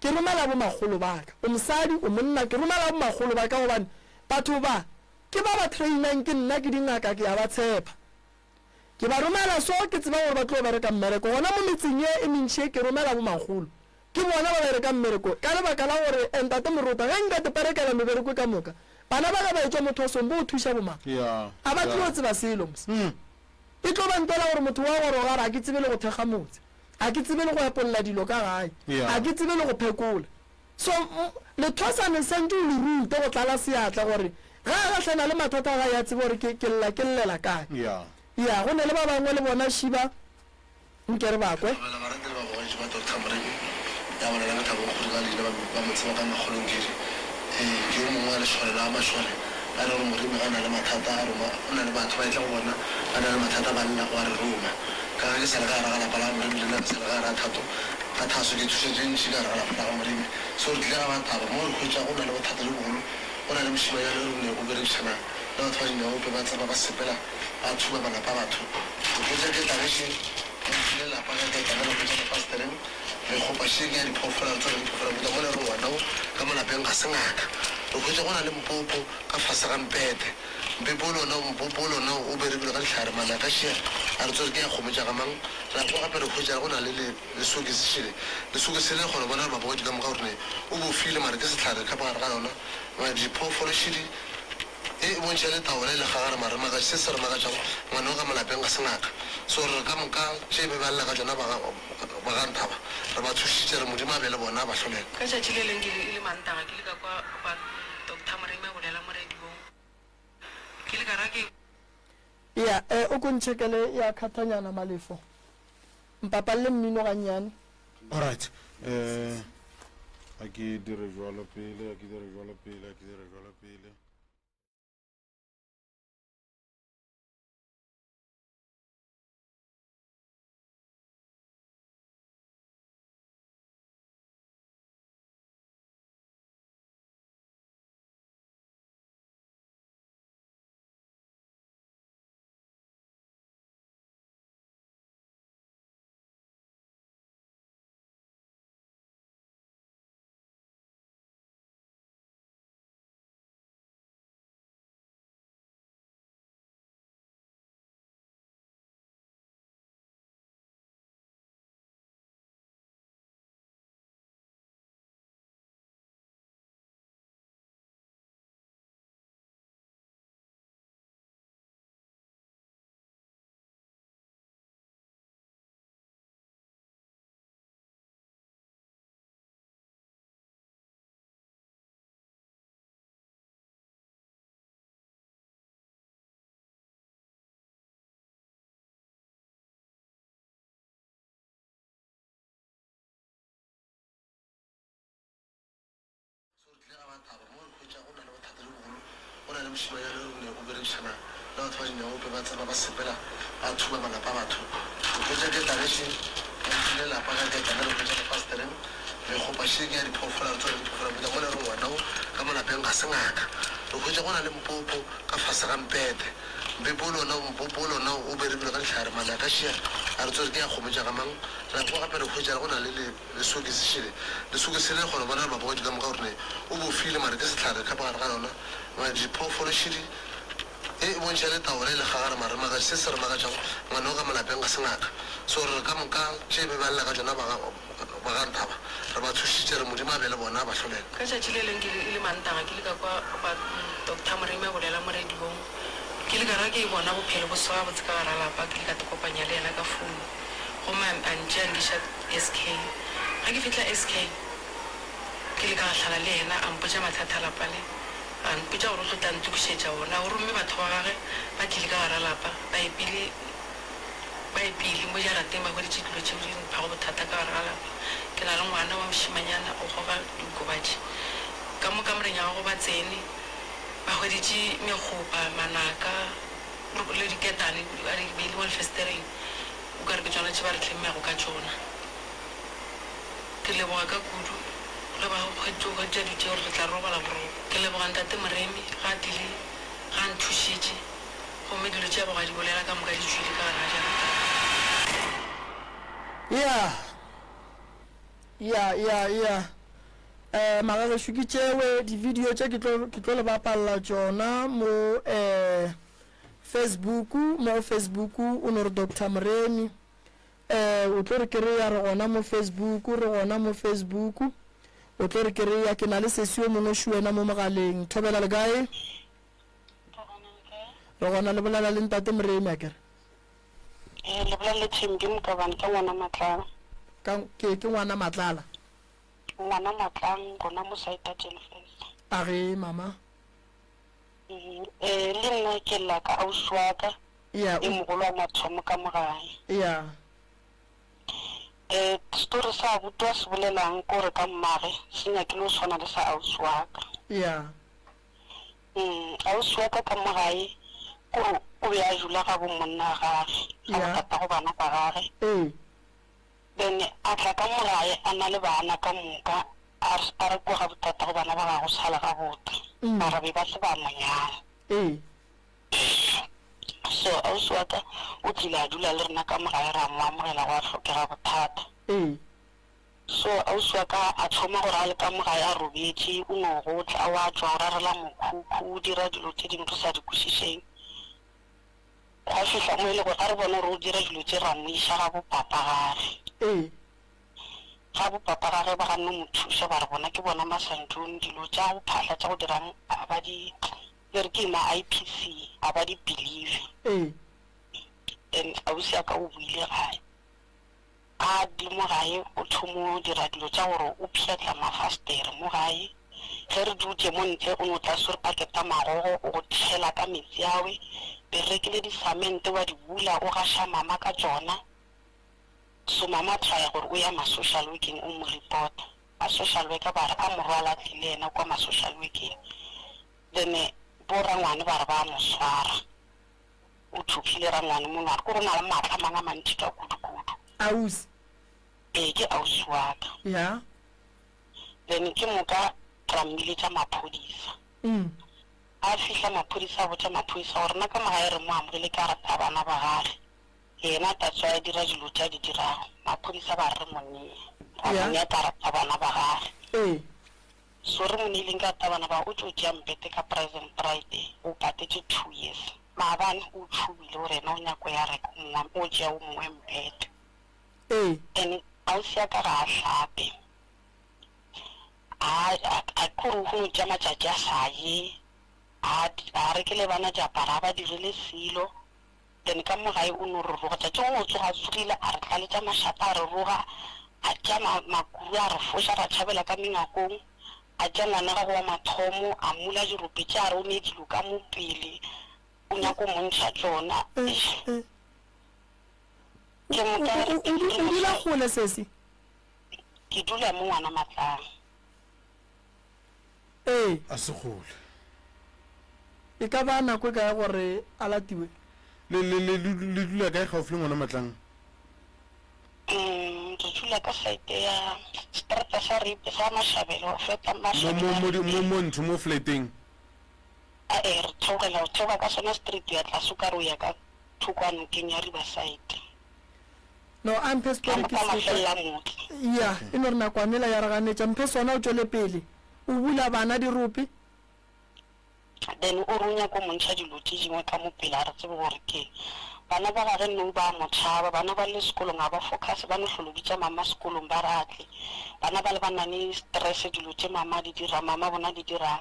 Ke romela bomakgolo ba ka. O mosadi, o monna, ke romela bomakgolo ba ka gobane batho ba ke ba ba trainang ke nna, ke dingaka, ke a ba tshepa. Ke ba romela so ke tseba gore ba tlo bereka mmereko. Gona mo metseng ye e mentši ye ke romela bomakgolo. Ke bona ba bereka mmereko ka lebaka la gore Ntate Morota ge nka teperekela mebereko ka moka, bana ba ge ba etšwa mo thwasong bo thuša bomang? A ba tlo tseba selo mos. E tlo ba ntwela gore motho wa goroga a re a ke tsebe le go thekga motse. A ke tsebe le go epolla dilo ka gae. A ke tsebe le go phekola. So, lethwasane santše o le rute go tlala seatla gore ge a gahlana le mathata a gae a tsebe gore ke, ke lla ke llela kae. Ya, go ne le ba bangwe le bona šiba nke re ba kwe. Dumela barati le babogedi ba Doctor Moremi ya bolela ka Thabo Nkgodi ka leina ba mo tseba ka Makgolo Nkiri. Ee, ke yo mongwe wa lešole la mašole ba e le gore Moremi ga a na le mathata a roma, o na le batho ba etla go bona ba na le mathata ba lla o a re roma. Ka ge ke sa le ka gare ga lapa la ga Moremi le nna ke sa le ka gare ga thato ka thaso ke thuša tše ntši ka gare ga lapa la ga Moremi. So re tlile ga ba taba mo re hwetša go na le bothata bjo bogolo go na le mošemanyana yo re ne o berekišana le batho ba dinyaope ba tsena ba sepela ba thuba malapa a batho. Re hwetša ke tagiše re mphile lapa ka ke tla ge re hwetša lefastereng re kgopa šeke ya diphoofolo a re tsebe diphoofolo a buta mola re ngwana wo ka mo lapeng ga se ngaka. Re hwetša go na le mpopo ka fase ga mpete. Mpepo o le ona, mpopo o le ona o berekilwe ka dihlare, manaka šea a re tswere ke ya kgomo tša ga mang. Ra kwa gape re hwetša go na le le, lesokisi šele. Lesokisi le kgona bona re mabogedi ka moka gore ne o bofile mara ke sehlare ka mogare ga yona. Mara diphoofolo šedi e e bontšha le taola e le gagare mara re makatša se se re makatšago ngwana o ka mo lapeng ga se ngaka. So re ka moka tše be ba lla ka tšona ba ga, ba ga Nthaba re ba thušitše re Modimo a be le bona a ba hlolele. Ka tšatši le leng ke be e le Mantaga ke le ka kwa gwa Doctor Moremi a bolela. ra ke. Ya, eh, o ko ntšhekele ya khathanyana Malefo. Mpapalle mmino gannyane. Alright. Eh, a ke dire jwalo pele, a ke dire jwalo pele, a ke dire jwalo pele. So re tlile ga ba thaba mo re hwetša go na le bothata bjo bogolo. Go na le mošemanyana yo rilego o berekišana le batho ba dinyaope, ba tsena ba sepela ba thuba malapa a batho. Re hwetša ketane še, ba ntšhile lapa ka ketane, re hwetša lefastereng mekgopa še ke ya diphoofolo, ga re tsebe gore ke diphoofolo mohuta mola re ngwana wo ka mo lapeng ga se ngaka. Re hwetša go na le mpopo ka fase ga mpete, mpepo o le ona, mpopo o le ona o berekilwe ka dihlare, manaka šea ga re tsebe gore ke ya kgomo tša ga mang. Re a kwa gape re hwetša go na le le. Lesokisi šele. Lesokisi le kgona go bona mabogadi ka moka gore ne o bofile mare ke sehlare ka gare ga yona. Mare diphoofolo šedi e e bontšha le taola e le gagare mare maka se se re makatšago ngwana o ka mo lapeng ga se ngaka. So re re ka moka tše be ba lla ka tšona ba ga ba ga Nthaba re ba thušitše re Modimo a be le bona a ba hlolele. Ka tšatši le leng ke le, e le Mantaga ke le ka kwa ba Doctor Moremi a bolela mo radiong. Ke le ka ra ke bona bophelo bo se gabotse ka gara lapa ke le ka te kopanya le yena ka founu. Gomme a, a ntšea a nkiša SK. Ge ke fihla SK, ke ile ka gahlana le yena, a mpotša mathata a lapa le. A mpotša gore o tlo tla ntokišetša ona. O romme batho ba gagwe ba tlile ka gara lapa, ba epile, ba epile mo jarateng, ba hweditše dilo tšeo di mphago bothata ka gare ga lapa. Ke na le ngwana wa mošemanyana, o goga diokobatši. Ka mo kamoreng ya gagwe ba tsene, ba hweditše megopa, manaka, le diketane a di beile mo lefesetereng. O ka re ke tšona tše ba re tlemmego ka tšona. Ke leboga ka kudu ge ba hweditše go hwetša dilo tše gore re tla robala boroko. Ke leboga Ntate Moremi ge a tlile, ge a nthušitše gomme dilo tše a bego a di bolela ka moka di tšwile ka gare ga jarata ya ka. Ya. Ya, ya, ya. Eh, magagešo ke tšewe di-video tše ke tlo, ke tlo le bapalla tšona mo eh, Facebook, mo go Facebook o no re Doctor Moremi. Eh, o tlo re kereya re gona mo Facebook, re gona mo Facebook. O tlo re kereya ke na le sesi yo mongwe shuwena mo mogaleng. Thobela le kae? Re gona le bolela le ntate Moremi akere? Eh, le bolela le Thembi Mokabane ka ngwana Matlala. Ka ke ke ngwana Matlala. Ngwana Matlang gona mo Saita Jenfes. A ge mama. Ee, le nna ke lla ka ausi wa ka Yeah, e o- mogolo wa mathomo ka mo gae. Yeah. Um story sa abuti a se bolelang ke gore ka mmage se nyakile go swana le sa ausi wa ka. Yeah. Mm, ausi wa ka ka mo gae kore o be a dula ga bo monna gage, ga bo Yeah. tatago bana ba gage. Ee. Then a tla ka mo gae a na le bana ka moka A re, a re kwa ga botatago bana ba gago sa le gabotse, mara be ba se ba mo nyala. Ee. So ausi wa ka o tlile a dula le rena ka mo gae ra mo amogela gwa hlokega bothata. Ee. So ausi wa ka a thoma gore a le ka mo gae a robetše o no gotla wa tšwa o rarela mokhukhu o dira dilo tše dingwe re sa di kwešišeng. Gwa fihla mo e le gore ga re bona gore o dira dilo tše ra mo iša ga bo papa gage. Ee. Ga bo papa gage ba ganno mo thuša ba re bona ke bona masantone dilo tša go phahla tša go dirang a ba di le re ke ma IPC a ba di believe. Ee. Then ausi ya ka o boile gae a le mo gae o thomo dira dilo tša gore o pšhatla mafastere mo gae. Ge re dutše mo ntle o no tla swere paketa magogo o go tšhela ka metsi awe. Be re rekile disamente wa di bula o gaša mama ka tšona. So mama a trya gore o ya ma social workeng o mo reporta. Ba social worker ba re a morwala a tle le yena kwa ma social workeng. Then bo rangwane ba re ba mo swara. O thopile rangwane monwana. Kore o na le maatla a mangwe a mantši ka kudu kudu. Ausi. Ee ke ausi wa ka. Ya. Then ke moka ra mmiletša maphodisa. A fihla maphodisa a botša maphodisa gore nna ka mo gae re mo amogele ka re a bana ba gage. Yena tatswa a dira dilo tše a di dirago. Maphodisa ba re re mo nee. Ra mo nea karata bana ba gage. So re mo neileng karata bana ba o tšo tšea mpete ka Present Pride o patetše 2 years. Maabane o tšhubile gore yena o nyako ya reka o mongwe o tšea o mongwe mpete. And ausi ya ka ga a hlape. A a kore o kgono tšea matšatši a sa ye. A a rekele bana diaparo a ba direle selo. Then ka mo gae o no re roga. Tšatši o no tsoga a tsogile a re tlaletša mašata a re roga, a tšea ma makuru a re foša ra tšhabela ka mengakong, a tšea ngwana gagwe wa mathomo a mmula dirope tše a re o ne dilo ka mo pele o nyako mo ntšha tšona. Eish. Ke moka O, o, o, o dula kgole sesi? Ke dula mo ngwana Matlang. Ee. A se kgole. E ka ba nako e kae gore a latiwe? Le, le, le, le dula kae gaufi le ngwana Matlang? Mm, re dula ka side ya strata sa Ripe sa Mashabelo, feta Mo, Mashabelo mo, a mo, di- mo, Ripe. mo ntho, mo flateng. A-e, re theogela, o theoga ka sona street ya tlase o ka re o ya ka thoko a nokeng ya Riverside. No, a mphe story ke Ka se kwa. mafelelo a motse. Ya, e no re nakwana ela ya re ganetša. Mphe sona o tšwele pele. O bula bana dirope. Then o re o nyaka go mo ntšha dilo tše dingwe ka mo pele ga re tsebe gore keng. Bana ba gage nou ba a mo tšhaba, bana ba le sekolong ga ba focus, ba no hlolo bitša mama sekolong ba re a tle. Bana bale ba na le stress dilo tše mama a di dirang, mama bona a di dirang.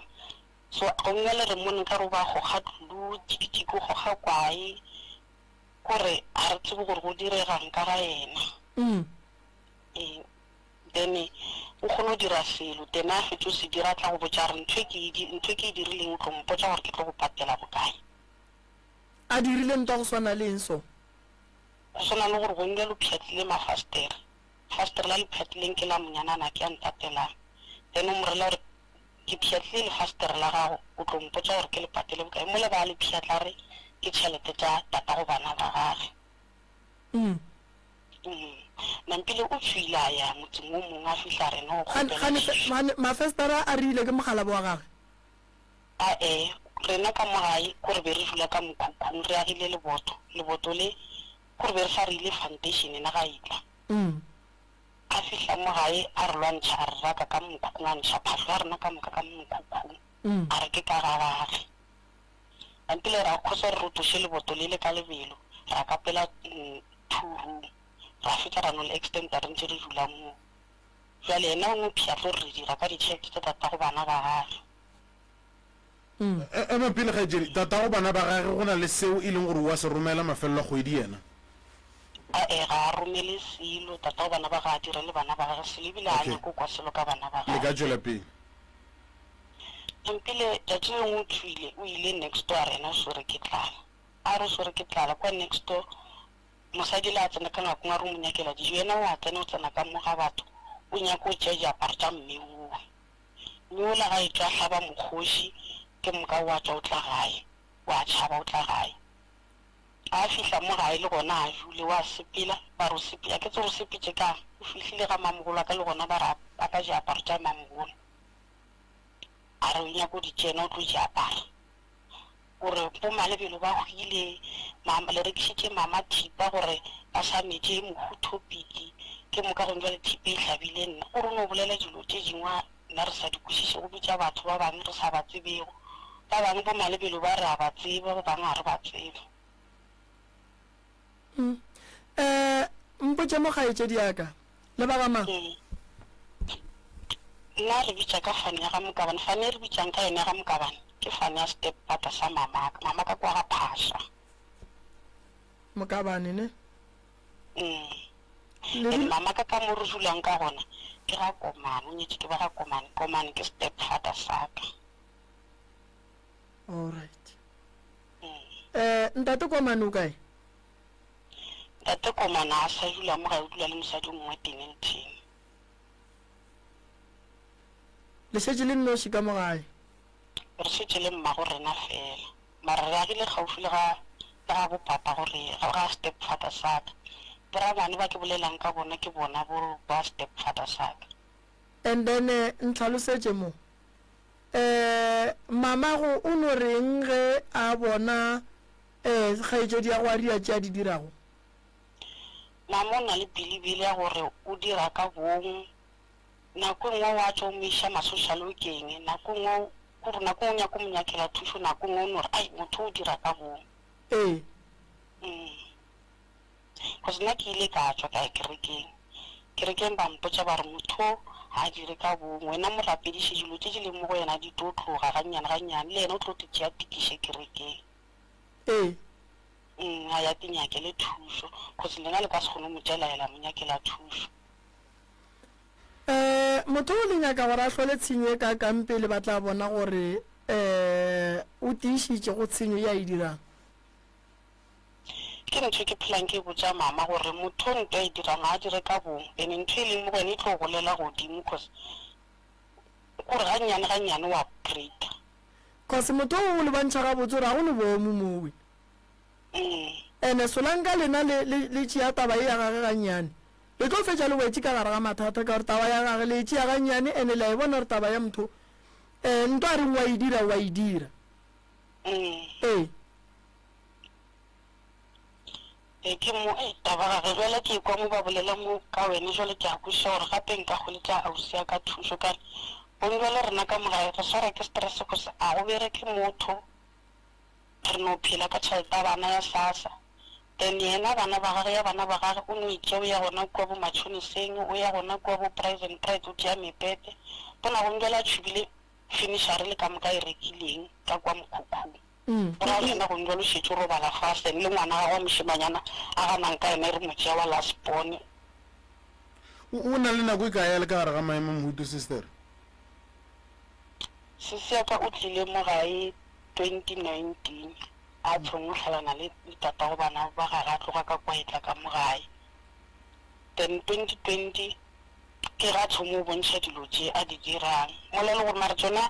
So gomme le re mmone nkare o ba goga glue, tšiki-tšiki o goga kwae. Kore ga re tsebe gore go diregang ka ga yena. Ee, then o kgone go dira selo, then a fetše go se dira a tla go botša a re ntho e ke e ntho e ke e dirileng o tlo mpotša gore ke tlo go patela bokae. A dirile ntwa go swana le eng so? Go swana le gore gongwe lo pšhatlile mafastere, fastere la le pšhatlileng ke la monyanana ke a ntatelang, then o mo rela gore Ke pšhatlile lefastere la gago, o tlo mpotša gore ke le patele bokae? Mola ba le pšhatla re ke tšhelete tša tatago bana ba gage. Mm. Nampile o tšwile a ya motseng wo mongwe a fihla a re no Gane, kgopela gane, thušo. gane, mafestere a rile ke mokgalabo wa gage? A-e, rena ka mo gae ko re be re dula ka mokhukhung re agile leboto, leboto le ko re be re sa reile foundation na ga e tla. Mm. A fihla mo gae a re lwantšha a re raka ka mo mokhukhung a ntšha phahlo ya rena ka moka ka mo mokhukhung a re ke ka ga gage. Nampile ra kgotsa re rotoše leboto lele ka lebelo ra kapela two room ra fetša ra no le extenda re ntše re dula moo. Bjale yena o no pšhatlo re re dira ka ditšhelete tša tatago bana ba gage. Ema pele, kgaetšedi. Tatago bana ba gage go na le seo e leng gore o a se romela mafelelo a kgwedi yena? A-e, ga a romele selo. Tatago bana ba ga a direle bana ba gage selo, ebile ga a Okay. nyake go kwa selo ka bana ba Le ka gage. tšwela pele. Mpile, tšatši le lengwe o tšwile, o ile next door a re yena o swere ke tlala. A re o swere ke tlala, kua next door, mosadi le a tsena ka ngakong a re o mo nyakela dijo, yena o a tsena o tsena ka mo ga batho, o nyaka go tšea diaparo tša mme owe. Mme wola ga etšwa a hlaba mokgoši, ke moka o a tšwa o tla gae, o a tšhaba o tla gae. Ga a fihla mo gae le gona a jule, o a sepela, ba re o sepetše, a ke tsebe o sepetše kang, o fihlile ga mamogolo a ka le gona ba re a paka diaparo tša mamogolo, a re o nyaka go di tšea yena o tlo di apara. O re bo Malebelo ba hwile, mama, le rekišitše mama thipa gore ba sa metše mohu thopiki, ke moka gong bjale thipa e hlabile nna. O re o no bolela dilo tše dingwe nna re sa di kwešiše, go bitša batho ba bangwe re sa ba tsebego. Ba bangwe bo Malebelo ba re a ba tseba, ba bangwe ga re ba tsebe. Um, mpotše mo kgaetšedi ya ka, le ba ga mang? Nna re bitša ka fane ya ga Mokabane. Fane e re bitšang ka yona ya ga Mokabane ke fane ya step-pata sa mamaka. Mamaka ke wa ga Phasha. Mokabane, ne? Mm. And mama ka ka mo re dulang ka gona ke ga Komane, o nyetše ke ba ga Komane, Komane ke step father sa ka. Alright. Eh, ntate Komane o kae? Ntate Komane a sa dula mo gae, o dula le mosadi o mongwe Dennington. Le šetše le nnoši ka mo gae? Re šetše le mmago rena fela. Mara re agile kgauswi le ga, le ga bo papa go re, ga, ga stepfather sa ka. Borabane ba ke bolelang ka bona ke bona bo ba stepfather sa ka. And then ntlhalosetše mo. Eh, mamago o no reng ge a bona eh kgaetšedi ya go a dira tše a di dirago? Mama o na le bilibili ya gore o dira ka bong. Nako e nngwe wa tšwa o mo iša masošalokeng, nako e nngwe Kore nako nngwe o nyaka go mo nyakela thušo, nako nngwe o no re, ai, motho o dira ka boomo. Ee. Mm. Cause nna ke ile ka tšwa ka ya kerekeng. Kerekeng ba mpotša ba re motho o ga a dire ka boomo, wena mo rapediše dilo tše di leng mo go yena di tlo tloga gannyane gannyane, le yena o tlo di tšea tikiše kerekeng. Ee. Mm, a ya tinyakele thušo, cause lena le ka se kgone go mo tšea la ya la mo nyakela thušo. Um motho o le nyaka gore a hlole tshenyo e kaakang pele ba tla bona gore um o tiišitše go tshenyo ye a e dirang? Ke ntho e ke phelang ke e botša mama gore motho nto a e dirang ga a dire ka bong and ntho e leng mo go yena e tlo golela godimo cause kore gannyane gannyane o upgrade. Cause motho o o le bontšha gabotse gore ga go le boomo mowe. Ene solanka lena le, le, le tšea taba ye ya gage gannyane, le tlo fetša le wetše ka gare ga mathata, ka gore taba ya gage le e tšea gannyane, ene le a e bona gore taba ya motho, eh, nto a reng wa e dira, wa e dira. Ee. Ee, ke mo, ei, taba gage, bjale ke ekwa mo ba bolela mo ka wene, jwale ke a kwešiša gore gape nka hweletša ausi ya ka thušo, ka re, gong bjale rena ka mo gae re swarwa ke stress, cause a go bereke motho, Re no phela ka tšhelete ya bana ya SASSA. Then yena bana ba gage ya bana ba gage o no itšea o ya gona kua bo matšhoniseng, o ya gona kua bo Price and Pride o tšea mepepe. Bona gomme bjale a tšhubile furniture le ka moka e rekileng ka kua mokhukhung. Go ra gore yena gomme bjale o šetše o robala fase and le ngwana gagwe wa mošemanyana a ganang ka yena e re mo tšea wa last born. O, o na le nako e kae a le ka gare ga maemo a mohuta, sister? Sesi ya ka o tlile mo gae 2019 a thongo hlalana le le tatago bana ba gage a tloga ka kwa etla ka mo gae. Then 2020 ke ga thomo o bontšha dilo tše a di dirang mola e le gore mara tšona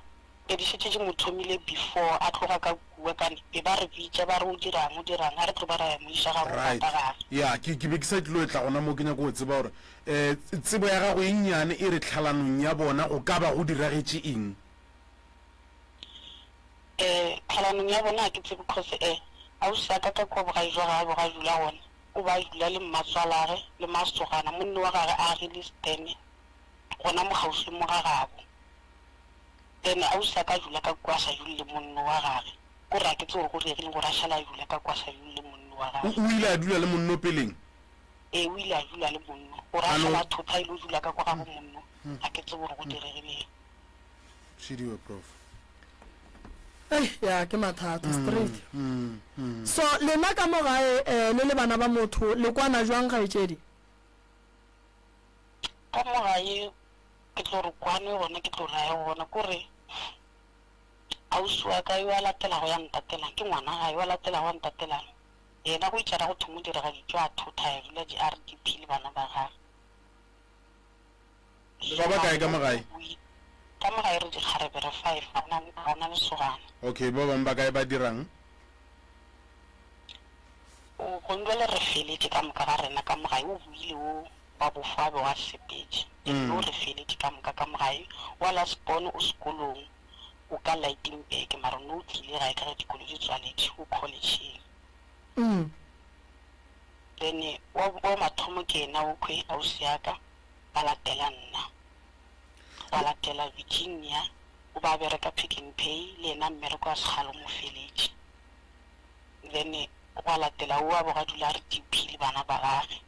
be di šetše di mo thomile before a tloga ka kua kane be ba re bitša ba re o dirang o dirang a re tlo ba ra ya mo iša ga bo Right. papa gage. Ya, ke, ke be ke sa tlilo tla gona mo ke nyako go tseba gore um tsebo ya gago e nnyane e re tlhalanong ya bona go ka ba go diragetše eng? Eh, tlhalanong ya bona ga ke tsebe cause eh, ausi wa ka ka kua bogae jwa gabo ga dula gona, o ba dula le mmatswalage le masogana, monne wa gage a agile stene gona mo kgauswi le mo ga gabo. Then ausi wa ka a dula ka kua a sa dule le monne wa gage, kore ga ke tsebe gore go diregileng gore a šale a dula ka kua a sa dule le monne wa O, gage. o ile a dula le monno peleng? Ee, o ile a dula le monno, gore a A no. šale a thotha a ile go dula ka kwa gabo monno, ga ke tsebe gore go diregileng. Šidiwe prof. Ei, ya ke mathata straight. So lena ka mo gae eh, le le bana ba motho le kwana jwang kgaetšedi? Ka mo gae ke tlo re kwane gona ke tlo raya gona kore ausi wa ka yo a latelago ya ntatelang ke ngwana gae yo a latelago a ntatelang yena go itšara go thomo direga ditšo a thotha ya dula di-R_D_P le bana ba gage. Le ba bakae ka mo gae? Ka mo gae re dikgarebe re five, ga gona ga gona lesogana. Okay, ba bangwe ba kae ba dirang? O gong jwale re feletše ka moka ga rena ka mo gae, o boile o wa bofo a bego a sepetše. And no re feletše ka moka ka mo gae, wa last born o sekolong, o ka Lydenburg mara no o tlile gae ka ge dikolo di tswaletše, o college-eng. Then wa wa mathomo ke yena okhwe ausi ya ka, ba latela nna. Gwa latela Virginia, o ba bereka Pick n Pay, le yena mmereko wa sekgale o mo feletše. Then gwa latela o a bego a dula a re DP le bana ba gage.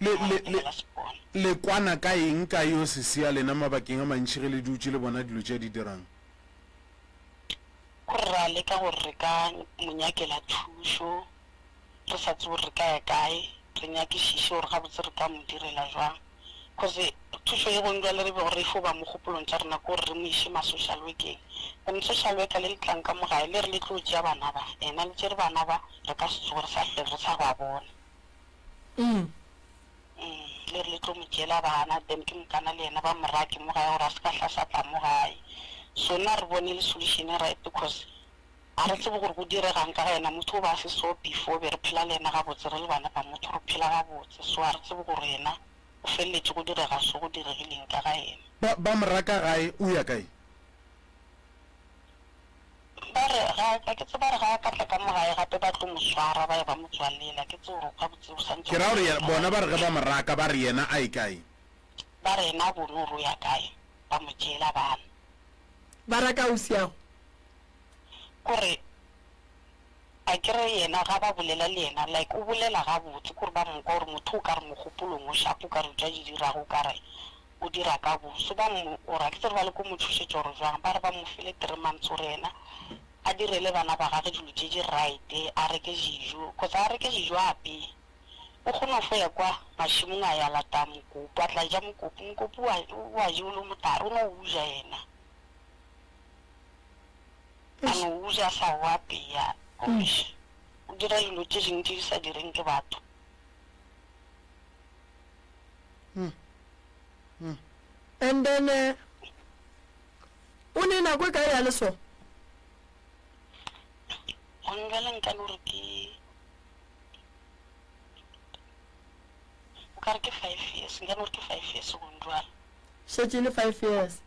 Le, Gwa le, latela le, la Sepona. le kwana ka eng ka yo sesi ya lena mabakeng a mantši ge le dutše le bona dilo tše a di dirang? Gore ra leka gore re ka mo nyakela thušo, re sa tsebe gore re ka ya kae. re nyakišiše gore gabotse re ka mo direla jwang. Cause thušo ye gong bjale re bego re e fo ba mogopolong tša rena ke gore re mo iše ma social workeng. Then social worker le le tlang ka mo gae le re le tlo tšea bana ba, ena le tšere bana ba re ka se tsoge re sa re sa ba bona. Mm, le re le tlo mo tšeela bana then ke mokana le yena ba mo rake mo gae gore a se ka hla sa tla mo gae. So nna re bone e le solution e right cause ga re tsebe gore go diregang ka ga yena motho o ba a se so before be re phela le yena gabotse re le bana ba motho re phela gabotse so ga re tsebe gore yena o feleletše go direga so go diregileng ka ga yena. Ba, ba mo raka gae, o ya kae? Ba re, ga, ga ke tsebe, ba re ga a ka tla ka mo gae gape ba tlo mo swara ba ya ba mo tswalela, ke tsebe gore gabotse o santše Ke go ra gore direga yena, bona ba re ge ba mo raka ba re yena a ye kae? Ba re yena a bone gore o ya kae, ba mo tšeela bana. Ba raka ausiago? Kore akere yena ga ba bolela le yena like o bolela gabotse kore ba mo kwa gore motho o kare mogopolong o sharp o kare tša di dirago o kare o dira ka bo so ba mo or a ke tsebe ba leka go mo tšhošetša or jwang ba re ba mo file three months gore yena a direle bana ba gage dilo tše di right a reke dijo cause a reke dijo a apeye o kgona go fo ya kwa mašemong a ya lata mokopu a tla ja mokopu mokopu wa wa jewa o le motala o no o ja yena. A no o ja sa o apea, gomme o dira dilo tše dingwe tše di sa direng ke batho. And then eh, o ne nako e kae ya le so? Gone bjale nka no re ke o ka re ke five years, nka no re ke five years gone jwale. Šetše e le five years.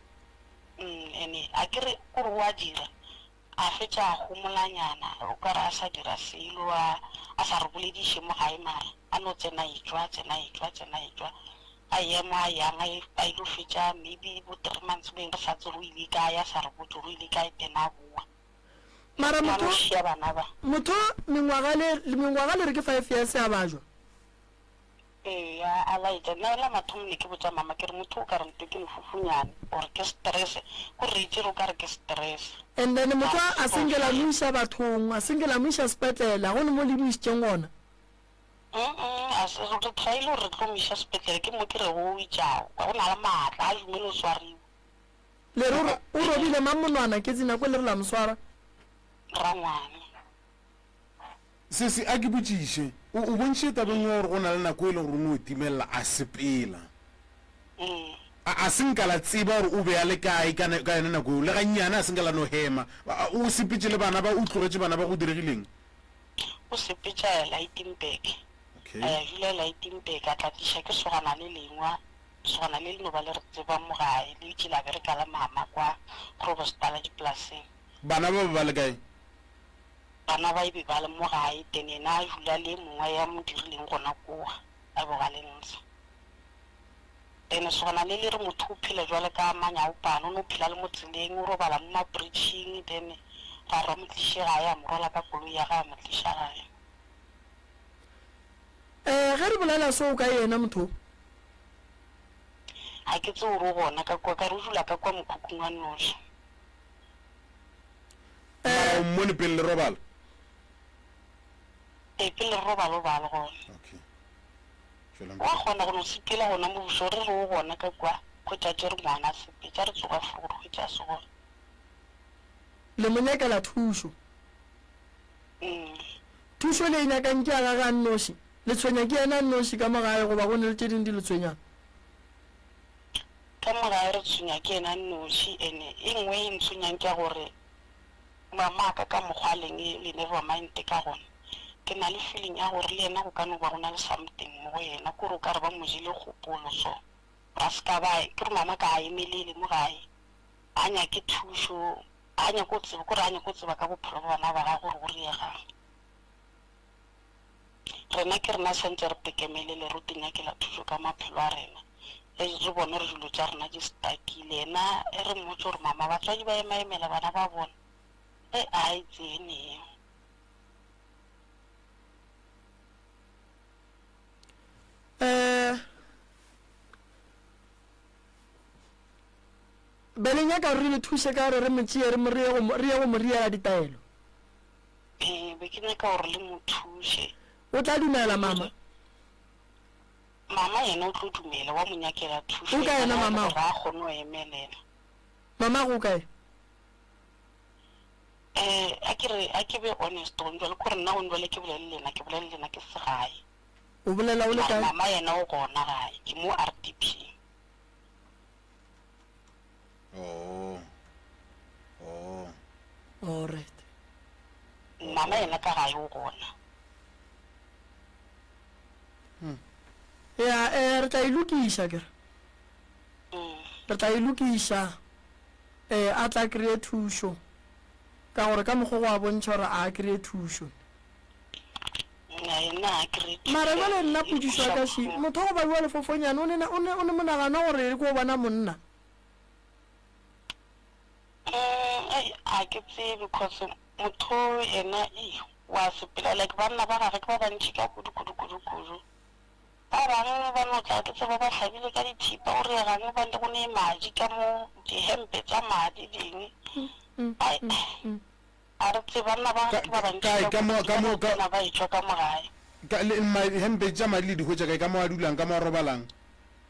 Umm ene a ke re o re o a dira, a fetša a homolanyana o ka re a sa dira selo, a a sa re bolediše mo gae mara a no tsena etšwa, tsena etšwa, tsena etšwa, a eya mo a yang a a ilo fetša maybe bo three months bo eng re sa tsebe o ile kae, a sa re botše gore o ile kae then a bowa. Mara A no motho šia bana ba. motho mengwaga le mengwaga le re ke five years a bajwa. Eya, a laetša. Nna la mathomo ne ke botša mama ke re motho o ka re nto ke lefufunyane or ke stress, ko re itšere o ka re ke stress. And then Mara motho a ke se nke la tlo mo iša bathong, a se nke la mo iša sepetlele, ga go ne mo le mo išitšeng gona. Mm a se, re tryile gore re tlo mo iša sepetlele, ke mo ke rego o itšago, ga go na le maatla, ga a dumele o swariwe. Le re o ro, o robile mang monwana, Ketsi nako le re la mo swara? Rangwane. Sesi, a ke botšiše, o, o bontšhitše tabeng ye gore go na le nako e leng gore o no timelela a sepela. A, a se nka la tseba gore o be a le kae ka, ka yona nako yeo? Le gannyane a se nka la no hema. A, o sepetše le bana ba, o tlogetše bana ba, go diregileng? O sepetše a ya Lydenburg. Okay. A ya dula Lydenburg, a tla tliša ke sogana le lengwe, lesogana le le no ba le re tsebang mo gae, le itše la bereka le mama kwa Groblersdal dipolaseng. Bana ba ba ba le kae? Bana ba e be ba le mo gae, then yena a dula le e mongwe ya mo dirileng gona kowa, a bego a le ntsha. Then lesogana le le re motho o phela jwale ka manyaopane, o no phela le mo tseleng, o robala mo mabridging, then ra re ba mo tliše gae, a mo rwala ka koloi ya gage a mo tliša gae. Eh, ge re bolela so ka yena motho o? Ga ke tsebe gore o gona ka kua, ka re o dula ka kua mokhukhung wa noši. Mara o mmone pele le robala? Ee, pele re robala o ba le gona. Okay. Tšwelang Wa pele. kgona go no sepela gona mo bošego, re re o gona ka kua, hwetša a tšere ngwana a sepetše, a re tsoga furu re hwetša a se gona. Le mo nyakela thušo. Mm. Thušo le e nyakang ke ya gage a nnoši? Le tshwenya ke yena a nnoši ka mo gae goba go ne le tše ding di le tshwenyang? Ka mo gae re tshwenya ke yena a nnoši ene e nngwe e ntshwenyang ke ya gore mamaka ka mokgwa a leng le never mind ka gona ke na le feeling ya gore le yena go ka no ba go na le something mo go yena kore o kare ba mo jele kgopolo so ba se ka ba ke re mama ka a emelele mo gae a nyake thušo a nyake go tseba kore a nyake go tseba ka bophelo ba bana ba gagwe gore go riegang. Rena ke rena swantše re tekemelele ro tinyakela thušo ka maphelo a rena ge re bone gore dilo tša rena di stakile. Yena e re mmotše gore mama batswadi ba emaemela bana ba bona ge a e tsene yeo. Eh, be le nyaka gore re le thuše ka gore re mo tšee re mo re ye go mo re ye go mo riela ditaelo. Ee, be ke nyaka gore le mo thuše. O tla dumela, mama? Mama yena o tlo dumela, wa mo nyakela thušo O kae yena yena le mamago? gore a kgone go emelela. Mamago o kae? Eh, a ke re, a ke be honest gone jwale, kore nna gone jwale ke bolele le lena, ke bolele le lena ke se gae. O bolela o le Mara kae? mama yena o gona gae, ke mo RDP. Oh. Oh. Alright. Mama yena ka gae o gona. Ya, eh, re tla e lokiša ke re. Re tla e lokiša, eh, a tla kry-e thušo. Ka gore ka mokgwa go a bontšha gore a kry-e thušo. Mara jwale nna potšišo ya ka še, motho wa go babiwa lefofonyane o ne, o ne, o ne monagano gore e re ko bona monna? Mm, ei, ga ke tsebe cause motho yena ei wa sepela like banna ba gage ke ba bantši ka kudu kudu kudu kudu. Ba bangwe ba no tla ke tseba ba hlabile ka dithipa o re gangwe ba go ne madi ka mo dihempe tša madi ding. Ai, a re tsebe banna ba gage ke ba bantši Kae, ka ka mo, kudu ka ba mo, no ka, tsena ba etšwa ka mo gae. ka, le, ma, hempe tša madi le di hwetša kae, ka mo a dulang, ka mo a robalang?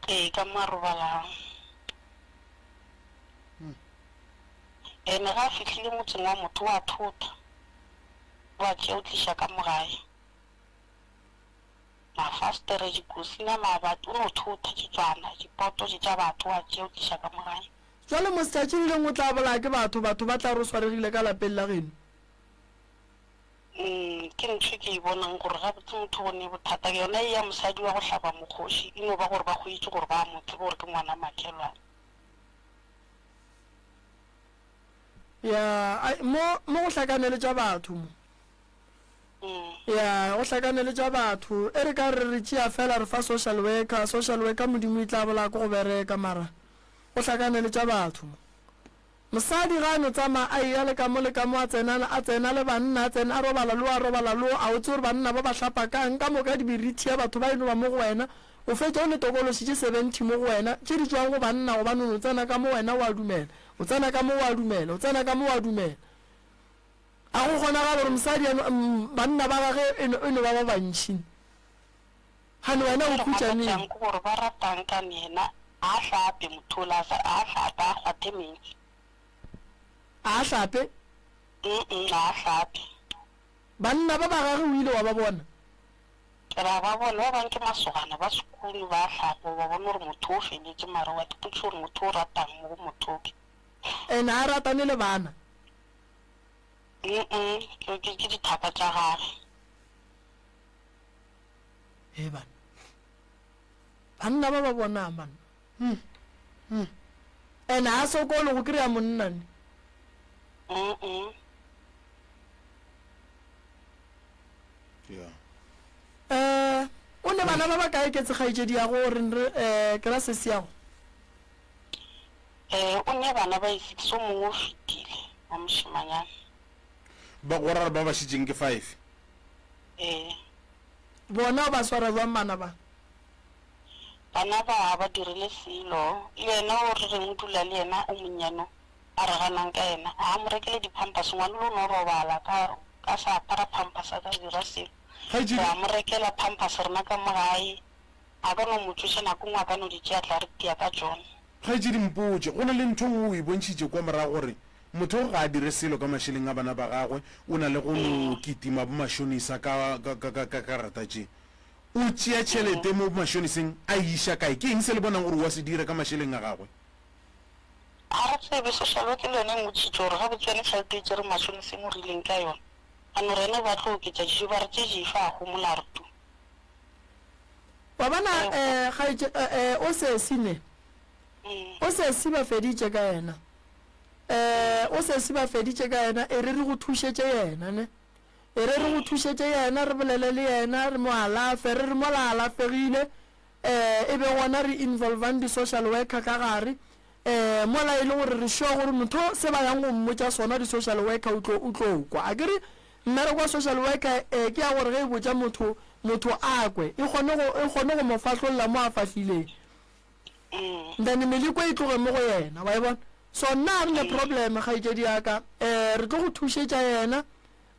Ee, ka mo a robalang. Ene ge a fihlile motseng wa motho o a thota, o a tšea o tliša ka mo gae. Mafastere, dikosina, mabati, o no thota tšitswana, dipoto tše tša batho o a tšea o tliša ka mo gae. Jwale mos tšatši le lengwe o tla bolaya ke batho, batho ba tla re o swaregile ka lapeng la geno. Umm ke ntho e ke e bonang gore gabotse motho o ne bothata yona e ya mosadi wa go hlaba mokgoši e no ba gore ba hwetše gore ba mo tsebe gore ke ngwana makhelwane. Ya, ai, mo, mo go hlakanele tša batho mo. Ya, go hlakanele tša batho. E re ka re re tšea fela re fa social worker, social worker Modimo e tla bolaya ke go bereka mara go hlakanele tša batho mo. Mosadi ga a no tsamaya a eya le ka mo le ka mo a tsena, a tsena le banna, a tsena a robala le o a robala le o, a o tsebe gore banna ba ba hlapa kang, ka moka dibiriti ya batho ba e no ba mo go wena, o fetša o ne tokološi tše 70 mo go wena, tše di tšwang go banna gobane o no tsena ka mo wena o a dumela, o tsena ka mo o a dumela, o tsena ka mo o a dumela. A go kgonagale gore mosadi a no, banna ba gage e no, e no ba ba bantši. Gane wena o Re khutša neng? makatšang ke gore ba ratang ka yena a hlape motho ola a sa a hlape a kgwathe meetse. A hlape? Mm a hlape. Banna ba ba gage o ile wa ba bona? Ra ba bona ba bang ke masogana ba sekunu ba hlapa o ba bona gore motho o feletše mara wa ipotšiša gore motho o ratang mo go motho o ke. Ene a ratane le bana? Mm ke ke dithaka tša gage. He banna. Banna ba ba bonang banna. Hmm. Hmm. Ene a sokole go kry-a monna ne. Mm-mm. Yeah. Eh, o ne bana ba ba kae ke tsekgaetšedi ya go re re eh ke ra sesi ya go. Eh, o ne bana ba e-six, o mongwe o fetile, wa mošemanyana. Ba go ra ba ba šetšeng ke five. Ee. Bona o ba swara bjang bana ba? Bana ba ga ba direle selo. Le yena o re reng o dula le yena o monnyane o, a re ganang ka yena. A a mo rekele di-pampers, ngwana o no robala ka, a sa apara pampers a ka dira selo. Kgaetšedi. Re a mo rekela pampers rena ka mo gae, a ka no mo tsoša nako nngwe a ka no di tšea a tla re tia ka tšona. Kgaetšedi mpotše, go na le ntho nngwe o e bontšhitše kua morago gore Motho ga a dire selo ka mašeleng a bana ba gagwe, o na le go no kitima bomašonisa ka, ka, ka, ka, ka karata tše. O tšea tšhelete mo bomašoniseng a e iša kae? Ke eng se le bonang gore o a se dira ka mašeleng a gagwe? Ga re tsebe. Social work le yona e mmotšitše gore gabotse yone tšhelete e tšere mašoniseng o rileng ka yona. A no re ene ba tlo oketša dijo, ba re tše dife a homola a re tu. Wa bona, eh, kgaetše, eh, eh, o sesi ne. O sesi ba feditše ka yena. Eh, o sesi ba feditše ka yena, e re re go thušetše yena, ne. E re re go thušetše yena, re bolele le yena, re mo alafe, re re mola a alafegile, eh, e be gona re involvang di-social worker ka gare, eh, mola e le gore re sure gore motho se ba yang go mmotša sona di-social worker o tlo, o tlo kwa. Akere mmereko wa social worker, eh, ke ya gore ge e botša motho, motho a kwe, e kgone go, e kgone go mo fahlolla mo a fahlileng. Then meleko e tloge mo go yena, wa e bona? So nna ga re ne problem kgaetšedi ya ka, um re tlo go thušetša yena,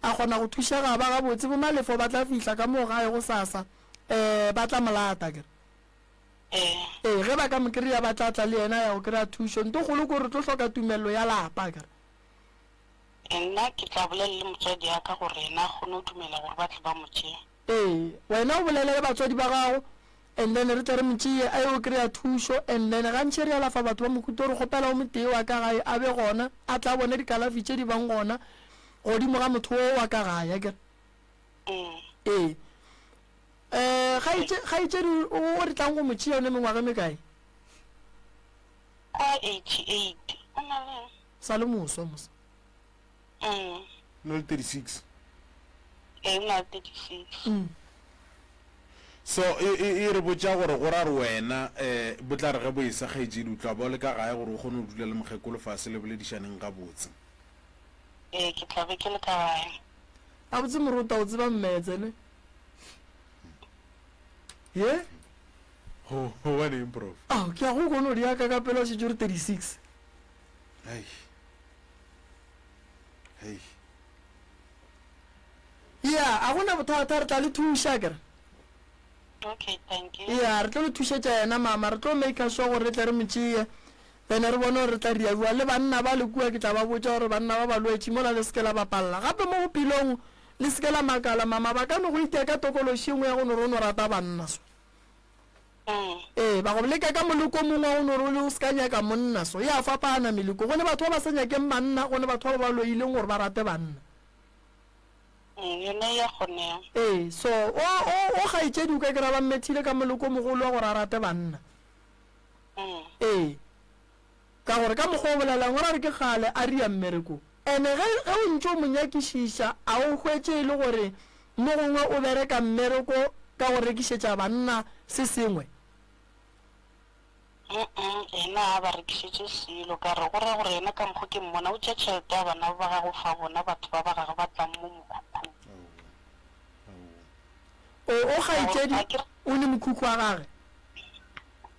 a kgona go thušega ba gabotse, bo Malefo ba tla fihla ka moo gae gosasa, um ba tla mo lata akere. Ee. Ee, ge ba ka mo kry-a ba tla tla le yena a ya go kry-a thušo. Nto kgolo ke gore re tlo hloka tumello ya lapa, akere. Nna ke tla bolela le motswadi wa ka gore yena a kgone go dumela gore ba tle ba mo tšee. Ee, wena o bolele le batswadi ba gago and then re tle re mo tšee a yo kry-a thušo and then gantši re alafa batho ba mohuta o re kgopela o motee wa ka gae a be gona a tla bone dikalafi tše di bang gona godimo ga motho o wa ka gae akere. Ee. Um kgaetšedi o re tlang go mo tšea o ne mengwaga e mekae? Kwa 88. O na le eng? Sa le moswa mos. Mm. O na le 36. Ee, o na le 36. Mm. So e, e, e re botša gore go ra re wena um bo tla re ge bo esa kgaetšedi o tla ba o le ka gae gore o kgone go dula le mokgekolo fase le boledišaneng gabotse. Ee, ke tla be ke le ka gae. Gabotse morota o tseba mmetse ne? Ye? Go, gobaneng prof? Ao, ke a go kone o di aka ka pela o šetše o re 36. Hei. Hei. Ya, a gona bothata, re tla le thuša akere. Okay, thank you. Ya, re tlo le thušetša yena mama, re tlo maker sure gore re tle re mo tšee. Then re bone gore re tla dira bjang. Le banna ba le kua ke tla ba botša gore banna ba balwetši mola le se ke la bapalla. Gape mo bophelong le se ke la makala mama, ba ka no go itia ka tokološi e nngwe ya go no re o no rata banna so. Ee, ba go leka ka moleko o mongwe wa go no re o le o se ka nyaka monna so. E a fapana meleko. Go ne batho ba ba sa nyakeng banna, go ne batho ba ba loileng gore ba rate banna. Yona e a kgonega. Ee, so o, o, o kgaetšedi o ka kry-a ba mmethile ka moleko o mogolo wa gore a rate banna. Ee, ka gore ka mokgwa o bolelang o ra re ke kgale a ria mmerekong. Ene ge, ge o ntše o mo nyakišiša a o hwetše e le gore mo gongwe o bereka mmereko ka go rekišetša banna se sengwe? Uh-uh, yena ga a ba rekišetše selo. Ka re go ra gore yena ka mokgwa ke mmona o tšea tšhelete ya bana ba gagwe o fa bona batho ba ba gagwe ba tlang mo mokhukhung. O, o kgaetšedi o ne mokhukhu wa gage?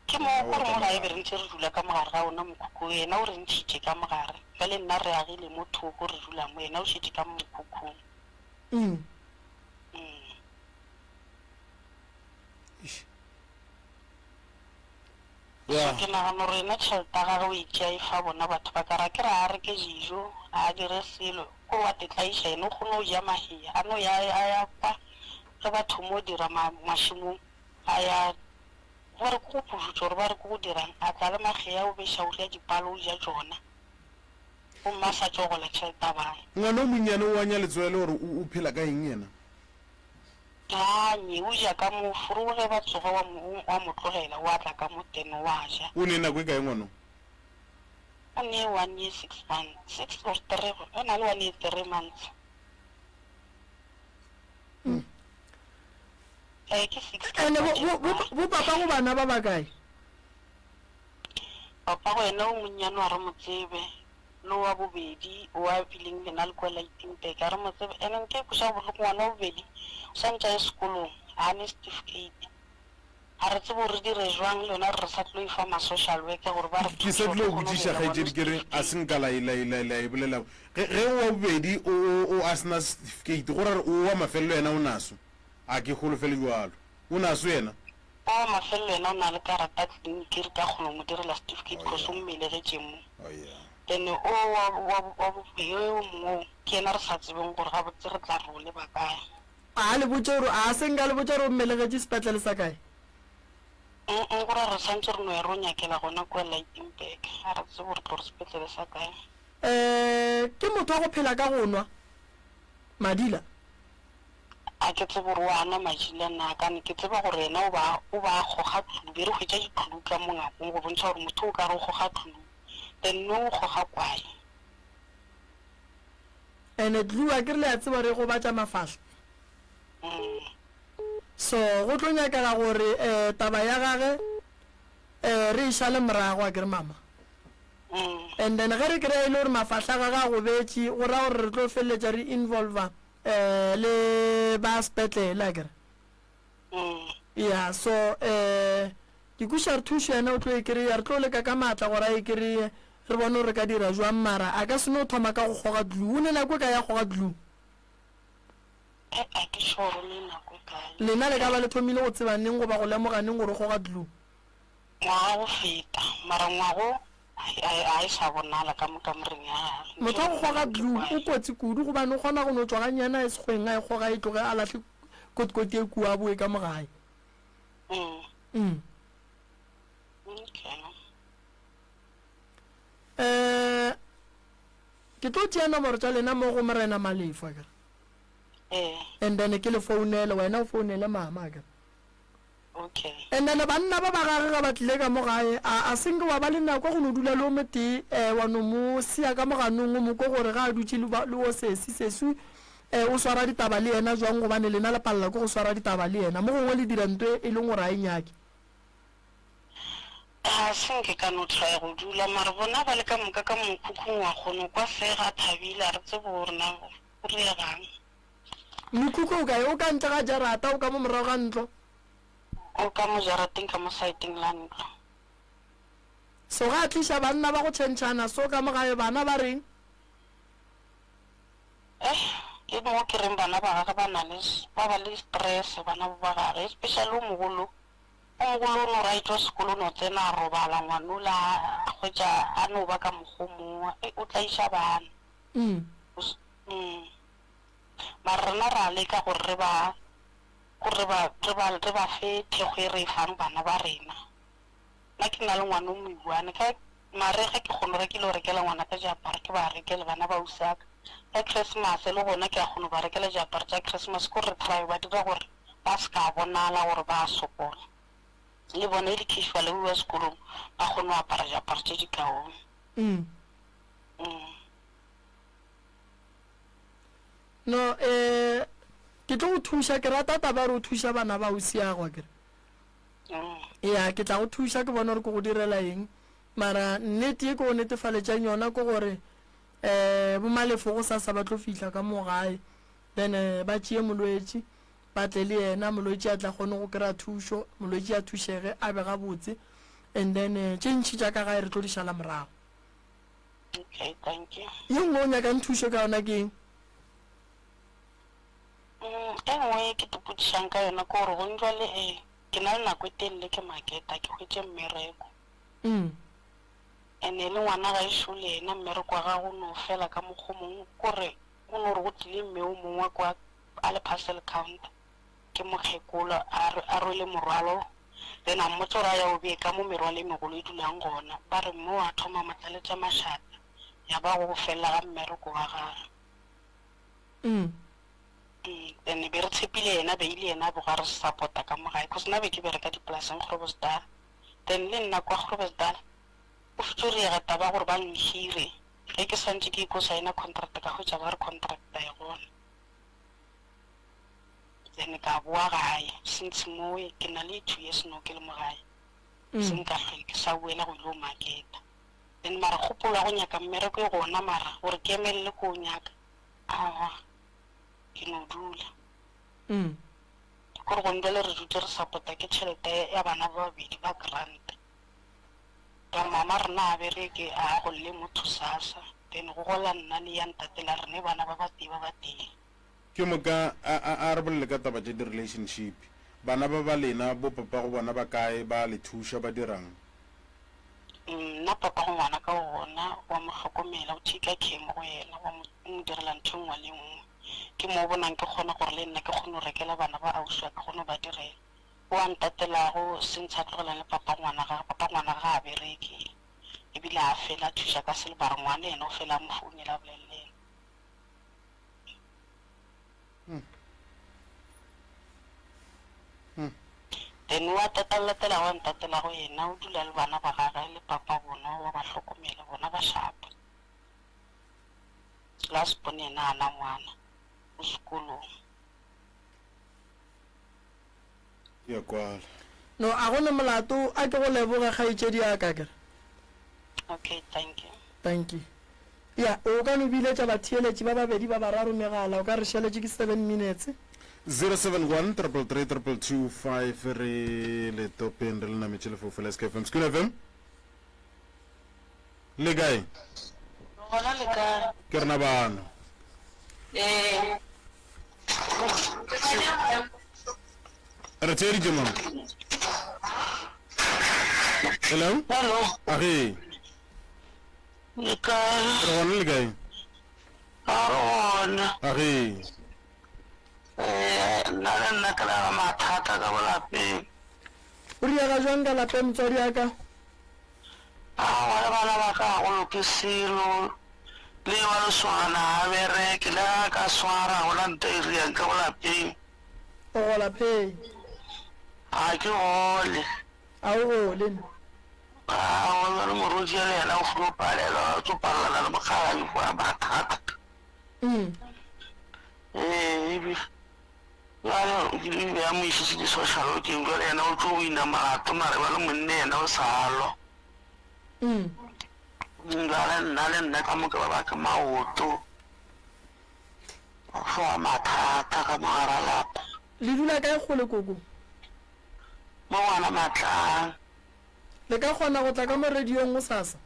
Ke mo ko re mo gae be re ntše re dula ka mogare ga ona mokhukhu, yena o re ntšhitše ka mogare. Bjale nna re agile mo thoko re dula mo, yena o šetše ka mo mokhukhung. Mm. Mm. So ke nagana gore yena tšhelete ya gage o e tšea e fa bona batho ba ka re, akere a reke dijo, a a dire selo, ko wa tetlaiša yena o kgone go ja mahea, a no ya a ya kwa ge ba thomo dira ma mašemong a ya ba re ke go pudutša gore ba re ke go dirang, a tla le magea o beša o ja dipalo o ja tšona gomme a sa tšo gola tšhelete ya bana. Ngwana o monnyane o anya letswele gore o o phela ka eng yena? Anye, o ja ka mo furu ge ba tsoga wa mo, wa mo tlogela wa tla ka mo tene wa ja. O ne nako e kae ngwano? O ne one year six months, six or three, o na le one year three months. Eh, ke six Ene bo, bo, bo, bo papa go bana ba bakae? Papa go yena o monnyane wa re mo tsebe. Le wa bobedi o a bileng le na le kua Lichtenburg a re mo tsebe. Ene nka e kweša bohloko ngwana wa bobedi o sa ntše a ye sekolong ga a ne certificate. Ga re tsebe gore re dire jwang le yona re re sa tlo e fa ma social worker gore ba re Ke sa thuse gore tlo re kgone go botšiša dira ngwana kgaetšedi ke re a se nka la e, la e, la e, la e bolela. Ge, ge wa bobedi o, o, o a se na certificate go ra gore o wa mafelelo yena o naso? A ke holofele bjalo. O naso yena? O wa mafelelo yena o na le karata tleliniki re ka kgona go mo direla certificate cause o mmelegetše mo. Then o wa, wa, wa bobedi yo mongwe o ke yena re sa tsebeng gore gabotse re tla re o leba kae. A le botše gore, a se nka le botša gore o mmelegetše sepetlele sa kae? Mm-mm, go ra re swantše re no ya re o nyakela gona kua Lichtenburg. Ga re tsebe gore tlo re sepetlele sa kae. Eh, ke motho wa go phela ka go nwa madila. A ke tsebe gore o a nwa madila na, kane ke tseba gore yena o ba, o ba a kgoga tlulu. Be re hwetša ditlulu ka mo ngakong go bontšha gore motho o ka re o kgoga tlulu, then no o kgoga kwae. Ene tlulu akere le a tseba gore e gobatša mafahla. So go tlo nyakega gore eh taba ya gage eh re e šale morago akere mama. And then ge re kry-a e le gore mafahla a gage a gobetše go ra gore re tlo feleletša re involver eh le ba sepetlele akere. Yeah so eh ke kwešiša gore thušo yena o tlo e kry-a, re tlo leka ka maatla gore a e kry-e re bone gore re ka dira jwang mara a ka se no thoma ka go kgoga glue. O ne nako e kae ya kgoga glue? Ge a ke sure o ne nako e kae. Lena le ka ba le thomile go tseba neng goba go lemoga neng gore o kgoga glue? Ngwaga go feta, mara ngwago ga e sa bonala ka mo kamoreng ya gage. Motho wa go kgoga glue o kotsi kudu gobane o kgona go no tšwa gannyane a ye sekgweng a e kgoga e tloge a lahle kotikoti e kua a boe ka mo gae. Mm. Okay. Eh, ke tlo tšea nomoro tša lena mo go Morena Malefo akere. Eh. And then ke le founele, wena o founele mama akere. Okay. And then banna ba ba gage ga ba tlile ka mo gae, a a se nke wa ba le nako go no dula le o motee, eh, wa no mo sia ka moganong o mo kwe gore ga a dutše le ba, le wo sesi, sesi eh, o swara ditaba le yena jwang gobane lena le palela ke go swara ditaba le yena. Mo gongwe le dira nto e leng gore a e nyake. Ga se nke ka no try go dula mara bona ba le ka moka ka mokhukhung wa kgono kwa sega a thabile a re tsebe gore na go riegang. Mokhukhu o kae? O ka ntle ga jarata, o ka mo morago ga ntlo? O ka mo jarateng ka mo saeteng la ntlo. So ga a tliša banna ba go tšhentšhana so ka mo gae bana ba reng? Eh, ke mo ke reng bana ba gage ba na le, ba ba le stress bana bo ba gage, especially o mogolo. O mogolo o no re a etšwa sekolo o no tsena a robala ngwanola a hwetša a no ba ka mokgwa o mongwe, o tlaiša bana. Mm. Mm. Mara rena ra leka gore re ba, gore re ba, re ba, re ba fe thekgo e re e fang bana ba rena. Nna ke na le ngwana o moiwane, ka marega ke kgono ge ke lo rekela ngwana ka diaparo ke ba rekele bana ba ausi-aka. Ka Christmas le gona ke a kgono ba rekela diaparo tša Christmas, ke gore re try ba dira gore ba se ka bonala gore ba a sokola. Le bona e le casual ba ewa sekolong ba kgone go apara diaparo tše di kaone. Mm. Mm. No, eh, ke tlo go thuša, ke rata taba ya gore o thuša bana ba ausiago akere. Mm. Ya, ke tla go thuša ke bone gore ke go direla eng. Mara nnete ye ke go netefaletšang yona ke gore eh bomalefo go sasa ba tlo fihla ka mo gae then eh, ba tšee molwetši ba tle le yena molwetši a tla kgone go kry-a thušo molwetši a thušege a be gabotse and then eh, tše ntšhi tša ka gae re tlo di šala morago. Okay, thank you. Ye nngwe o nyakang thušo ka yona ke eng? Mm, e nngwe e ke ipotšišang ka yona ke gore gong jwale e ke na le nako e telele ke maketa ke hwetše mmereko. Mm. Ene le ngwana ga ešo le yena mmereko wa gagwe o no fela ka mokgwa o mongwe kore o no re go tlile mme o mongwe kwa a le parcel counter ke mokgekolo a a rwele morwalo then a mmotsa gore a ya o bee ka mo merwalo e megolo e dulang gona ba re mme wa thoma mo tlaletša mašata ya ba go felela ga mmereko wa gagwe. Mm. Mm, then be re tshepile yena be ile yena a boga re support-a ka mo gae cause nna be ke bereka dipolaseng Groblersdal then le nna kwa Groblersdal go fetše go riega taba ya gore ba nhire ge ke swantše ke ko signer contract ka hwetša ba re contract a e gona then ka boa gae since mowe ke na le 2 years no ke le mo gae se nka hlwe ke sa boela go ilo marketa then mara kgopolo ya go nyaka mmereko e gona mara gore ke emelele ko o nyaka aowa ke no dula. Mm. Ke gore gone bjale re dutše re support-a ke tšhelete ya bana ba babedi ba grant. Ka mama rena a bereke a golle motho sasa then go gola nna le ya ntate la rene bana ba batee ba batee. Ke moka a, a, a re bolele ka taba tša di-relationship. Bana ba ba lena, bo papago bona ba kae, ba a le thuša, ba dirang? Nna papago ngwana ka o gona wa mo hlokomela, o taker care mo go yena, wa mo, o mo direla ntho e nngwe le e nngwe. Ke mo o bonang ke kgona gore le nna ke kgone go rekela bana ba ausi wa ka, kgone go ba direla. O a ntatelago since a tlogelana le papa ngwana gage, papa ngwana ga a bereke ebile a fela a thuša ka selo mara ngwana yena o fela a mo founela a bolele le yena. Then o a tatalatelago a ntatelago yena o dula le bana ba gage le papa bona wa ba hlokomela bona ba shapa. Last born yena a na ngwana o sekolong. Ya kwala. No, a go ne molato, a ke go leboge kgaetšedi ya ka akere. Okay, thank you. Thank you. Ya, o ka no biletša batheeletši ba babedi ba bararo megala, o ka re šaletše ke 7 minutes. 071 333 2225 re le topeng re le nametše lefofu la SKFM. Sekula FM. Le kae? Gona le kae? Ke rena bano. Ee. Re theeditše mama. Hello? Hello. Age. Le kae? Re gona le kae? A re gona. Age. Eh, nna le nna ke na le mathata ka bolapeng. O riega jwang ka lapeng motswadi wa ka? Aowa le bana ba ka ga go loke selo. Le wa lesogana ga a bereke, le ge a ka swara ga gona nto e riang ka bolapeng. O gola pay? Ga ke gole. A o gole? Aowa bjale morwedi le yena o filo palelwa, o tlo palelana le mokgalabje kwa mathata. Ee, ebile bjale o kile be a mo išitše di-social workeng, bjale yena o tlo wina molato mara bjale monne yena o sa lwa. Bjale nna le nna ka moka ba ba ke maoto. Go hloa mathata ka mo gara lapa. Le dula kae kgole koko? Mo ngwana Matlang. Le ka kgona go tla ka mo radiong gosasa?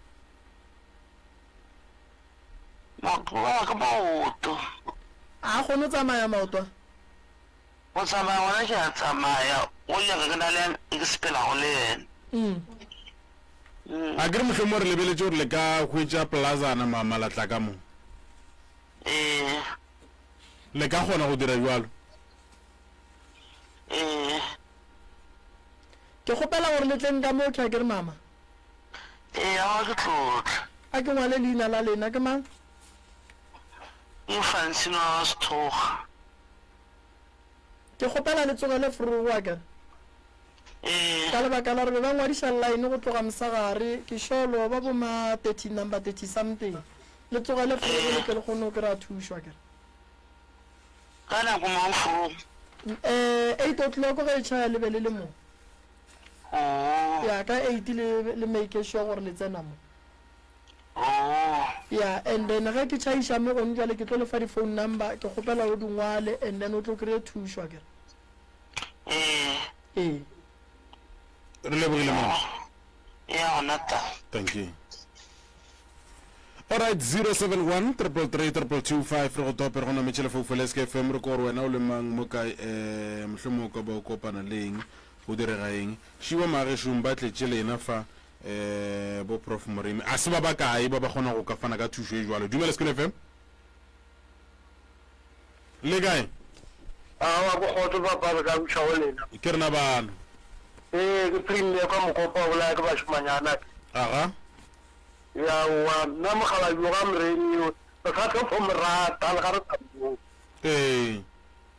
Maoto ke maoto. A kgone go tsamaya maoto a? Go tsamaya gona ke a tsamaya, go nyaka ke na le e ke sepelago le yena. A ke re mohlomong re lebeletše gore le ka hwetša plazana mama la tla ka mo. Ee. Le ka kgona go dira bjalo? Ee. Ke kgopela gore le tleng ka mo, ke a ke re mama? Ee, aowa ke tlo tla. A ke ngwale leina la lena, ke mang? Ke Francine wa Sethoga. Ke kgopela le tsogele forogo, a ke re? Ee. Ka lebaka la gore be ba ngwadiša line go tloga mosegare, ke sure ba bo ma 30, number 30 something. Le tsogele forogo le tle le kgone go kry-a thušo, a ke re? Ka nako mang forogo? Eh, 8 o'clock ge e tšhaya le be le le mo. Oh. Ya, ka 8 le, le make sure gore le tsena mo. Oh. Ya, and then ge ke tšhaiša mo gone jwale ke tlo le fa di-phone number, ke kgopela o di ngwale and then o tlo kry-e thušo, a ke re? Ee. Ee. Re lebogile mama. Ya gona ta. Thank you. Alright, 071 333 2225 re go tope re go nametše lefaufau la SKFM re ko gore wena o le mang mo kae um mohlomongwe o ka ba o kopana le eng go direga eng šiwa maagešong ba tletše lena fa um bo prof Moremi a se ba ba kae ba ba kgona go ka fana ka thušo e jwalo dumela Sekolo FM Le kae? Aowa ke kgotso papa re ka buša go lena. Ke rena bano. Ee ke Premier kwa Mokopa o bolaya ke bašomanyana ke. Aga. Ya owa nna mokgalabje ga Moremi yo re sa tlo fo mo rata le ga re sa mmone. Ee.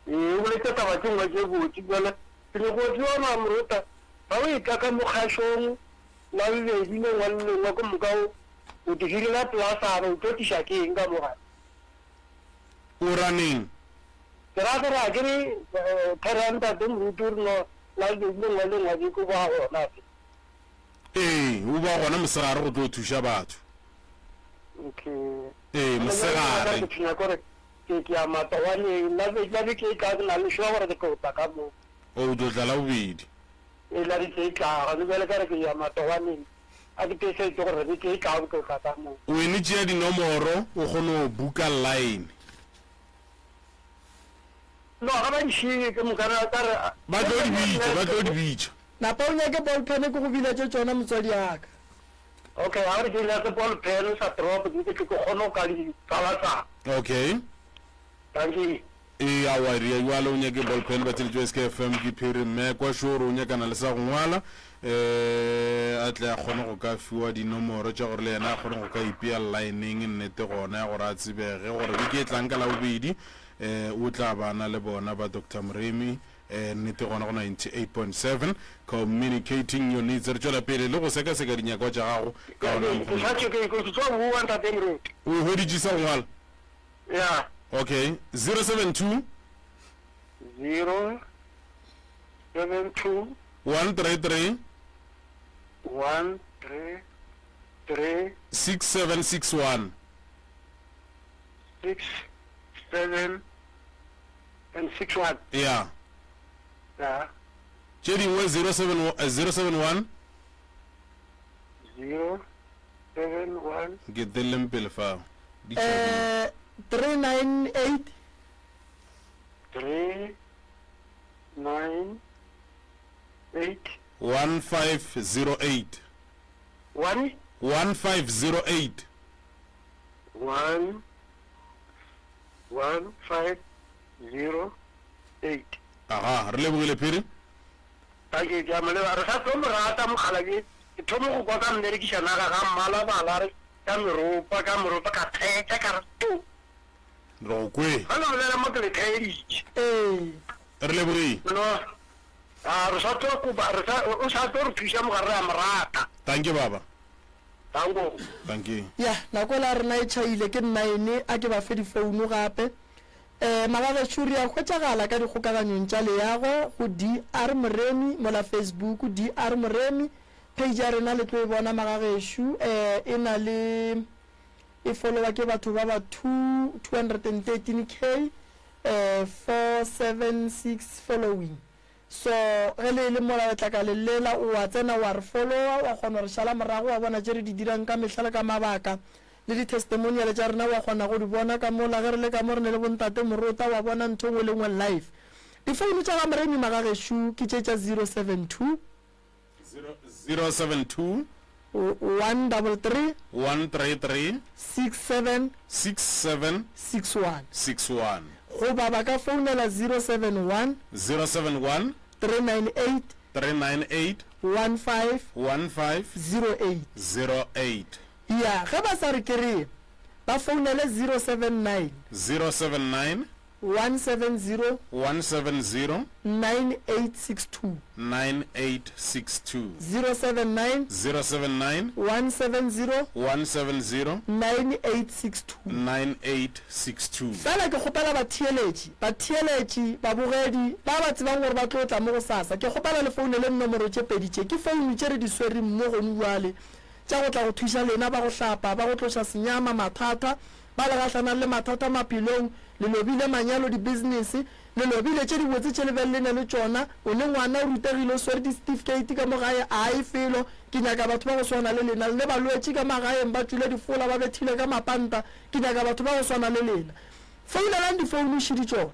Ee o boletše taba tše nngwe tše botse bjale ke nyako go tseba Mamorota ga o etla ka mo kgašong la bobedi lengwe le lengwe ke moka o o te hirela polasana o tlo tliša ke eng ka mo gae? O ra neng? Ke ra gore a ke re thero ya ntate moruti o re no la lebedi lengwe le lengwe beke o ba gona ake? Ee, o ba gona mosegare go tlo thuša batho. Okay. Ee, mosegare. Ke tshwenya kore ke ke ya matogwaneng la beke la beke e tla ke na le sure gore ke tlo tla ka mo. O tlo tla la bobedi. Ee, la beke e tla gone bjale ka re ke ya matogwaneng. A ke tiišetše gore beke e tlago ke tlo tla ka mo. Wene tšea dinomoro o kgone go buka line. No, ga ba di šie ke moka ra ka re. Ba tlo di bitša, ba tlo di bitša. Napa o nyake ball pen ke go biletše tšona motswadi ya ka. Okay, ga re ke nyake ball pen sa drop ke ke tle ke kgone go ka di tsala-tsala. Okay. Dankie. Ee, aowa, rea bjale o nyake ball pen, batheeletši ba SKFM, ke Phiri Mmekwa, šo gore o nyakana le sa go ngwala, um a tle a kgone go ka fiwa dinomoro tša gore le yena a kgone go ka ipea llaeneng, nnete gona ya gore a tsebege gore beke e tlang ka Labobedi um o tla ba na le bona ba Doctor Moremi, um nnete gona go 98.7 Communicating Your Needs. Re tšwela pele le go sekaseka dinyakwa tša gago ka ona Ke mokgwa. sa tšo ke ke tlo bua ntate Moruti. O hweditše sa go ngwala? Ya. Okay, 072. 0 7 2. 133. 1 3 3. 6761. 6 7 and 6 1. Ya. Ya. Tše dingwe 07 071. 0 7 1. Ke telleng pele fao. Di tšhabile. Eh, 398. 3 9 8. 1508. One. 1508. 1 1 5 0 8. Aga, re lebogile Phiri. Ke, ke a mo leboga. Re sa tlo mo rata mokgalabje. Ke thome go kwa ka mmerekišanaga ga mmalabala a re ka meropa, ka meropa, ka theetša ka re tu. Re go kwe. Ge le bolela mo ke le theeditše. Ee. Re lebogile. No, a re sa tlo kopa, re sa, o sa tlo re thuša mogare re a mo rata. Dankie baba. Danko. Dankie. Ya, nako ela ya rena e tšhaile, ke nnaene, a ke ba fe difouno gape. Um magagešo, re a hwetšagala ka dikgokaganyong tša leago go DR Moremi mola Facebook, DR Moremi, page ya rena le tlo e bona magagešo, um e na le, e followa ke batho ba ba 213k, um 476 following. So ge le le mola letlakaleng lela, o a tsena wa re followa, wa kgona go re šala morago, wa bona tše re di dirang ka mehla le ka mabaka, le di-testimonial tša rena wa kgona go di bona ka mola. Ge re le ka mo re ne le bontate Morota, wa bona ntho e nngwe le nngwe live. Difounu tša ga Moremi Magagešo ke tše tša 072. 072. 133. 133. 67. 67. 61. 61. Goba ba ka founela 071. 071. 398. 398. 15. 15. 08. 08. Ya, ge ba sa re kereye, ba founele 079. 079. 170. 170. 9862. 9862. 079. 079. 170. 170. 9862. 9862. Fela ke kgopela batheeletši, batheeletši, babogedi, ba ba tsebang gore ba tlo tla mo gosasa, ke kgopela le founele nomoro tše pedi tše. Ke founu tše re di swereng mo gonu bjale, tša go tla go thuša lena ba go hlapa, ba go tloša senyama, mathata, ba le gahlanang le mathata maphelong, le lobile manyalo, dibisinese, le lobile tše dibotse tše le beng le ne le tšona, o ne ngwana o rutegile, o swere disetifikheiti ka mo gae, a ye felo, ke nyaka batho ba go swana le lena, le ne balwetši ka magaeng ba tšwile difola, ba bethile ka mapanta, ke nyaka batho ba go swana le lena. Founelang difouno šidi tšona,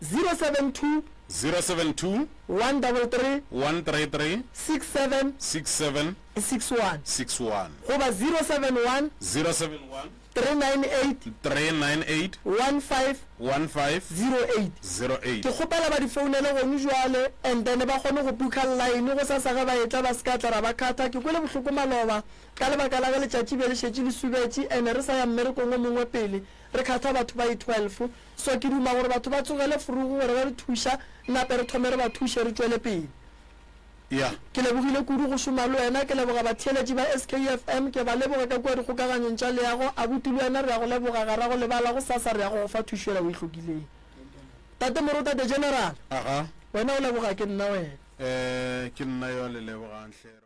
072. 072. 133. 133. 67. 67. 61. 61. Goba 071. 071. 398. 398. 15. 15. 08. 08. Ke kgopela ba di founele gonu jwale and then ba kgone go booker line gosasa ge ba etla ba se ka tla ra ba khatha. Ke kwele bohloko maloba ka lebaka la ge letšatši be le šetše le subetše and re sa ya mmerekong o mongwe pele re khatha batho ba i 12 so ke duma gore batho ba tsogele frugu gore ge re thuša nape re thome re ba thuše re tšwele pele. Ya. Ke lebogile kudu go šoma le wena. Ke leboga batheeletši ba SKFM. Ke ba leboga ka kua dikgokaganyong tša leago. Abuti le wena re a go leboga. Ga ra go lebala. Gosasa re ya go go fa thušo yela o e hlokileng. Tate Moruta the General. Aga. Wena o leboga ke nna wena. Eh, ke nna yo a le lebogang hle.